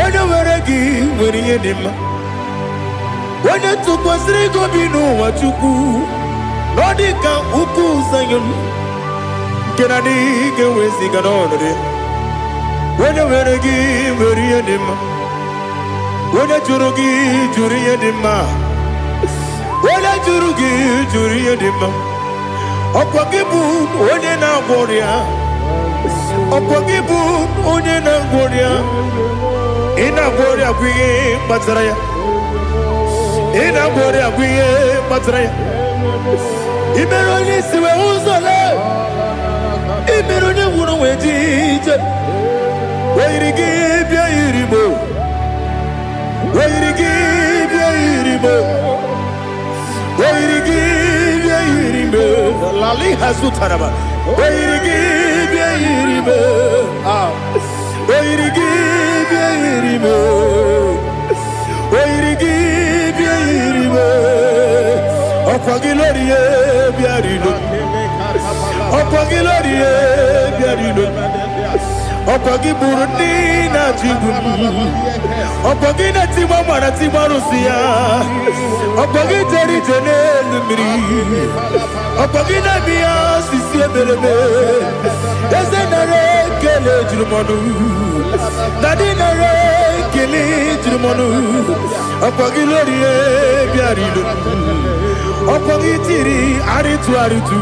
Onye nwere gị nwere ihe dị mma. Onye tụkwasịrị gị obi n'ụwa, Chukwu, na ọ dị ka ukwu Zayọn nke na adịghị ga-eweziga n'ọnọdụ ya. Onye nwere gị nwere ihe dị mma. Onye jụrụ gị jụrụ ihe dị mma. Onye jụrụ gị jụrụ ihe dị mma. Ọkwa gị bụ onye na-agwọ ọrịa. Ọkwa gị bụ onye na-agwọ ọrịa. Ị na-agwọ ọrịa bụ ihe kpatara ya. Ị na-agwọ ọrịa bụ ihe kpatara ya. Ị mere onye isi wee ụzọ lee. Ị mere onye nwụrụ wee ji ije. O yiri gị bịa yiri mo. O yiri gị bịa yiri mo. O yiri gị bịa yiri mo. Lali hazutaraba. O yiri gị bịa yiri mo. Ah. O yiri gị bịa yiri mo. O yiri gị bịa yiri mo. Ọkwa gị lórí e bịa rilo. Ọkwa gị lórí e bịa rilo. Ọkwa gị gburu ndị na-achị igbu m. Ọkwa gị na-etigbu mara tigbu arụsị ya. Ọkwa gị jere ije n'elu mmiri. Ọkwa gị na-eme ya osisi emereme. Eze, nara ekele juru m ọnụ. Daddy, nara ekele juru m ọnụ. Ọkwa gị lórí e bịara ilo. Ọkwa gị tiri arịtụ arịtụ.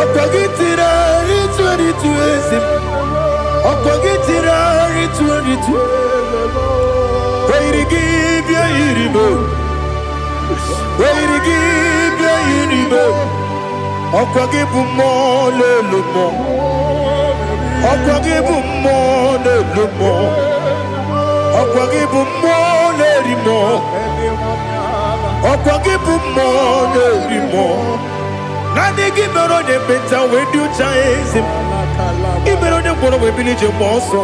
Ọkwa gị tiri arịtụ arịtụ, eze m. Ọkwa gị tiri arịtụ arịtụ. O yiri gị bịa yiri m. O yiri gị bịa yiri m. Ọkwa gị bụ mmụọ n'elu mmụọ. Ọkwa gị bụ mmụọ n'elu mmụọ. Ọkwa Ọkwa gị bụ mmụọ na-eri mmụọ. Ọkwa gị bụ mmụọ na-eri mmụọ. Naanị gị mere onye ekpenta wee dị ụcha, eze m. Ị mere onye ngwọrọ wee bili ije gba ọsọ.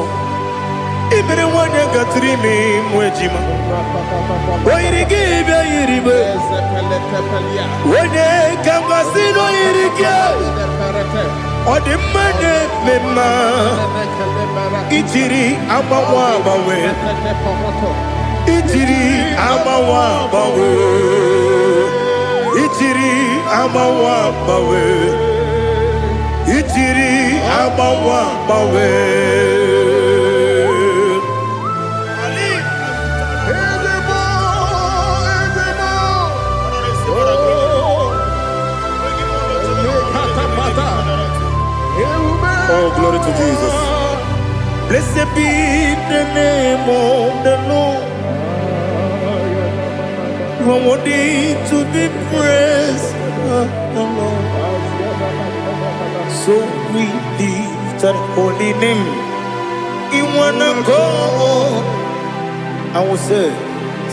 Ị mere nwaanyị gatụrụ ime ịmụ ejima. O yiri gị bịa yiri be. Onye ka m gasị na o yiri gị. Ọ dị mma na-eme mma. Ijiri agbanwe agbanwe. Ijiri agbanwe agbanwe. Ijiri agbanwe agbanwe. Ijiri agbanwe agbanwe. Ali. Ezigbo, ezigbo. Oh, lekatapata. Ewume. Oh, glory to Jesus. Blessed be the name of the Lord. You are worthy to be praised, the Lord. So we lift that holy name. In one accord, I will say,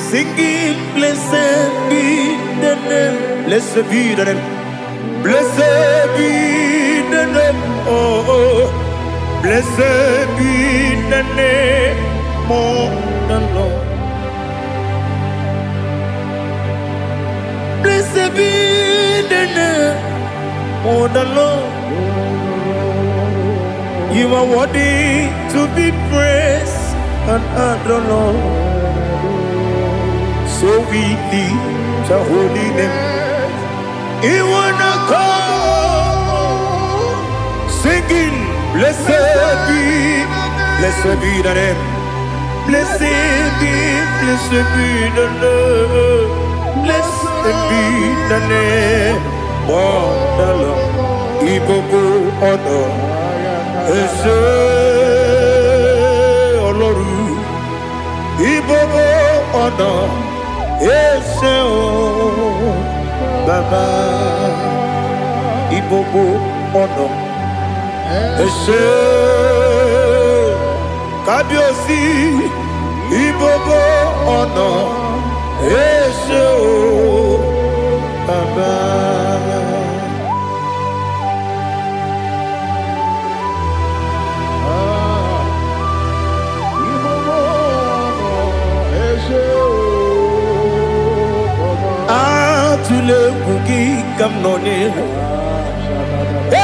singing, blessed be the name. Blessed be the name. Blessed be the name. Oh. Blessed be the name of the Lord. Blessed be the name of the Lord. You are worthy to be praised and adored, Lord. So we lift the holy name. You wanna come singing, blessed be the name. Blessed be the name. Blessed be the name of the Lord. Ìgbogbo ọ̀nà ẹ ṣé Ọlọ́run. Ìgbogbo ọ̀nà ẹ ṣé o Bàbá. Ìgbogbo ọ̀nà ẹ ṣé Kábíyèsí. Ìgbogbo ọ̀nà ẹ ṣé o Bàbá. Ah, ìgbogbo ọ̀nà ẹ ṣé o, Bàbá. Atụla egwu gị ka m nọ n'ihu.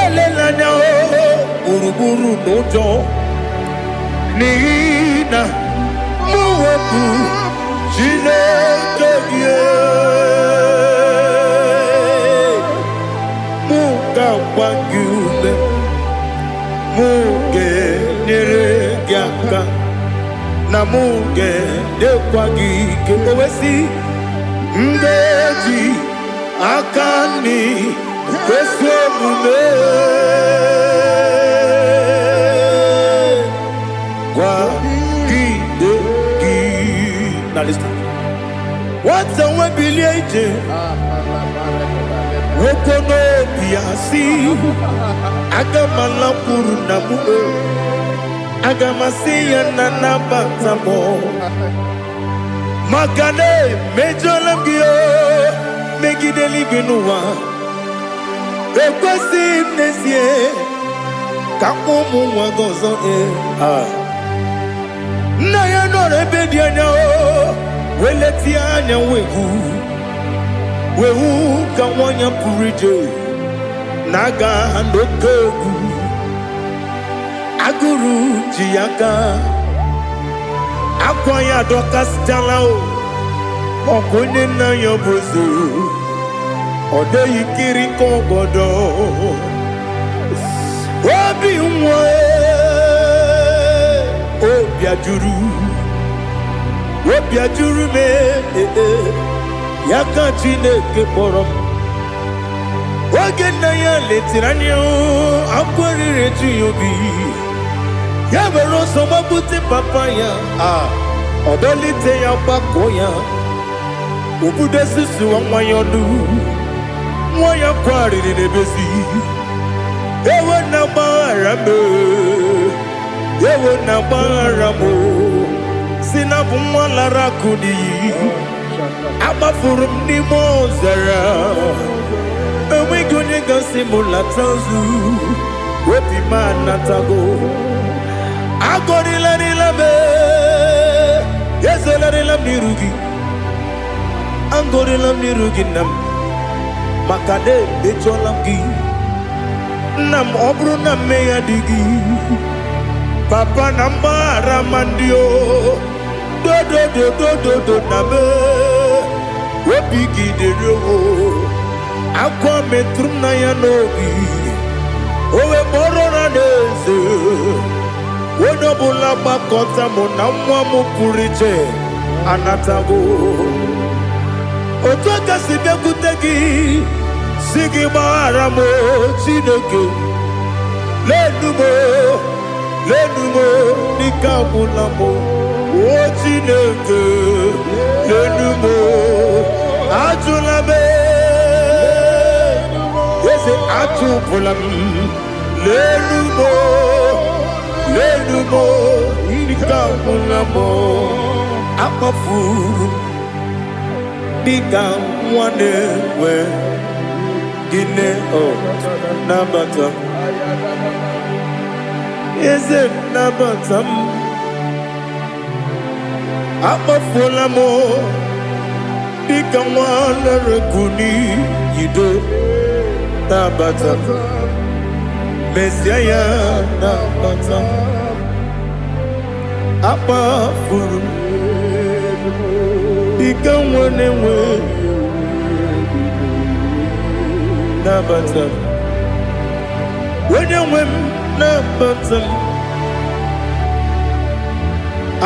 Elela anya o gburugburu n'ụjọ n'ihi na mụ wepụ Chineke gị. Mụ ga-agba gị ume, mụ ga-enyere gị aka na mụ ga-enyekwa gị ike. O wee sị, m ga-eji aka nri ezi omume kwagide gị. Now listen. Nwata nwe bilie ije nwoke n'obi ya si, aga m alakwuru na m, aga m asị ya na nabata m maka na emejọla m gị o megide eluigwe n'ụwa. Ekwesịghị m n'ezie ka m kpọọ ụmụ nwa gị ọzọ. Ee. Ah. Nna ya nọrọ ebe dị anya o wee letie anya wee hụ ka nwa ya pụrụ ije na-aga n'oke egwu agụrụ ji ya aka akwa ya adọkasịchala o ọkụ onye nna ya bụ eze ọ dịghị kiri ka ọgọdọ obi nwa obi ajụrụ obi ajụrụ m ee, ya ka Chineke kpọrọ m. Oge nna ya letiri anya akwa riri eju ya obi ya were ọsọ gbapute papa ya a ọ dọlite ya gbakọọ ya obudo susuwa nwa ya ọdụ nwa ya kwarịrị n'ebezi ewo na gbaghara m, ewo na gbaghara m. Si na bụ nwa lara akụ n'iyi. Agbafuru m n'ime ọzara. Enweghị onye gasị m lata ozu. Obi m anatago. Agọrịlarịla m, ezelarịla m n'iru gị. Agọrịla m n'iru gị, nna m, maka na emejọla m gị. Nna m, ọ bụrụ na mmehie dị gị, papa, na mgbaghara ma ndị o dodododododo na me obi gị dịrị o. Akwa metụrụ m na ya n'obi, o wee kpọrọ na n'eze onye ọbụla gbakọta mụ na nwa m pụrụ iche anatago. Otu aka si bịakwute gị, si gị gbaghara m o, Chineke. Lenu m o, lenu m o, n'ike agwụla m o. O Chineke, lenu m o, ajụla m, eze, ajụpụla m. Lenu m o, lenu m o, ike agwụla m o. Akpafuru m dịka nwa na-enwe gịnị o. Nabata m, eze, nabata m. Akpafuola m dịka nwa lere n'iyido. Nabata m, mezie ya, nabata m. Akpafuru m dịka nwa na-enwe, nabata m. Onye nwe m, nabata m.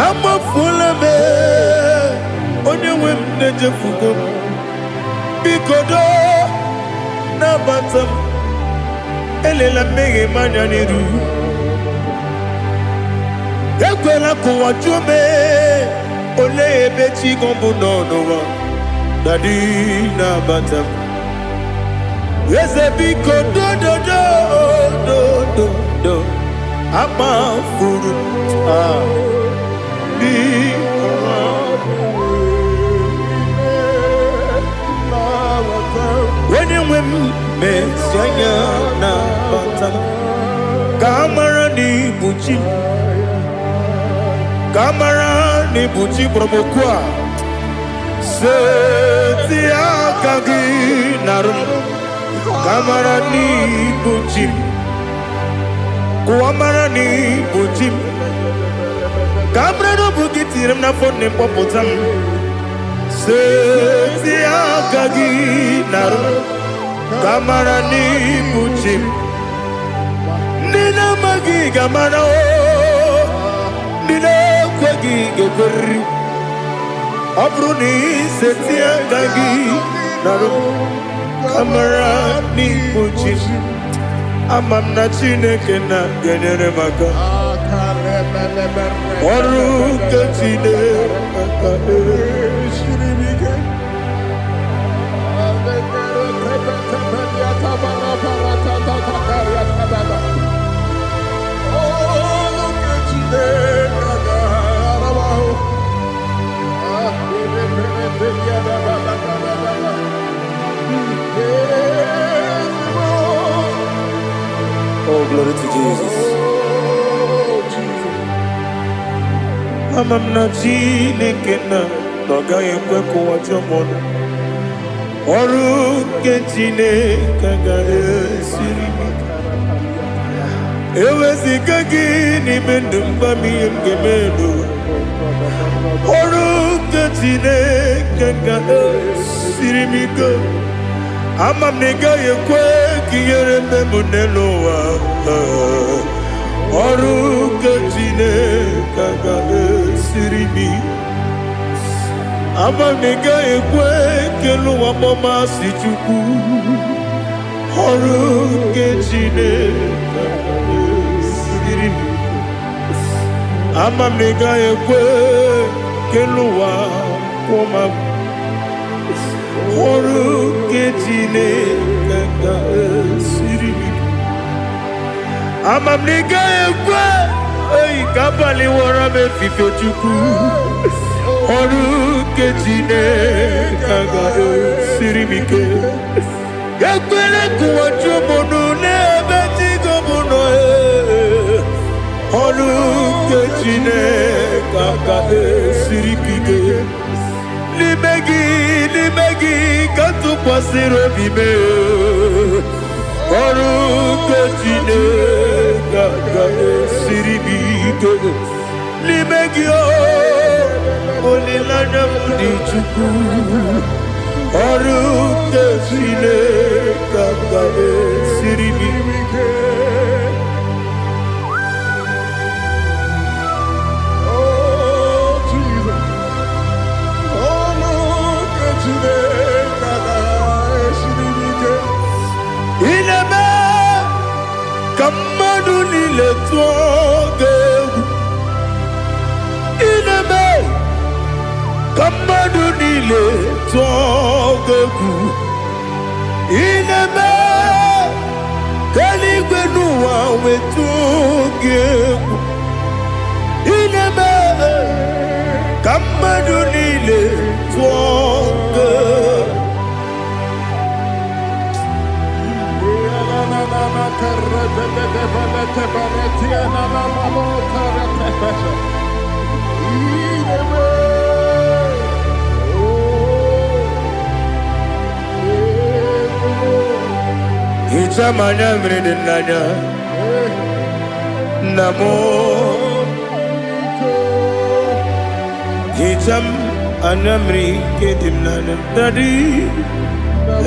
Amafuola m, onye nwe m, na-ejefugo m. Biko doo, nabata m. Elela mmehie m anya n'iru. Ekwela ka ụwa jụọ m, olee ebe chi gị bụ nọ n'ụwa. Daddy, nabata m. Eze, biko, dododo dododo. Akpafuru m, ah, biko. Onye nwe m, mezi anya, nabata m, ka a mara na ibu chi m, ka a mara na ibu chi kpọrọ m okwu a. Seti aka gị narụ m, ka a mara na ibu chi m, ka ụwa mara na ibu chi m, ka a mara na ọ bụ gị tinyere m n'afọ nne m, kpọpụta m. Seti aka gị narụ m, ka a mara na ibu chi m. Ndị na-amaghị ga-amara o, ndị na-ekweghị ga-ekweriri. Ọ bụrụ na iseti aka gị narụ m, ka mara n'ibu chi m. Ama m na Chineke na ga-enyere m aka. Ọrụ nke Chineke. Oh, glory to Jesus. Ama m na Chineke na ọ gaghị ekwe ka ụwa jụọ m ọnụ. Ọrụ nke Chineke agaghị esiri m ike. Eweziga gị n'ime ndụ m, gwa m ihe m ga-eme n'ụwa. Ọrụ nke Chineke ga-esiri m ike. Ama m na ị gaghị ekwe ka ihere mme m n'elu ụwa. Ọrụ nke Chineke ga-esiri m ike. Ama m na ị gaghị ekwe ka elu ụwa kpọmasị Chukwu. Ọrụ nke Chineke ga-esiri m ike. Ama m na ị gaghị ekwe ka elu ụwa kwụọ m. Ọrụ nke Chineke ga-esiri m ike. Ama m na ị gaghị ekwe eyi ka Abalị wọrọ m efife, Chukwu. Ọrụ nke Chineke agaghị esiri m ike. Ekwere kụwa chụmụnụ n'ebe chigo m nọ ee. Ọrụ nke Chineke agaghị esiri m ike. N'ime gị, n'ime gị ka m tụkwasịrị obi m ee. Ọrụ nke Chineke agaghị esiri m ike. N'ime gị o, olileanya m dị, Chukwu. Ọrụ nke Chineke agaghị esiri m ike. Oh, Jesus. Ọlụ nke Chineke agaghị esiri m ike. Ị na-eme ka mmadụ niile tụọ gị egwu. Ị na-eme ka mmadụ niile tụọ gị egwu. Ị na-eme ka eluigwe n'ụwa wetụọ gị egwu. Ị na-eme ka mmadụ niile tụọ gị egwu. Hichaa m anya mmiri dị n'anya, nna m. Hichaa m anya mmiri nke dị m n'anya, Daddy,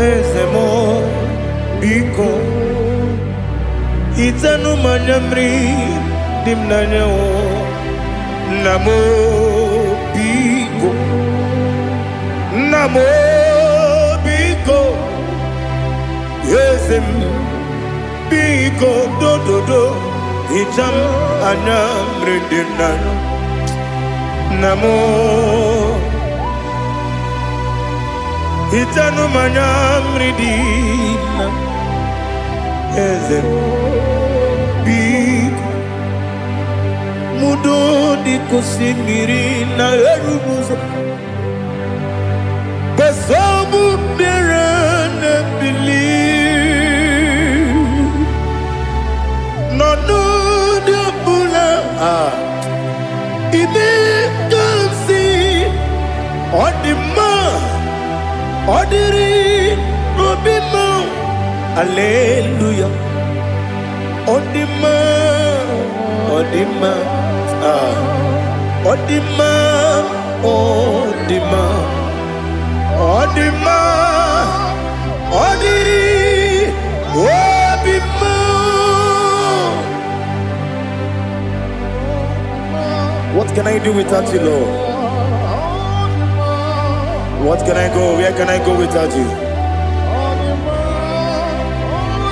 eze m, biko hichanụ m anya mmiri dị m n'anya o. Nna m, biko. Nna m, biko. Eze m, biko, dododo, hichaa m anya mmiri dị m n'anya. Nna m, hichanụ m anya mmiri dị na eze m, biko. Mudo dịka osimiri na-eru n'ụzọ gbasọbụ mmiri na-ebili n'ọnọdụ ọbụla ah, ime ka m si ọ dị mma, ọ dịrị obi m. Aleluya, ọ dị mma, ọ dị mma ah, ọ dị mma, ọ dị mma, ọ dị mma, ọ dịrị obi m. What can I do without you, Lord? What can I go? Where can I go without you?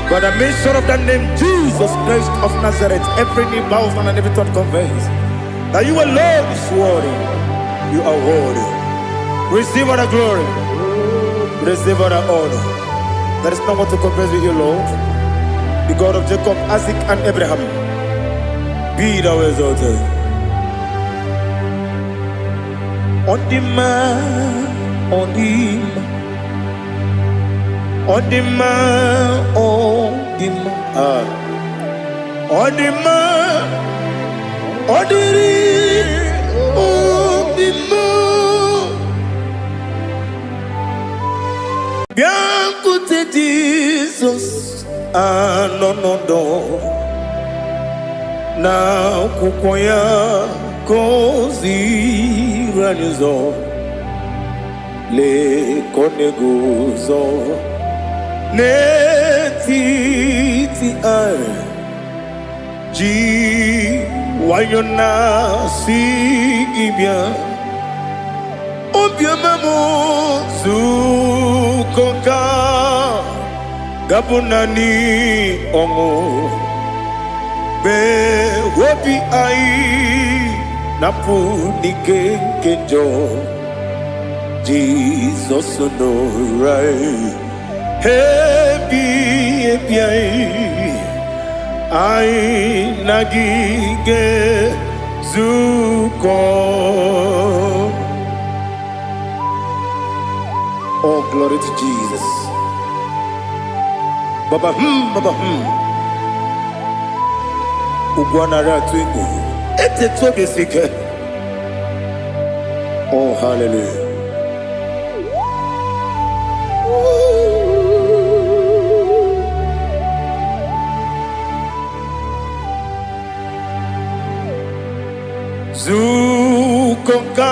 By the mention of that name, Jesus Christ of Nazareth, every knee bows down and every tongue confess that you alone is worthy. You are worthy. Receive all the glory. Receive all the honor. There is no one to compare with you, Lord. The God of Jacob, Isaac, and Abraham. Be thou exalted. Ọ dị mma, ọ dị mma, ọ dị mma, ọ dị mma, ah. Ọ dị mma, ọ dịrị obi m. Bịakwute Jizọs anọ n'ọdọ na akwụkwọ ya ka o ziri anyị ụzọ. Lee ka ọ na-eguzo n'etiti anyị, ji nwayọ na-asị gị bịa. Obiọma m zukọ ka gabụ naanị ọṅụ mee obi anyị napụ n'ike nke njọ. Jizọs nọrọ anyị ebi ebi anyị, anyị na gị ga-ezukọ. Zukọ. Oh, glory to Jesus. Baba baba. Ugwu anaghị atụ egwu. Etetu obi esi ike. Oh, hallelujah. Zukọ ka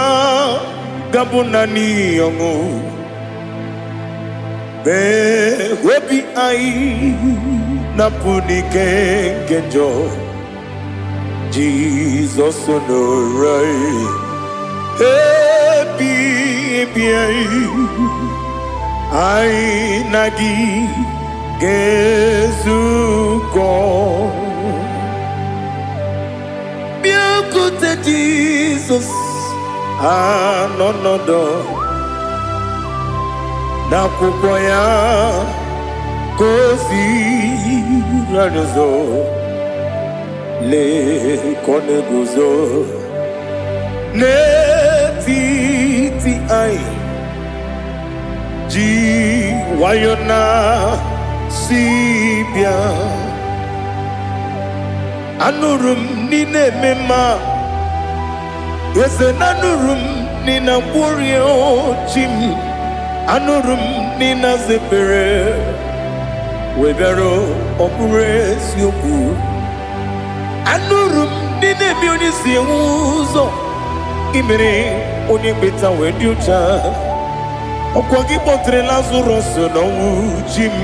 ga-abụ naanị ọṅụ. Mee obi anyị na-apụ n'ike nke njọ. Jizọs nọrọ anyị. Ebi ebi anyị. Anyị na gị ga-ezukọ. Bịakwute Jizọs anọ nọdụ n'akwụkwọ ya ka o ziri anyị ụzọ. Lee ka ọ na-eguzo n'etiti anyị ji nwayọ na si bịa. Anụrụ m n'ị na-eme mma, eze, na anụrụ m n'ị na-agwọrị chi m. Anụrụ m n'ị na-aza ekpere wee bịara. Ọ bụrụ eziokwu, anụrụ m ndị na-eme onye si enwe ụzọ imere onye mkpeta wee dị ụcha. Ọkwa gị kpọtere Lazarọs n'ọnwụ, chi m,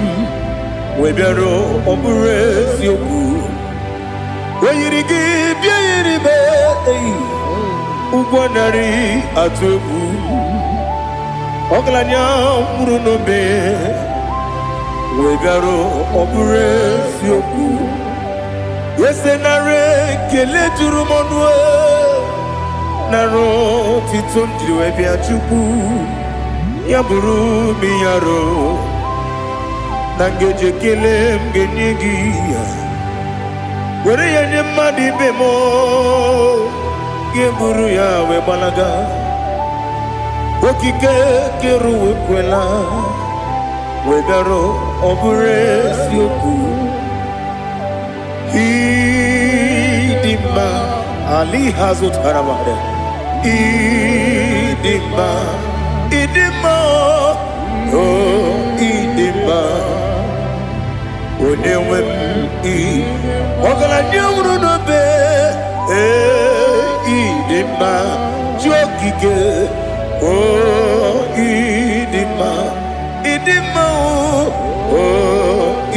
wee bịara. Ọ bụrụ eziokwu, o yiri gị bịa yiri m eyi ụgwọ narị atụ egwu. Ọgaranya nwụrụ n'obe wee bịara. Ọ bụrụ eziokwu, ese nara ekele juru m ọnụ, nara otito m jiri wee bịa. Chukwu ya bụrụ m yaro na ngeji ekele m ga-enye gị ya, were ya nye mmadụ ibe m, ga-eburu ya wee gbalaga. Okike kere ụwa ekwela wee bịara. Ọ bụrụ eziokwu, ịdị mma ali hazụtara mmadụ. Ịdị mma, ịdị mma, o ịdị mma, onye nwe m. Ị ọgaranya nwụrụ n'obe, ee, ịdị mma, chi okike, o ịdị mma, ịdị mma, o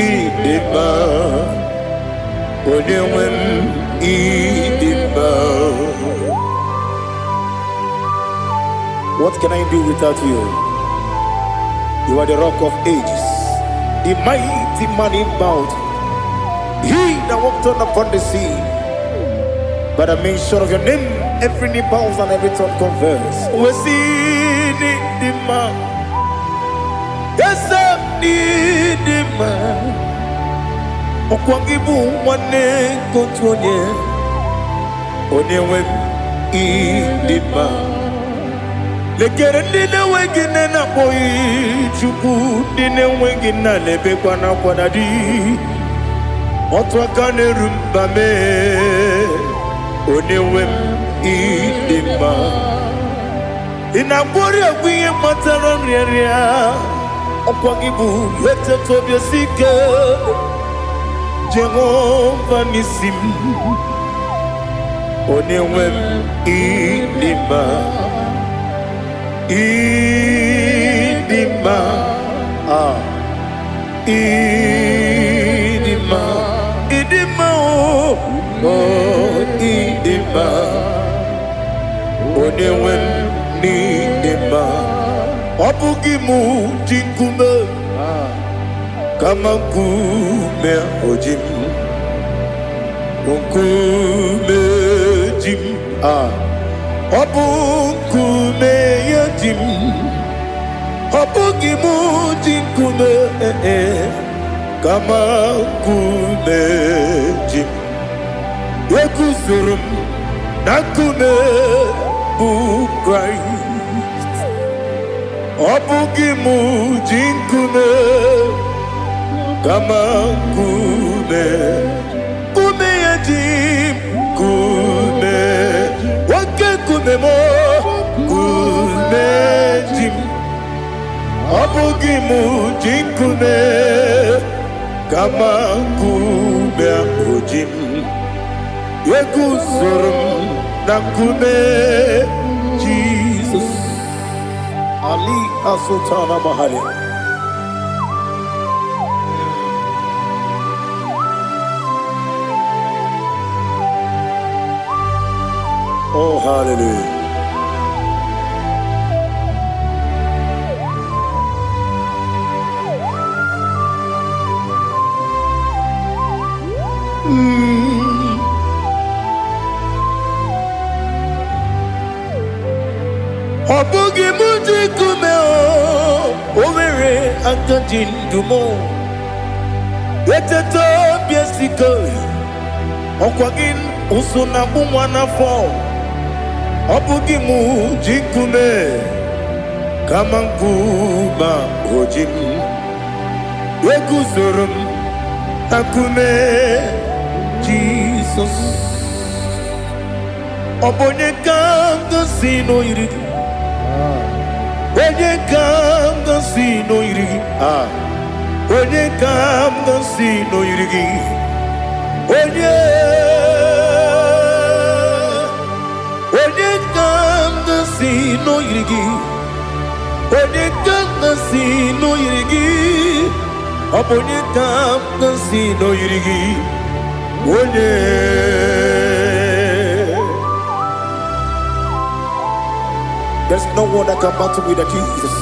ịdị mma, onye nwe m, ịdị mma. What can I do without you? You are the Rock of Ages, the mighty man in battle, he that walked on upon the sea. By the mention of your name, every knee bows and every tongue confess. We see the man. Yes, the man. Ọkwa gị bụ nwanne nke otu onye, onye nwe m, ịdị mma. Lekere ndị na-enweghị nne na-akpọghị Chukwu, ndị na-enweghị nna na-ebekwa n'akwa na di otu aka na-eru mba mee. Onye nwe m, ịdị mma. Ị na-agwọrị egwu ihe kpatara nrịanrịa. Ọkwa gị bụ eteta obi esi ike, Jehova n'isi m. Onye nwe m, ịdị mma, ịdị mma, ah, ịdị mma, ịdị mma, o oh, ịdị mma, onye nwe m, n'ịdị mma. Ọ bụghị mụ ji nkume, kama nkume oji m, nkume ji m, ah, ọ bụ nkume ya ji m. Ọ bụghị mụ ji nkume, eh, kama nkume ji m. Eguzoro m. Na nkume bụ Kraịst. Ọ bụghị mụ ji nkume, kama nkume, nkume ya ji m, nkume, oke nkume m, nkume ji m. Ọ bụghị mụ ji nkume, kama nkume ahụ ji m. Eguzoro m na nkume Jizọs. Ali Azụtana Mahali. Oh, hallelujah. Ọ bụghị mụ ji nkume o, o nwere aka ji ndụ m. Eteta obi esiko, ọkwa gị ụsụ na-akpụ nwa n'afọ. Ọ bụghị mụ ji nkume, kama nkume o ji m. Eguzoro m na nkume Jizọs. Ọ bụ onye ka m gosi n'oyiri gị? Onye ka m gosi n'oyiri gị? Ah. Onye ka m gosi n'oyiri gị? Onye? Onye ka m gosi n'oyiri gị? Onye ka m gosi n'oyiri gị? Ọ bụ onye ka m gosi n'oyiri gị? Onye? There's no one that can battle with the Jesus.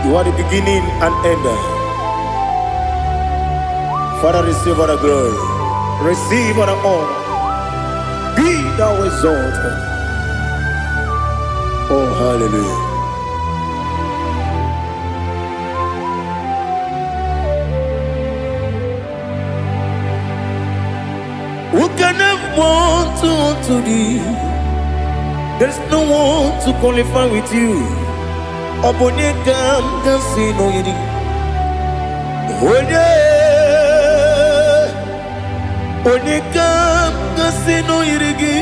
You are the beginning and end. Father, receive all the glory. Receive all the honor. Be thou exalted. Oh, hallelujah. Who can have one to thee? There's no one to qualify with you. Ọ bụ onye ka m ga-asị n'oyiri? Onye? Onye ka m ga-asị n'oyiri gị?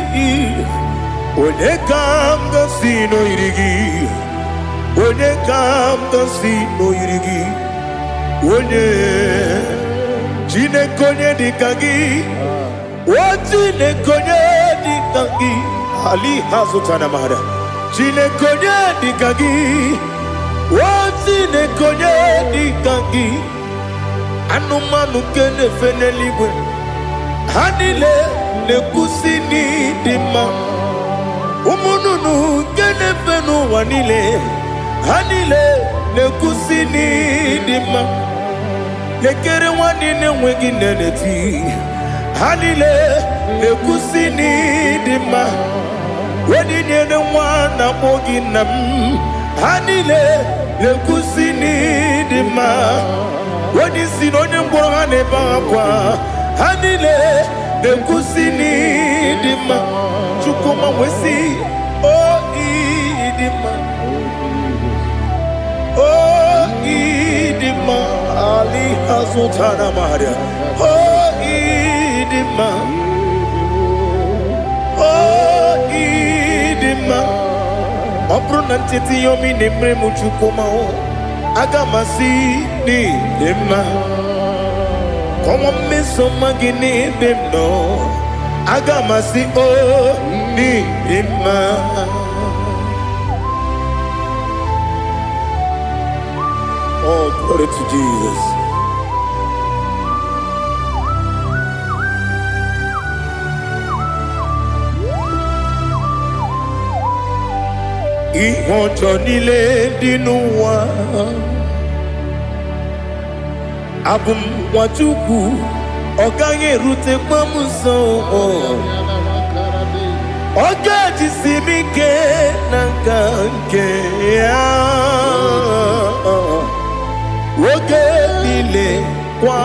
Onye ka m ga-asị n'oyiri gị? Onye ka m ga-asị n'oyiri gị? Onye? Chineke, onye dị ka gị? O Chineke, onye dị ka gị? Ali hazụtana mara. Chineke, onye dị ka gị? O Chineke, onye dị ka gị? Anụmanụ nke na-efe n'eluigwe, ha niile na-ekwusi n'ịdị mma. Ụmụ nnụnụ nke na-efe n'ụwa niile, ha niile na-ekwusi n'ịdị mma. Lekere nwa niile enweghị nne na-eti, ha niile na-ekwusi n'ịdị mma. Onye nyere nwa na-akpọ gị nna m, ha niile na-ekwusi n'ịdị mma. Onye isi na onye ngwọrọ, ha na-ebe akwa, ha niile na-ekwusi n'ịdị mma. Chukwuma wee o ịdị mma, o ịdị mma. Ali azụtara maria. O ịdị mma, o ịdị mma. Ọ bụrụ na ncheta ihe omi na-emere m, Chukwuma, aga m asị n'ịdị mma. Kọnwa mmeso ọma gị n'ebe m nọ, aga m asị o n'ịdị mma. Oh, glory to Jesus. Ihe ọjọọ niile dị n'ụwa, abụ m nwa Chukwu, ọ gaghị erutekwa m nso. Ọ ga-ejisi m ike na nka nke ya oge niile, kwa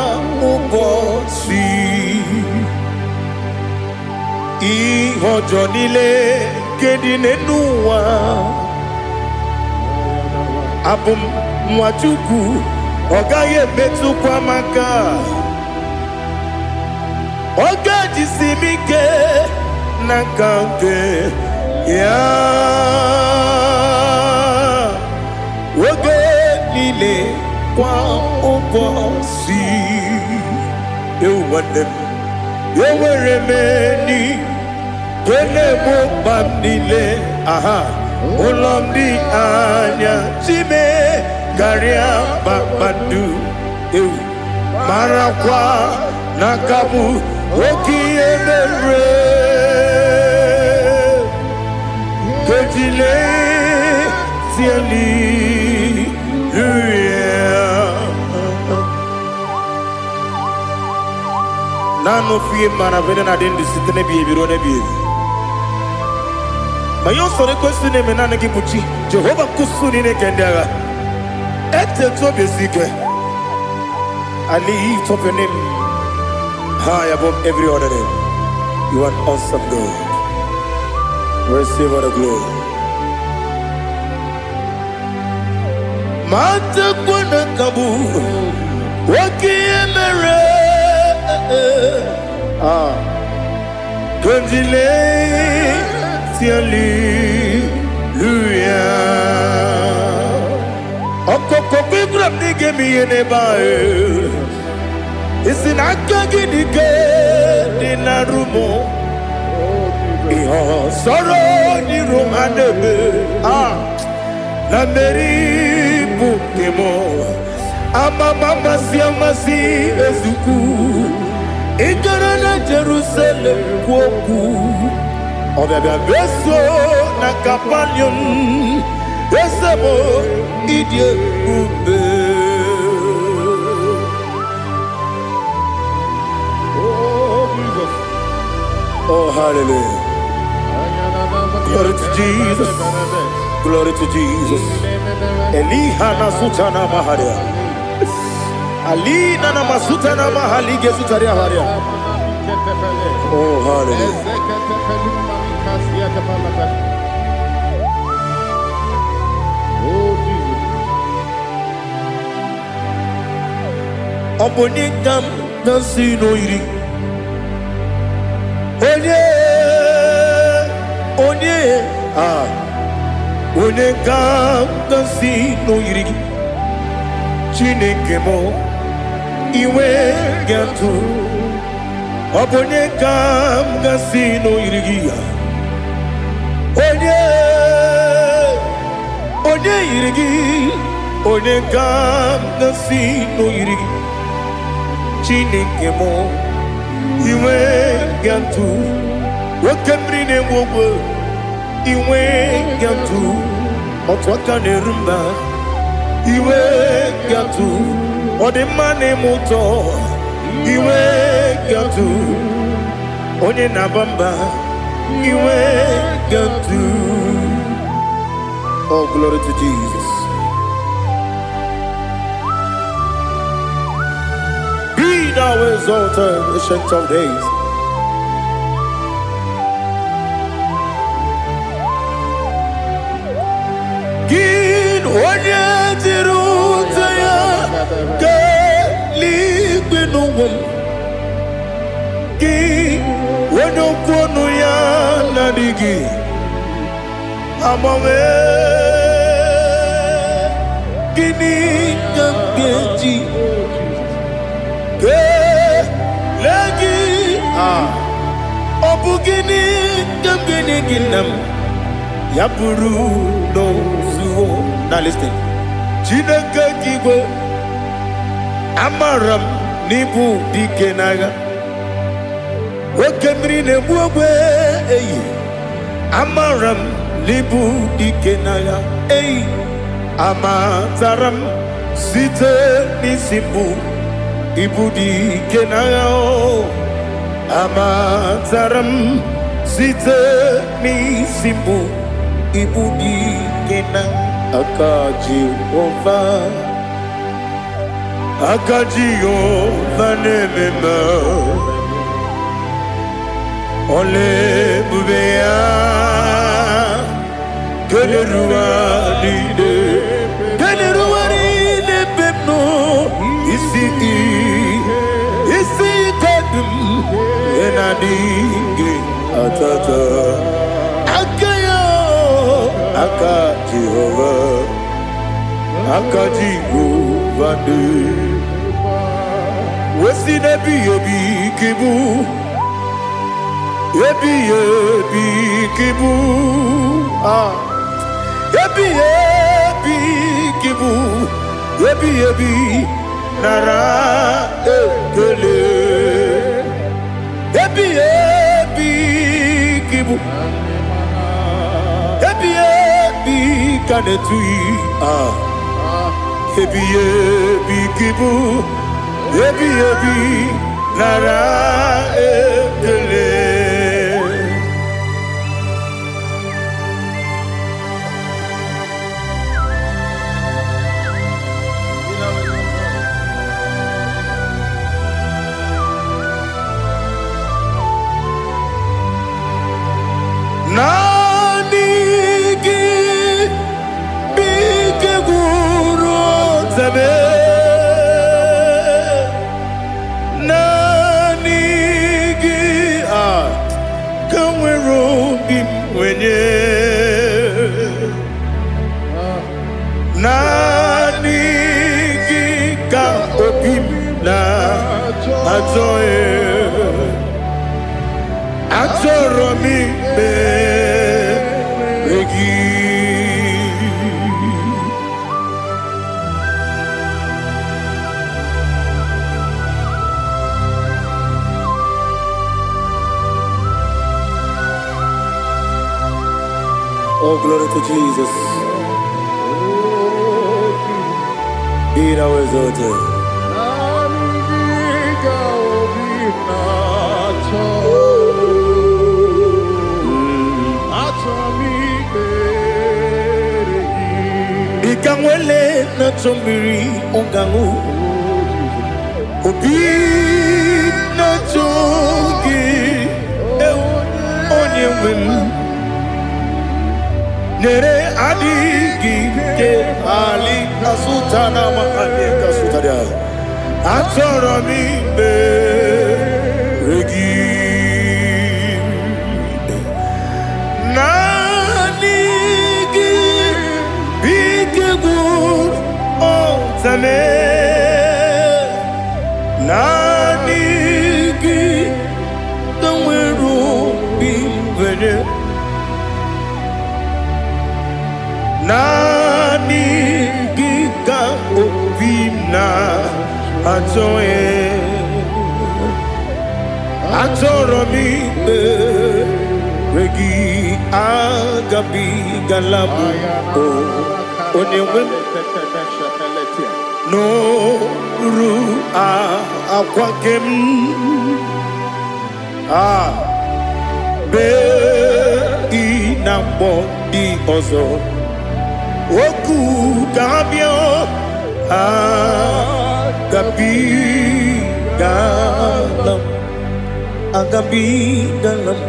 ụbọchị. Ihe ọjọọ niile nke dị n'elu ụwa, abụ m nwa Chukwu, ọ gaghị emetụkwa m aka. Ọ ga-ejisi m ike n'aka nke ya oge niile, kwa ụbọchị. Ewu, nwanne m, enwere m enyi nke na-egbo mkpa m niile. Aha ụlọ m dị anya chime karịa kpakpando. Ewu, marakwa na aka bụ oke ihe mere kejile hallelujah. Naanị ofu ihe mara vene na-adị ndụ site n'ebighị ebi ruo n'ebighị ebi. Ma ihe usoro ekwesị na-eme, naanị gị bụ chi Jehova nkusu niile nke ndị agha. Etetu obi esi ike. I lift up your name high above every other name. You are an awesome God. Receive all the glory. Ma tekwana ka bụ oke ihe mere. Ah, kondile hallelujah. Ọkọkọ gwara m na ị ga-eme ihe n'ebe ahụ. Isi na aka gị dị ike dị na rumo. Ihe ọsọrọ n'iru ha na-eme, ah, na mmeri bụ nke m. Amama amasị amasị ezukwu. Ị gara na Jerusalem kwuo okwu, ọbịabịa meso na Kapanium. Eze m, ịdị ebube. Oh, Jesus. Oh, hallelujah. Glory to Jesus. Glory to Jesus. Eliha na sutana maharia. Alina na masutana mahali gezutaria haria. Oh, hallelujah. Oh, Jesus. Ọ bụ onye ka m na-asị n'oyiri? Onye, onye, ah, onye ka m na-asị n'oyiri gị? Chineke m, iwe ga-atụ. Ọ bụ onye ka m ga-asị n'oyiri gị ya? Onye, onye yiri gị? Onye ka m ga-asị n'oyiri gị? Chineke m, iwe ga-atụ. Oke mmiri na-egbu ogwe, iwe ga-atụ. Otu aka na-eru mba, iwe ga-atụ. Ọ dị mma na-eme ụtọ, iwe ga-atụ. Onye na-aba mba, iwe ga-atụ. Oh, glory to Jesus. Be thou exalted, Ancient of Days. Gị onye jiri ute ya kelee n'ụwa m, gị onye okwu ọnụ ya na-adịghị agbanwe, gịnị ka m ga-eji kelee gị? Ah, ọ bụ gịnị ka m ga-enye gị, nna m, ya bụrụ n'ozuo? Na listen, Chineke gị igwe, amara m n'ịbụ dike n'agha. Oke mmiri na-egbu ogbe eyi, amara m n'ịbụ dike n'agha. Eyi, amatara m site n'isi mbụ, ịbụ dike n'agha. O amatara m site n'isi mbụ, ịbụ dike na aka Jehova. Aka Jehova na-eme mma. Ọla ebube ya keleruwa niile, keleruwa niile ebe m nọ. Isi isi ike dị m ị na-adịghị atata aka ya. Aka Jehova, aka Jehova dị wesi n'ebighị ebi ka ịbụ, ebighị ebi ka ịbụ. Ah, ebighị ebi ka ịbụ, ebighị ebi, nara ekele. Ebighị ebi ka ịbụ, ebighị ebi ka na-etughị. Ah, ebighị ebi ka ịbụ, ebighị ebi, nara ekele. Naanị gị bụ ike gwụrụ ọtabe. Naanị gị a ka nwere obi m nwenye. Naanị gị ka obi m na-achọ. Achọrọ m ikpere gị. Oh, glory to Jesus. Be thou exalted. Naanị gị ka obi m na-achọ. Achọ m ikpere gị. Dịka nwele na-achọ mmiri ọ ga-aṅụ, obi na-achọ gị, ewu, onye nwe m. Nyere adịghị ike ali kasụta na mahadị kasụtara. Achọrọ m ikpere gị. Naanị gị bụ ike gwụrụ ọtame. Naanị gị ka nwere obi nwere. Naanị gị ka obi m na-achọ. Achọrọ m ikpere gị. Agabigala m o onye nwe m n'oru akwa nke m a bee ị na-akpọ ndị ọzọ okwu ka ha bịa. Agabigala m, agabigala m.